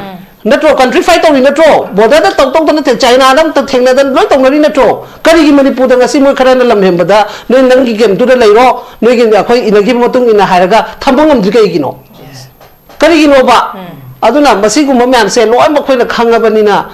ꯅꯠꯇ꯭ꯔꯣ? ꯀꯟꯇ꯭ꯔꯤ ꯐꯥꯏꯠ ꯇꯧꯔꯤ ꯅꯠꯇ꯭ꯔꯣ? ꯕꯣꯔꯗꯔꯗ ꯇꯧ ꯇꯧꯗꯅ ꯆꯥꯏꯅꯥꯗ ꯑꯝꯇ ꯊꯦꯡꯅꯗꯅ ꯂꯣꯏ ꯇꯧꯅꯔꯤ ꯅꯠꯇ꯭ꯔꯣ? ꯀꯔꯤꯒꯤ ꯃꯅꯤꯄꯨꯔꯗ ꯉꯁꯤ ꯃꯣꯏ ꯈꯔꯅ ꯂꯝ ꯍꯦꯟꯕꯗ ꯅꯣꯏ ꯅꯪꯒꯤ ꯀꯦꯝꯇꯨꯗ ꯂꯩꯔꯣ, ꯅꯣꯏꯒꯤ ꯑꯩꯈꯣꯏ ꯏꯅꯈꯤꯕ ꯃꯇꯨꯡ ꯏꯟꯅ ꯍꯥꯏꯔꯒ ꯊꯝꯕ ꯉꯝꯗ꯭ꯔꯤ ꯀꯩꯒꯤꯅꯣ? ꯀꯔꯤꯒꯤꯅꯣꯕ? ꯑꯗꯨꯅ ꯃꯁꯤꯒꯨꯝꯕ ꯃꯌꯥꯝꯁꯦ ꯂꯣꯏꯅꯃꯛ ꯑꯩꯈꯣꯏꯅ ꯈꯪꯉꯕꯅꯤꯅ,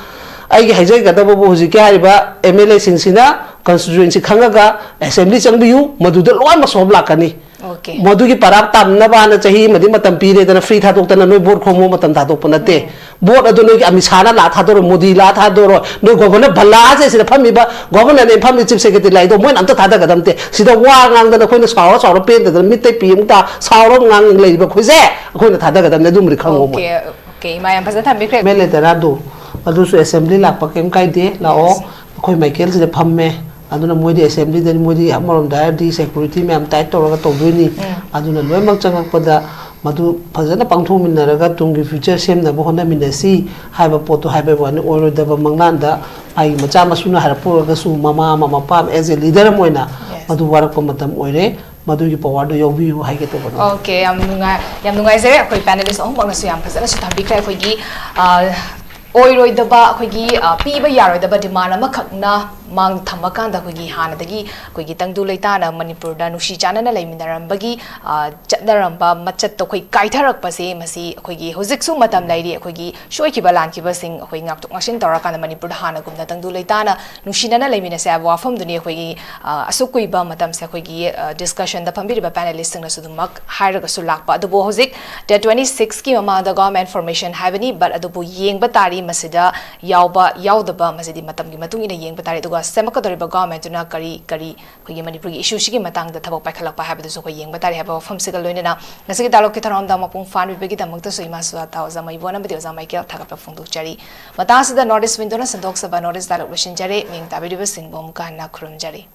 ꯑꯩꯒꯤ ꯍꯥꯏꯖꯒꯗꯕꯕꯨ ꯍꯧꯖꯤꯛꯀꯤ ꯍꯥꯏꯔꯤꯕ ꯑꯦꯝ ꯑꯦꯜ ꯑꯦꯁꯤꯡꯁꯤꯅ ꯀꯟꯁꯇꯤꯇ꯭ꯌꯨꯑꯦꯟꯁꯤ ꯈꯪꯉꯒ ꯑꯦꯁꯦꯝꯕ꯭ꯂꯤ ꯆꯪꯕꯤꯌꯨ, ꯃꯗꯨꯗ ꯂꯣꯏꯅꯃꯛ ꯁꯣꯜꯕ ꯂꯥꯛꯀꯅꯤ꯫ ꯑꯣꯀꯦ꯫ ꯃꯗꯨꯒꯤ ꯄꯔꯥ ꯇꯥꯝꯅꯕꯅ ꯆꯍꯤ ꯑꯃꯗꯤ ꯃꯇꯝ ꯄꯤꯔꯦꯗꯅ, ꯐ꯭ꯔꯤ ꯊꯥꯗꯣꯛꯇꯅ ꯅꯣꯏ ꯚꯣꯠ ꯈꯣꯝꯃꯨ ꯃꯇꯝ ꯊꯥꯗꯣꯛꯄ ꯅꯠꯇꯦ꯫ ꯚꯣꯠ ꯑꯗꯨ ꯅꯣꯏꯒꯤ ꯑꯃꯤꯠ ꯁꯥꯍꯅ ꯂꯥꯛꯑ ꯊꯥꯗꯣꯔꯣꯏ, ꯃꯣꯗꯤ ꯂꯥꯛꯑ ꯊꯥꯗꯣꯔꯣꯏ, ꯅꯣꯏ ꯒꯣꯚꯔꯅꯔ ꯚꯜꯂꯥꯁꯦ ꯁꯤꯗ ꯐꯝꯃꯤꯕ, ꯒꯣꯚꯔꯅꯔꯅꯦ ꯐꯝꯃꯤ, ꯆꯤꯐ ꯁꯦꯀ꯭ꯔꯦꯇꯔꯤ ꯂꯥꯛꯏꯗꯣ ꯃꯣꯏꯅ ꯑꯝꯇ ꯊꯥꯗꯒꯗꯕ ꯅꯠꯇꯦ꯫ ꯁꯤꯗ ꯋꯥ ꯉꯥꯡꯗꯅ ꯑꯩꯈꯣꯏꯅ ꯁꯥꯎꯔ ꯁꯥꯎꯔ ꯄꯦꯟꯗꯗꯅ ꯃꯤꯠꯇꯩ ꯄꯤ ꯑꯃꯨꯛ ꯇꯥ ꯁꯥꯎꯔ ꯉꯥꯡ ꯂꯩꯔꯤꯕ ꯑꯩꯈꯣꯏꯁꯦ ꯑꯩꯈꯣꯏꯅ ꯊꯥꯗꯒꯗꯕꯅꯦ, ꯑꯗꯨꯝꯗꯤ ꯈꯪꯉꯣ ꯃꯣꯏ꯫ ꯑꯣꯀꯦ, ꯏꯃꯥ ꯌꯥꯝ ꯐꯖꯅ ꯊꯝꯕꯤꯈ꯭ꯔꯦ꯫ ꯑꯦꯝ ꯑꯦꯜ ꯑꯦ ꯇꯔꯥꯗꯣ ꯑꯗꯨꯁꯨ ꯑꯦꯁꯦꯝꯕ꯭ꯂꯤ ꯂꯥꯛꯄ ꯀꯩꯝ ꯀꯥꯏꯗꯦ, ꯂꯥꯛꯑꯣ꯫ ꯑꯩꯈꯣꯏ ꯃꯥꯏꯀꯦꯜꯁꯤꯗ ꯐꯝꯃꯦ꯫ ꯑꯗꯨꯅ ꯃꯣꯏꯗꯤ ꯑꯦꯁꯦꯝꯕ꯭ꯂꯤꯗꯗꯤ ꯃꯣꯏꯗꯤ ꯑꯃꯔꯣꯝꯗ ꯍꯥꯏꯔꯗꯤ ꯁꯦꯀ꯭ꯌꯨꯔꯤꯇꯤ ꯃꯌꯥꯝ ꯇꯥꯏꯠ ꯇꯧꯔꯒ ꯇꯧꯗꯣꯏꯅꯤ꯫ ꯑꯗꯨꯅ ꯂꯣꯏꯅꯃꯛ ꯆꯪꯉꯛꯄꯗ ꯃꯗꯨ ꯐꯖꯅ ꯄꯥꯡꯊꯣꯛꯃꯤꯟꯅꯔꯒ ꯇꯨꯡꯒꯤ ꯐ꯭ꯌꯨꯆꯔ ꯁꯦꯝꯅꯕ ꯍꯣꯠꯅꯃꯤꯟꯅꯁꯤ ꯍꯥꯏꯕ ꯄꯣꯠꯇꯣ ꯍꯥꯏꯕꯒꯤ ꯋꯥꯅꯤ꯫ ꯑꯣꯏꯔꯣꯏꯗꯕ ꯃꯪꯂꯥꯟꯗ ꯃꯥꯒꯤ ꯃꯆꯥ ꯃꯁꯨꯅ ꯍꯥꯏꯔꯛꯄ ꯑꯣꯏꯔꯒꯁꯨ ꯃꯃꯥ ꯑꯃ, ꯃꯄꯥ ꯑꯃ, ꯑꯦꯖ ꯑꯦ ꯂꯤꯗꯔ ꯑꯃ ꯑꯣꯏꯅ ꯃꯗꯨ ꯋꯥꯔꯛꯄ ꯃꯇꯝ ꯑꯣꯏꯔꯦ꯫ ꯃꯗꯨꯒꯤ ꯄꯋꯥꯔꯗꯨ ꯌꯥꯎꯕꯤꯌꯨ ꯍꯥꯏꯒꯦ ꯇꯧꯕꯅꯤ꯫ ꯑꯣꯀꯦ, ꯌꯥꯝ ꯅꯨꯡꯉꯥꯏ, ꯌꯥꯝ ꯅꯨꯡꯉꯥꯏꯖꯔꯦ꯫ ꯑꯩꯈꯣꯏ ꯄꯦꯅꯦꯂꯤꯁ ꯑꯍꯨꯝꯃꯛꯅꯁꯨ ꯌꯥꯝ ꯐꯖꯅꯁꯨ ꯊꯝꯕꯤꯈ꯭ꯔꯦ꯫ ꯑꯩꯈꯣꯏꯒꯤ, ꯑ, ꯑꯣꯏꯔꯣꯏꯗꯕ, ꯑꯩꯈꯣꯏꯒꯤ, ꯑ, ꯄꯤꯕ ꯌꯥꯔꯣꯏꯗꯕ ꯗꯤꯃꯥꯟ ꯑꯃꯈꯛꯅ ꯃꯥꯡꯗ ꯊꯝꯃꯀꯥꯟꯗ ꯑꯩꯈꯣꯏꯒꯤ ꯍꯥꯟꯅꯗꯒꯤ ꯑꯩꯈꯣꯏꯒꯤ ꯇꯪꯗꯨ ꯂꯩꯇꯥꯅ ꯃꯅꯤꯄꯨꯔꯗ ꯅꯨꯡꯁꯤ ꯆꯥꯟꯅꯅ ꯂꯩꯃꯤꯟꯅꯔꯝꯕꯒꯤ, ꯑ, ꯆꯠꯅꯔꯝꯕ ꯃꯆꯠꯇꯣ ꯑꯩꯈꯣꯏ ꯀꯥꯏꯊꯔꯛꯄꯁꯦ, ꯃꯁꯤ ꯑꯩꯈꯣꯏꯒꯤ ꯍꯧꯖꯤꯛꯁꯨ ꯃꯇꯝ ꯂꯩꯔꯤ꯫ ꯑꯩꯈꯣꯏꯒꯤ ꯁꯣꯏꯈꯤꯕ ꯂꯥꯟꯈꯤꯕꯁꯤꯡ ꯑꯩꯈꯣꯏ ꯉꯥꯛꯊꯣꯛ ꯉꯥꯛꯁꯤꯟ ꯇꯧꯔꯀꯥꯟꯗ ꯃꯅꯤꯄꯨꯔꯗ ꯍꯥꯟꯅꯒꯨꯝꯅ ꯇꯪꯗꯨ ꯂꯩꯇꯥꯅ ꯅꯨꯡꯁꯤꯅꯅ ꯂꯩꯃꯤꯟꯅꯁꯦ ꯍꯥꯏꯕ ꯋꯥꯐꯝꯗꯨꯅꯤ ꯑꯩꯈꯣꯏꯒꯤ, ꯑ, ꯑꯁꯨꯛ ꯀꯨꯏꯕ ꯃꯇꯝꯁꯦ ꯑꯩꯈꯣꯏꯒꯤ, ꯑ, ꯗꯤꯁꯀꯁꯟꯗ ꯐꯝꯕꯤꯔꯤꯕ ꯄꯦꯅꯦꯂꯤꯁꯁꯤꯡꯅꯁꯨ ꯑꯗꯨꯃꯛ ꯍꯥꯏꯔꯒꯁꯨ ꯂꯥꯛꯄ꯫ ꯑꯗꯨꯕꯨ ꯍꯧꯖꯤꯛ ꯗꯦꯠ ꯇ꯭ꯋꯦꯟꯇꯤ ꯁꯤꯛꯁꯀꯤ ꯃꯃꯥꯡꯗ ꯒꯣꯚꯔꯟꯃꯦꯟꯠ ꯐꯣꯔꯃꯦꯁꯟ ꯍꯥꯏꯕꯅꯤ, ꯕꯠ ꯑꯗꯨꯕꯨ ꯌꯦꯡꯕ ꯇꯥꯔꯤ, ꯃꯁꯤꯗ ꯌꯥꯎꯕ ꯌꯥꯎꯗꯕ, ꯃꯁꯤꯗꯤ ꯃꯇꯝꯒꯤ ꯃꯇꯨꯡ ꯏꯟꯅ ꯌꯦꯡꯕ ꯇꯥꯔꯤ꯫ ꯑꯗꯨꯒ ꯁꯦꯝꯃꯛꯀꯗꯧꯔꯤꯕ ꯒꯣꯚꯔꯟꯃꯦꯟꯠꯇꯨꯅ ꯀꯔꯤ ꯀꯔꯤ ꯑꯩꯈꯣꯏꯒꯤ ꯃꯅꯤꯄꯨꯔꯒꯤ ꯏꯁꯨꯁꯤꯒꯤ ꯃꯇꯥꯡꯗ ꯊꯕꯛ ꯄꯥꯏꯈꯠꯂꯛꯄ ꯍꯥꯏꯕꯗꯨꯁꯨ ꯑꯩꯈꯣꯏ ꯌꯦꯡꯕ ꯇꯥꯔꯤ ꯍꯥꯏꯕ ꯋꯥꯐꯝꯁꯤꯒ ꯂꯣꯏꯅꯅ ꯉꯁꯤꯒꯤ ꯗꯥꯏꯂꯣꯒꯀꯤ ꯊꯧꯔꯝꯗ ꯃꯄꯨꯡ ꯐꯥꯍꯟꯕꯤꯕꯒꯤꯗꯃꯛꯇꯁꯨ ꯏꯃꯥ ꯁꯨꯖꯥꯇꯥ ꯑꯣꯖꯥ ꯃꯩꯕꯣꯟ ꯑꯃꯗꯤ ꯑꯣꯖꯥ ꯃꯥꯏꯀꯦꯜ ꯊꯥꯒꯠꯄ ꯐꯣꯡꯗꯣꯛꯆꯔꯤ꯫ ꯃꯇꯥꯡ ꯑꯁꯤꯗ ꯅꯣꯔꯠ ꯏꯁ ꯋꯤꯟꯗꯣꯅ ꯁꯟꯗꯣꯛꯆꯕ ꯅꯣꯔꯠ ꯏꯁ ꯗꯥꯏꯂꯣꯒ ꯂꯣꯏꯁꯤꯟꯖꯔꯦ꯫ ꯃꯤꯡ ꯇꯥꯕꯤꯔꯤꯕꯁꯤꯡꯕꯨ ꯑꯃꯨꯛꯀ ꯍꯟꯅ ꯈꯨꯔꯨꯝꯖꯔꯤ꯫